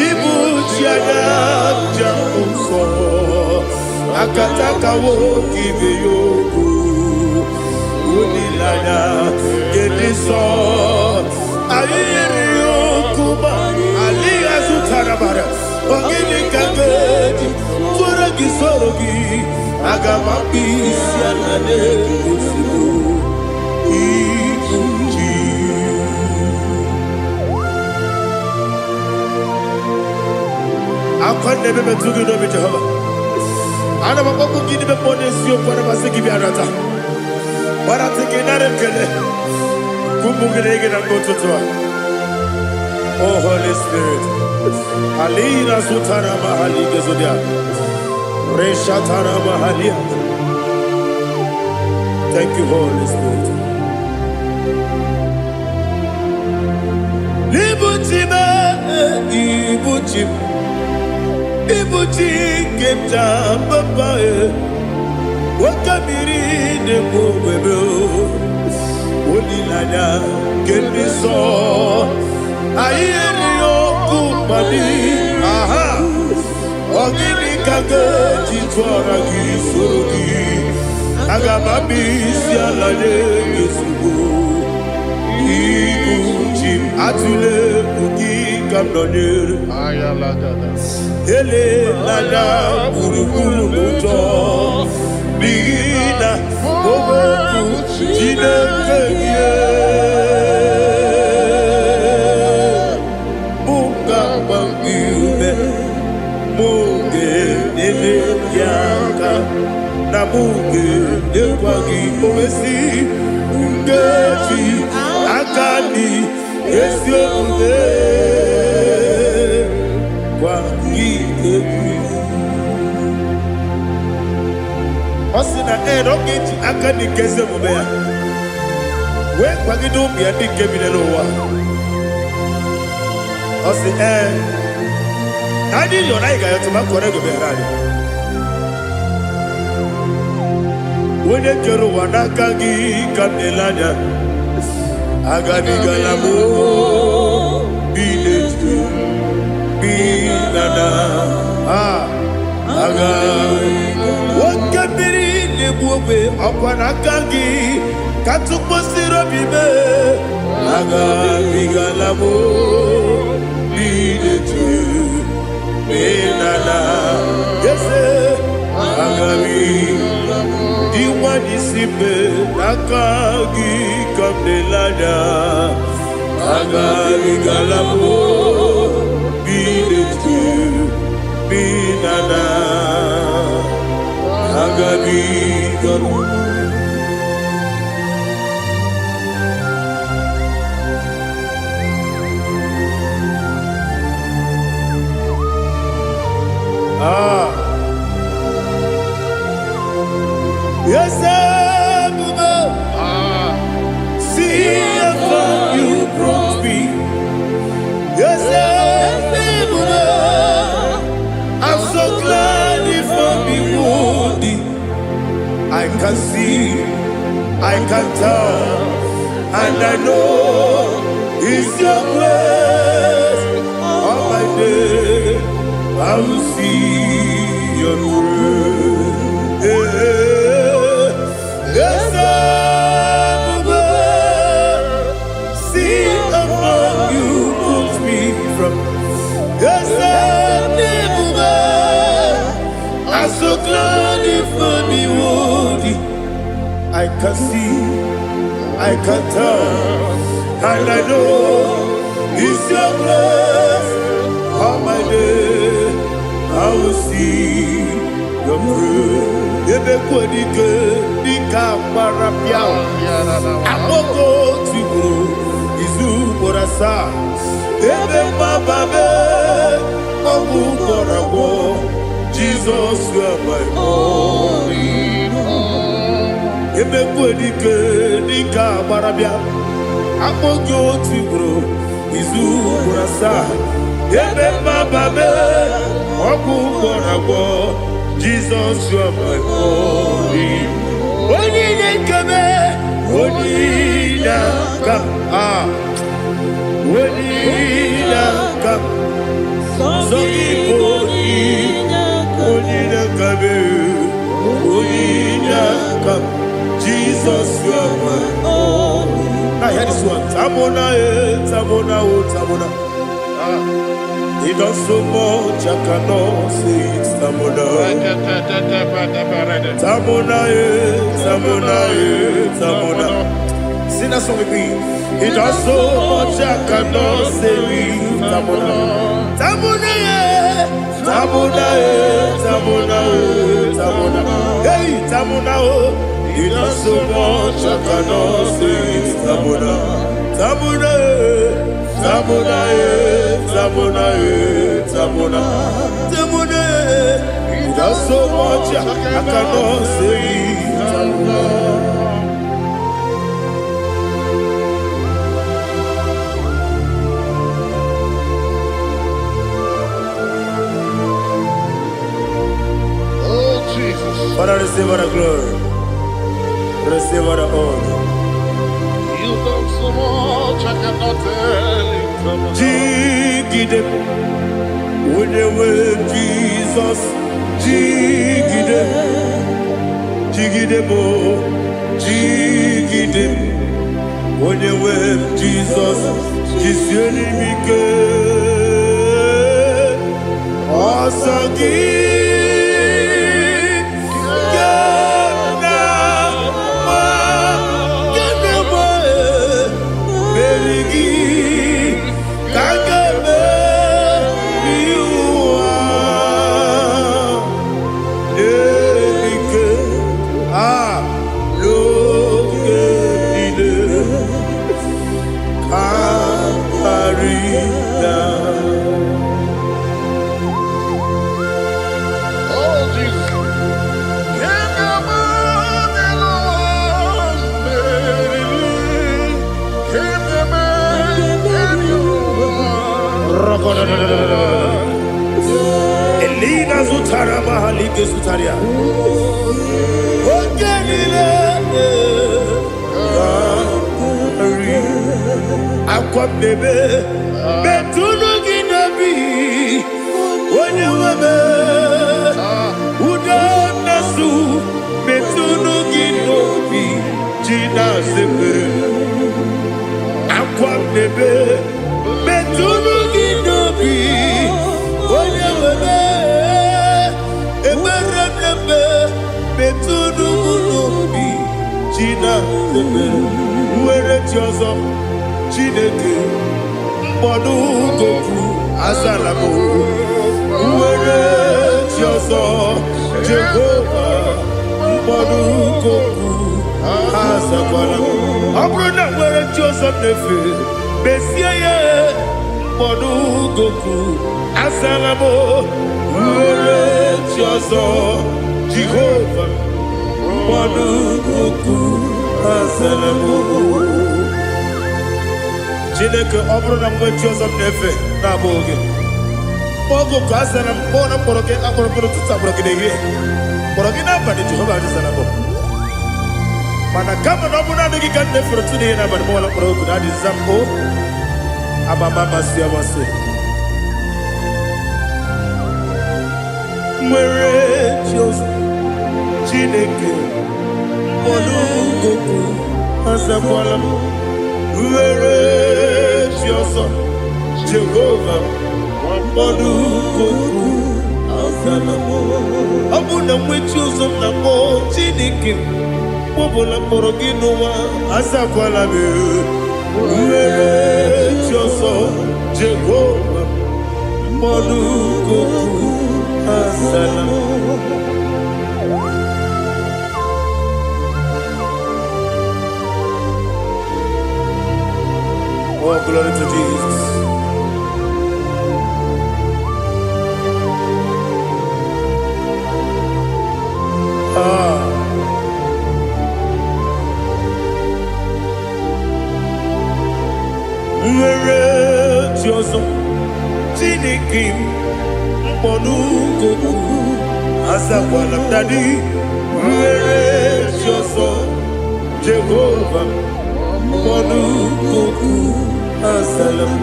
ibu chi anya nja nsọ akatakawo ibe ya okwu olileanya nke nsọ anyị yiri okwu ma alịghị azụtara bara. Ọ gịnị ka m ga-eji tụọrọ gị soro gị? Aga m akpụ isi ala na-egosigo ibu chi. Akwa na-ebe metụ gị n'obi Jehova. Ana m akpọkwu gị n'ime mmụọ n'eziokwu. Ana m asị gị bịa nata gbarata gị nara ekele ụmụ gị na gị na mgbe ụtụtụ a. Oh Holy Spirit, alina sutara mahali gezodia reshatara mahalia. Thank you, Holy Spirit. Ibuchi m, ibuchi m, ibuchi nke m ji papa e, oke mmiri na-egbu ogwebe, olileanya nke ndị nsọ anyị erighị ọkụ mmadụ. Aha, ọ gịnị ka ga-eji tụọra gị soro gị? Aga m abịa isi ala nye gị ozugbo. Ibu chi m, atụle egwu, gị ka m nọnyere. Elela gburugburu n'ụjọ, n'ihi na okwu Chineke gị mụ ga-agba gị ume, mụ. gị aka na mụ ga-enyekwa gị. O wee sị, nkeji aka dị ezi omume gwa gị egwu. Ọ sị na ee, na ọ ga-eji aka dị nke ezi omume ya wee kwagide ụmụ ya ndị nke bi n'ụwa. Ọ sị ee, na anyị yọrọ, anyị ga-ayọtụ ma kọrọ ego meghere anyị. Onye kere ụwa, n'aka gị ka m na-ele anya. Agabigala m bi n'etu bi na na a aga. Oke mmiri na-egbu ogbe, ọkwa n'aka gị ka tụkpọsiri obi mee. Agabigala m bi n'etu bi na na ese agabi dị nwanyị si mbe, n'aka gị ka m na-ele anya. Agabigala m bi n'etu bi na na agabigala. Ah. Yes, Ebube, see how far you brought me. Yes, Ebube, I'm so glad you found me worthy. I can see, I can tell, and I know it's your grace. All my day, I will see your grace. Yes, Ebube, see how far you brought me from. Yes, Ebube, I'm so glad you found me worthy. I can see, I can tell, and I know it's your grace. All my day, I will see your grace. Ebe kwenike dịka agbara pịa akpọgo tigburu izu ugboro asaa, ebe mgbababe ọgwụ gwọrọ agwọ. Jizọs, you are my all. Ebe kwenike dịka agbara bịa akpọ gị otu ugboro izu ugboro asaa, ebe mmababe ọgwụ gwọrọ agwọ. Jizọs, you are my all. Onye na-ekebe, onye na-aka a, onye na-aka sọ gị bụ onye na-akabe, onye na-aka. Jesus, you are my. Now hear this one. Tamona, eh, Tamona, oh, Tamona. He does so much, I cannot say it. Tamona. Tamona, eh, Tamona, eh, Tamona. Sing that song with me. He does so much, I cannot say it. Tamona. Tamona, eh, Tamona, eh, Tamona, eh, Tamona. Hey, Tamona, oh. He does so much, I cannot say it. Tamona. Tamona, eh, Tamona, eh, Tamona, eh, Tamona. Tamona, eh. He does so much, I cannot say it. Tamona. Oh, Jesus. Father, receive all the glory. Receive all the honor. You've done so much, I cannot tell it. Jigide, onye nwe Jizọs, jigide, jigide m, jigide m, onye nwe Jizọs, jisie m ike. Ọsọ gị ka m na-agba, ka m na-agba, meri gị ka m ga-emeri ụwa. ga-esutara ya. Oke niile ga-eri. Akwa m na-ebe metụnụ gị n'obi, onye nwe m. Udo na-asụ metụnụ gị n'obi, ji na-asịpụrụ. Akwa m na-ebe metụnụ gị n'obi, onye nwe m. Ekpere m na-ebe metụnụ m n'obi, ji na-asịpụrụ. Nwere chi ọzọ, Chineke, mkpọdụ goku azala m. Nwere chi ọzọ, Jehova, mkpọdụ goku azakwala m. Ọ bụrụ na nwere chi ọzọ m na-efe, mesie ya, mkpọdụ goku azala m. Nwere chi ọzọ, Jehova, mkpọdụ goku azala m. Chineke, ọ bụrụ na mgbe chi ọzọ m na-efe na-abụghị gị, oge ka a zara m, kpọọ na mkpọrọ gị, akpọrọ mkpọrọ ụtụtụ, akpọrọ gị n'ehihie, kpọrọ gị n'abalị, Jehova azara m. Mana kama na ọ bụrụ naanị gị ka m na-efere ụtụtụ n'ehihie n'abalị, mụwala mkpọrọ ogu na adịza m o amama amasị amasị. Nwere chi ọzọ, Chineke, mkpọrọ goku azakwala m. Nwere chi ọzọ, Jehova, mkpọrọ goku azala m. Ọ bụ na nwechi ụzọ m na-akpọ, Chineke, mkpọbụla mkpọrọ gị n'ụwa, azakwala m. Nwere chi ọzọ, Jehova, mkpọrọ goku azala m. Oh, glory to Jesus. Ah. Nwere chi ọzọ, Chineke m, mkpọnụgoku azakwala m. Dadi, nwere chi ọzọ, Jehova, mkpọnụgoku azala m.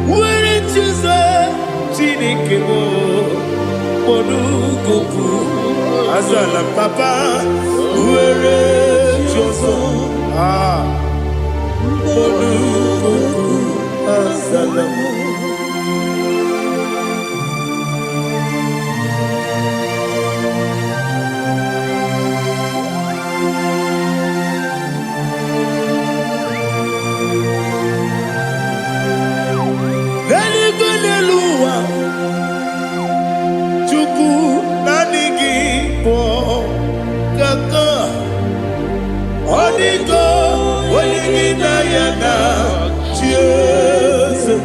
Nwere chi ọzọ, Chineke m, mkpọnụgoku azala m. Papa, nwere chi ọzọ, ah, mkpọnụgoku azala m. N'eluigwe, n'elu ụwa, Chukwu, naanị gị bụ kaka. Ọ dịgo onye gị na ya na chi eze.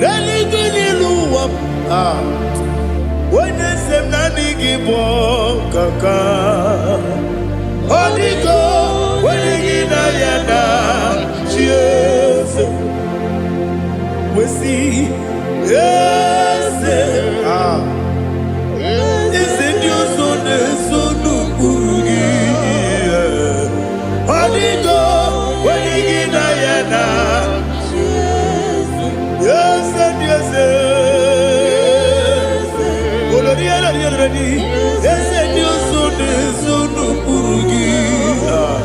N'eluigwe, n'elu ụwa, ah, onye eze m, naanị gị bụ kaka. Ọ dịgo onye gị na ya na chi eze. Wesi eze, ah, eze ndị ọzọ na-eso n'ụkpụrụ gị. Ọ dịgo onye gị na ya na eze ndị eze. Olori elori elori, eze ndị ọzọ na-eso n'ụkpụrụ gị. Ah.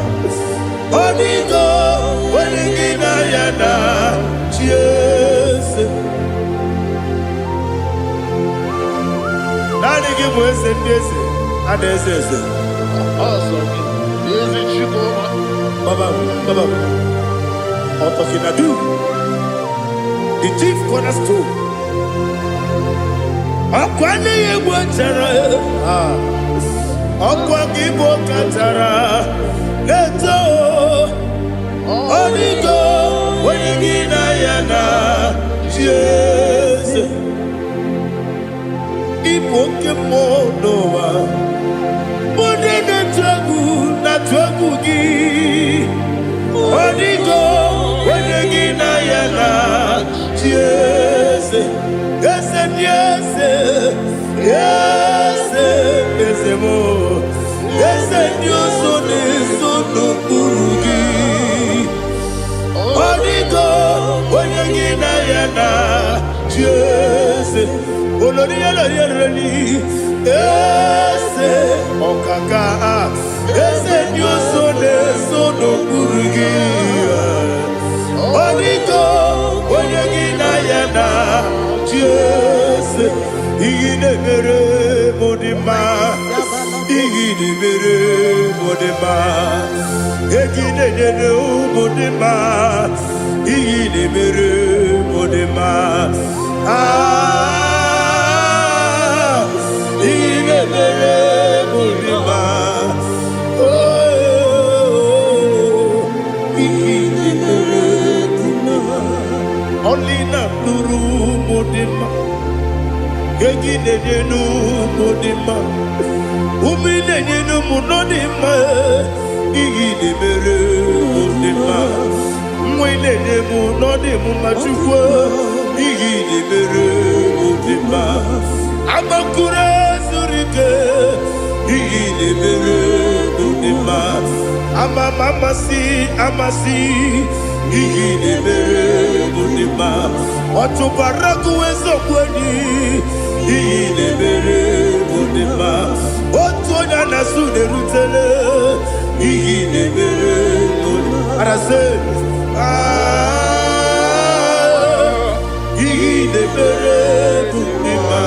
Ọ dịgo onye gị na ya na chi eze. Naanị gị bụ eze ndị eze, a na-eze eze. Eze Chukwuma. Baba, Baba, Otokinadu, the chief cornerstone. Ọkwa nne ya egwu chara, ah, ọkwa gị bụ kachara na-eto. Ọ dịgo onye gị na ya na chi eze. Ịbụ oke mmụọ n'ụwa. Ndị na-atụ egwu na-atụ egwu gị. Ọ dịgo onye gị na ya na chi eze. Eze ndị eze, Eze eze m, eze ndị ọzọ na-eso n'okpuru gị. Ọ dịgo onye gị na ya na chi eze. Olori olori olori eze ọkaka, eze ndị ọzọ na-eso n'okpuru gị. Ọ dịgo onye gị na ya na chi eze. Ihe na-emere m dị mma, ihe na-emere m dị mma, ego ị na-enyere ụmụ dị mma, ihe na-emere m dị mma. Ah, ihe na-emere m dị mma. Oh, ihe na-emere dị mma. Ọlị na-alụrụ ụmụ dị mma, ego ị na-enye n'ụmụ dị mma, ụmụ ị na-enye n'ụmụ nọ dị mma, ihe ị na-emere mụ dị mma, nwa ị na-enye mụ nọ dị m mma. Chukwu, ihe ị na-emere mụ dị mma. Agbakụrụ zuru ike, ihe ị na-emere mụ dị mma. Ama m amasị amasị, ihe ị na-emere mụ dị mma. Ọchụbara gụ eziokwu enyi, ihe ị na-emere mụ dị mma. Otu onye a na-asụ na-erutele, ihe ị na-emere mụ dị mma. Arasị, ah, ihe ị na-emere mụ dị mma.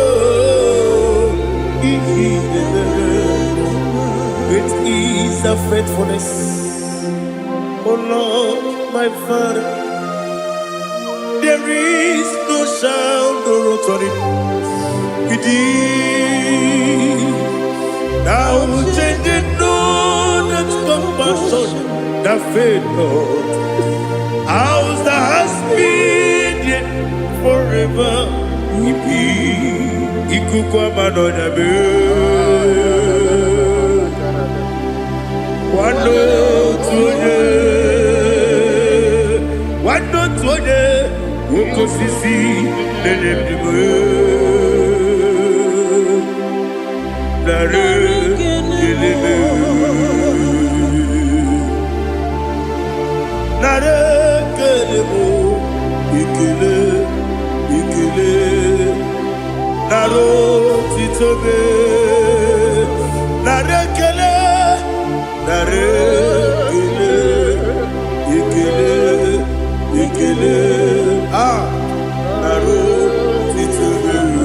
Oh, ihe ị na-emere. Great is the faithfulness, O Lord, my Father. There is no sound or authority. Indeed, thou changest not that compassion that fail not. House that has been there forever will be. Ikuku ama n'ọnya mee. Nwanne otu onye, nwanne otu onye, oke osisi na-enye ndụ. Narị ekele m. Narị ekele m, ekele, ekele, narị otito m, narị ekele, narị ekele, ekele, ekele, ah, narị otito m.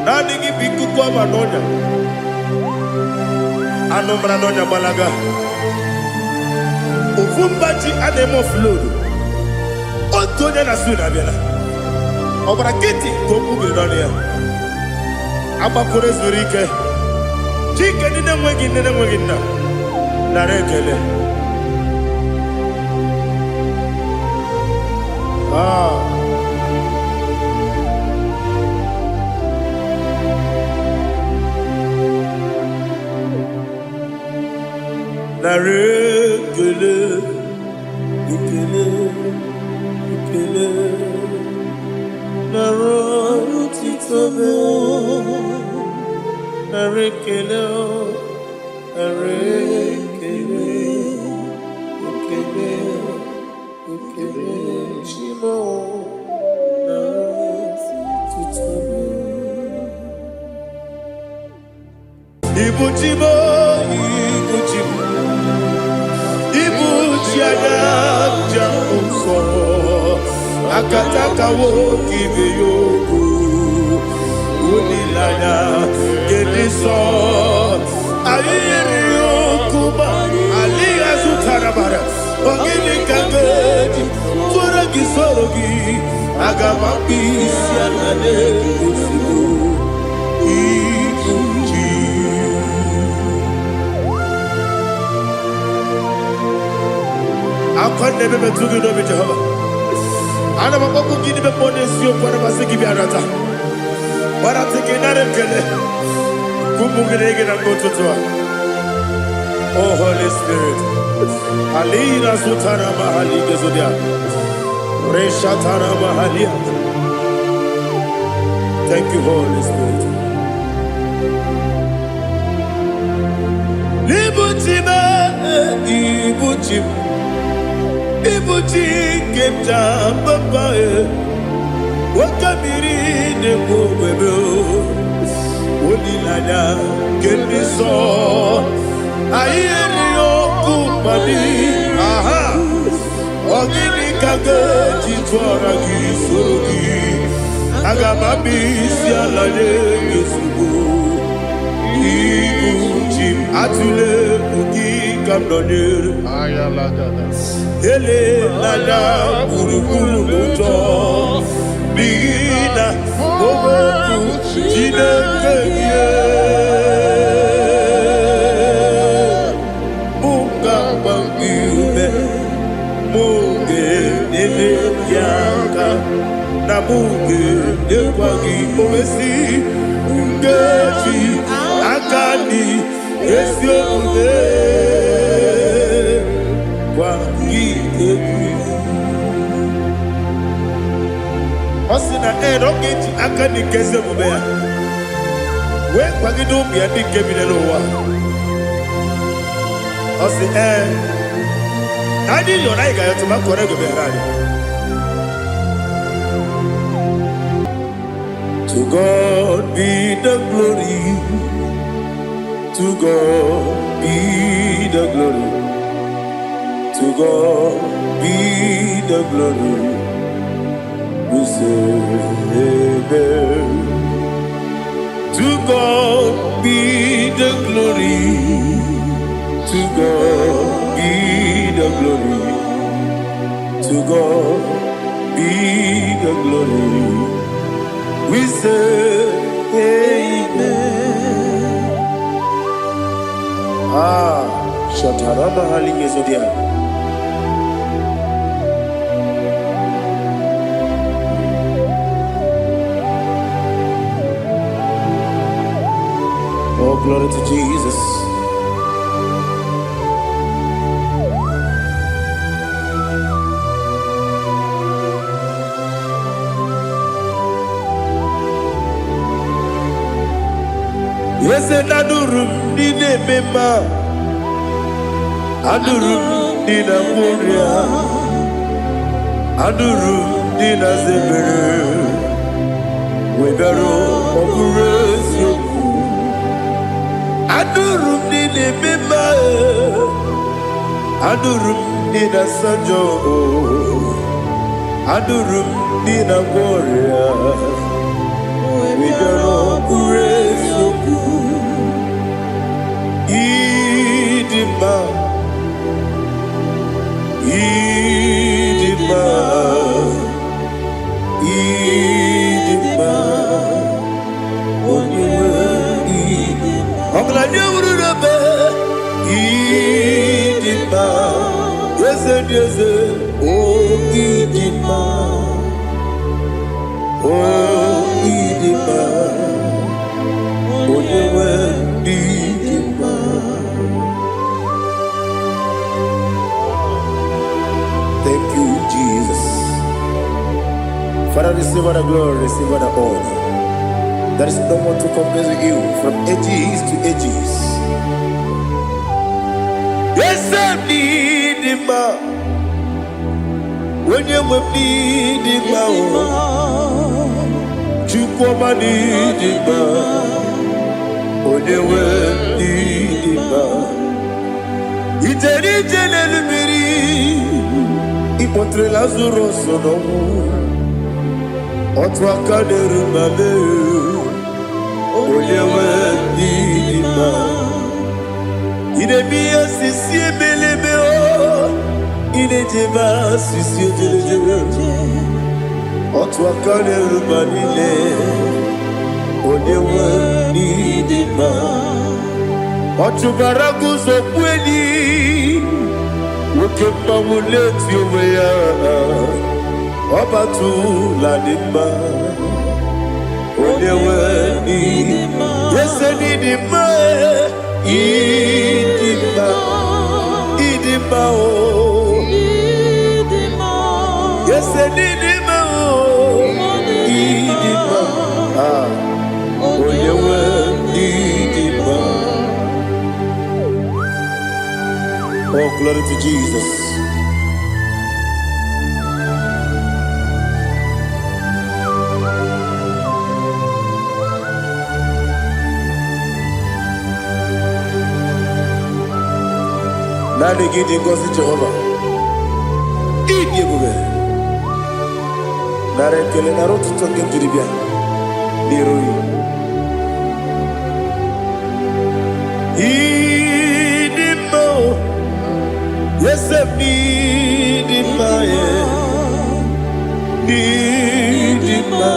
Naanị gị bụ ikuku ama n'ọnya. Anụ mara n'ọnya gbalaga. Ofu mba ji a na-eme offload. Otu onye na su na-abịala. Ọ gbara nkịtị ka okwu biri n'ọnụ ya. Agbakọrọ zuru ike. Chike ndị na-enweghị nne na-enweghị nna. Nara ekele. Ah. Nara ekele, ekele, ekele, nara otito m. Nara ekele, nara ekele, ekele, ekele, Chimo, nara otito m. Ibu Chimo, Ibu Chimo, Ibu chi anya nja nsọ, akataka nwoke ibe ya okwu, olileanya nke nsọ. Anyị yiri okwu ma alịghị azụtara bara. Ọ gịnị ka m ga-eji tụọrọ gị soro gị? Aga m akpụ isi ala n'ozugbo. Ibu chi. Akwa na-eme metụ gị n'obi, Jehova. Ana m akpọkwu gị n'ime mmụọ n'eziokwu. Ana m asị gị bịa nata gbarata gị nara ekele ka ụmụ gị na-ege na mgbe ụtụtụ a. O Holy Spirit, alina zutara mahali gezodia. Reshatara Mahalia. Thank you, Holy Spirit. Ibuchi m, ibuchi m, ibuchi nke m ji papa e. Oke mmiri na-egbu ogwebe o. Olileanya nke ndị nsọ. Anyị erighị ọkụ mmadụ. Aha! Ọ gịnị ka ga-eji tụọra gị soro gị? Aga m abịa isi ala nye gị ozugbo. Ibu chi m, atụla egwu, gị ka m nọnyere. Ayalagada. Elela gburugburu n'ụjọ, n'ihi na okwu Chineke gị mụ ga-agba gị ume, mụ ga-enyere gị aka, na mụ ga-enyekwa gị owesi nkeji aka dị ezi omume gwa gị egwu. Ọ sị na ee, na ọ ga-eji aka dị nke ezi omume ya wee kwagide ụmụ ya ndị nke bi n'ụwa. Ọ sị ee, na anyị yọrọ, anyị ga-ayọtụ ma kọrọ ego meghere anyị. To God be the glory. To God be the glory. To God be the glory. We say amen. To God be the glory. To God be the glory. To God be the glory. We say amen. Ah, Shataraba Hali Yezodia. Oh, glory to Jesus. Eze, na-anụrụ m ndị na-eme mma, anụrụ m ndị na-agwọ ọrịa, anụrụ m ndị na-aza ebere, wee bịaruo, ọ bụrụ eziokwu. Anụrụ m ndị na-eme mma, anụrụ m ndị na-asa njọ, anụrụ m ndị na-agwọ ọrịa, wee bịaruo, ọ bụrụ eziokwu. Ịdị mma, ịdị mma, ịdị mma, onye nwe ọgaranya wuru n'ebe. Ịdị mma, eze dị eze o, ịdị mma o, ịdị mma, onye nwe ịdị mma. Thank you, Jesus. Father, receive all the glory, receive all the honor. There is no one to compare with you from ages to ages. Eze m n'ịdị mma, onye nwe m n'ịdị mma o, Chukwu ọma n'ịdị mma, onye nwe m n'ịdị mma. Ijere ije n'elu mmiri, ịkpọtere Lazarus n'ọnwụ, otu aka na-eru ma mee, onye nwe m n'ịdị mma. Ị na-eme ihe sisi emeleme o, ị na-ejebe asịsị ejelejele, otu aka na-eru ma niile, onye nwe n'ịdị mma. Ọ chụbara guzo kweli, nwoke mmanwụ na-eti onwe ya, ọbatụla dị mma, onye nwe n'ịdị ese n'ịdị mma, ịdị mma, ịdị mma o. Ese. n'ịdị mma o, ịdị mma. Ah, onye nwe ịdị mma. Oh, glory to Jesus. Naanị gị dị ngọzi Jehova. Ịdị ebube. Nara ekele, nara otuto nke m jiri bịa n'iru gị. Ịdị mma o, eze m ịdị mma e, ịdị mma,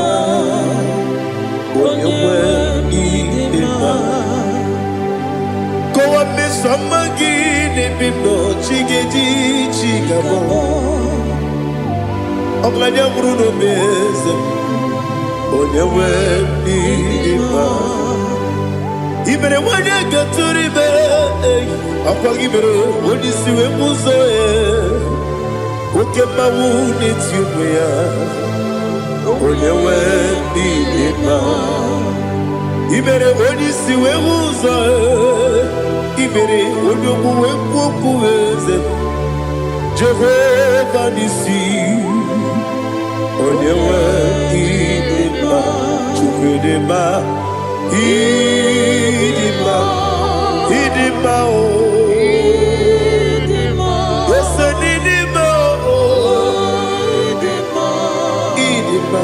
onye nwe ịdị mma. Kọwa mmeso ọma gị n'ebe m nọ, chi ga-eji chi ga-abọ. Ọgaranya nwụrụ n'obe eze m, onye nwe ịdị mma. I mere nwanyị gatụrụ ime, ei, ọkwa gị mere onye isi wee mụ ụzọ ya. Oke mmanwụ na-eti ụmụ ya, onye nwe ịdị mma. I mere onye isi wee hụ ụzọ ya. I mere onye ogbu wee kwuo okwu eze m. Jehova n'isi, onye nwe ịdị mma. Chukwu ịdị mma, ịdị mma, ịdị mma o. Ese n'ịdị mma o, ịdị mma.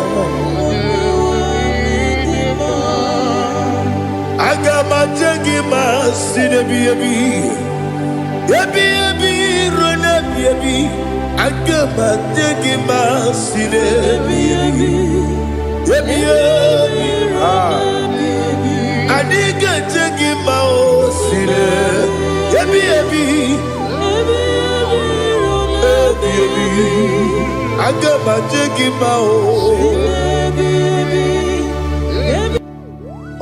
Aga m aje gị ma si n'ebi ebi, ebi ebi ruo n'ebi ebi. Aga m aje gị ma si n'ebi ebi, ebi ebi. Ah. Anyị ga-eje gị ma o si n'ebi ebi, ebi ebi. Aga m aje gị ma o.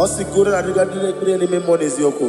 Ọ sị kwuru na adịga ndị na-ekpere n'ime mmụọ n'eziokwu.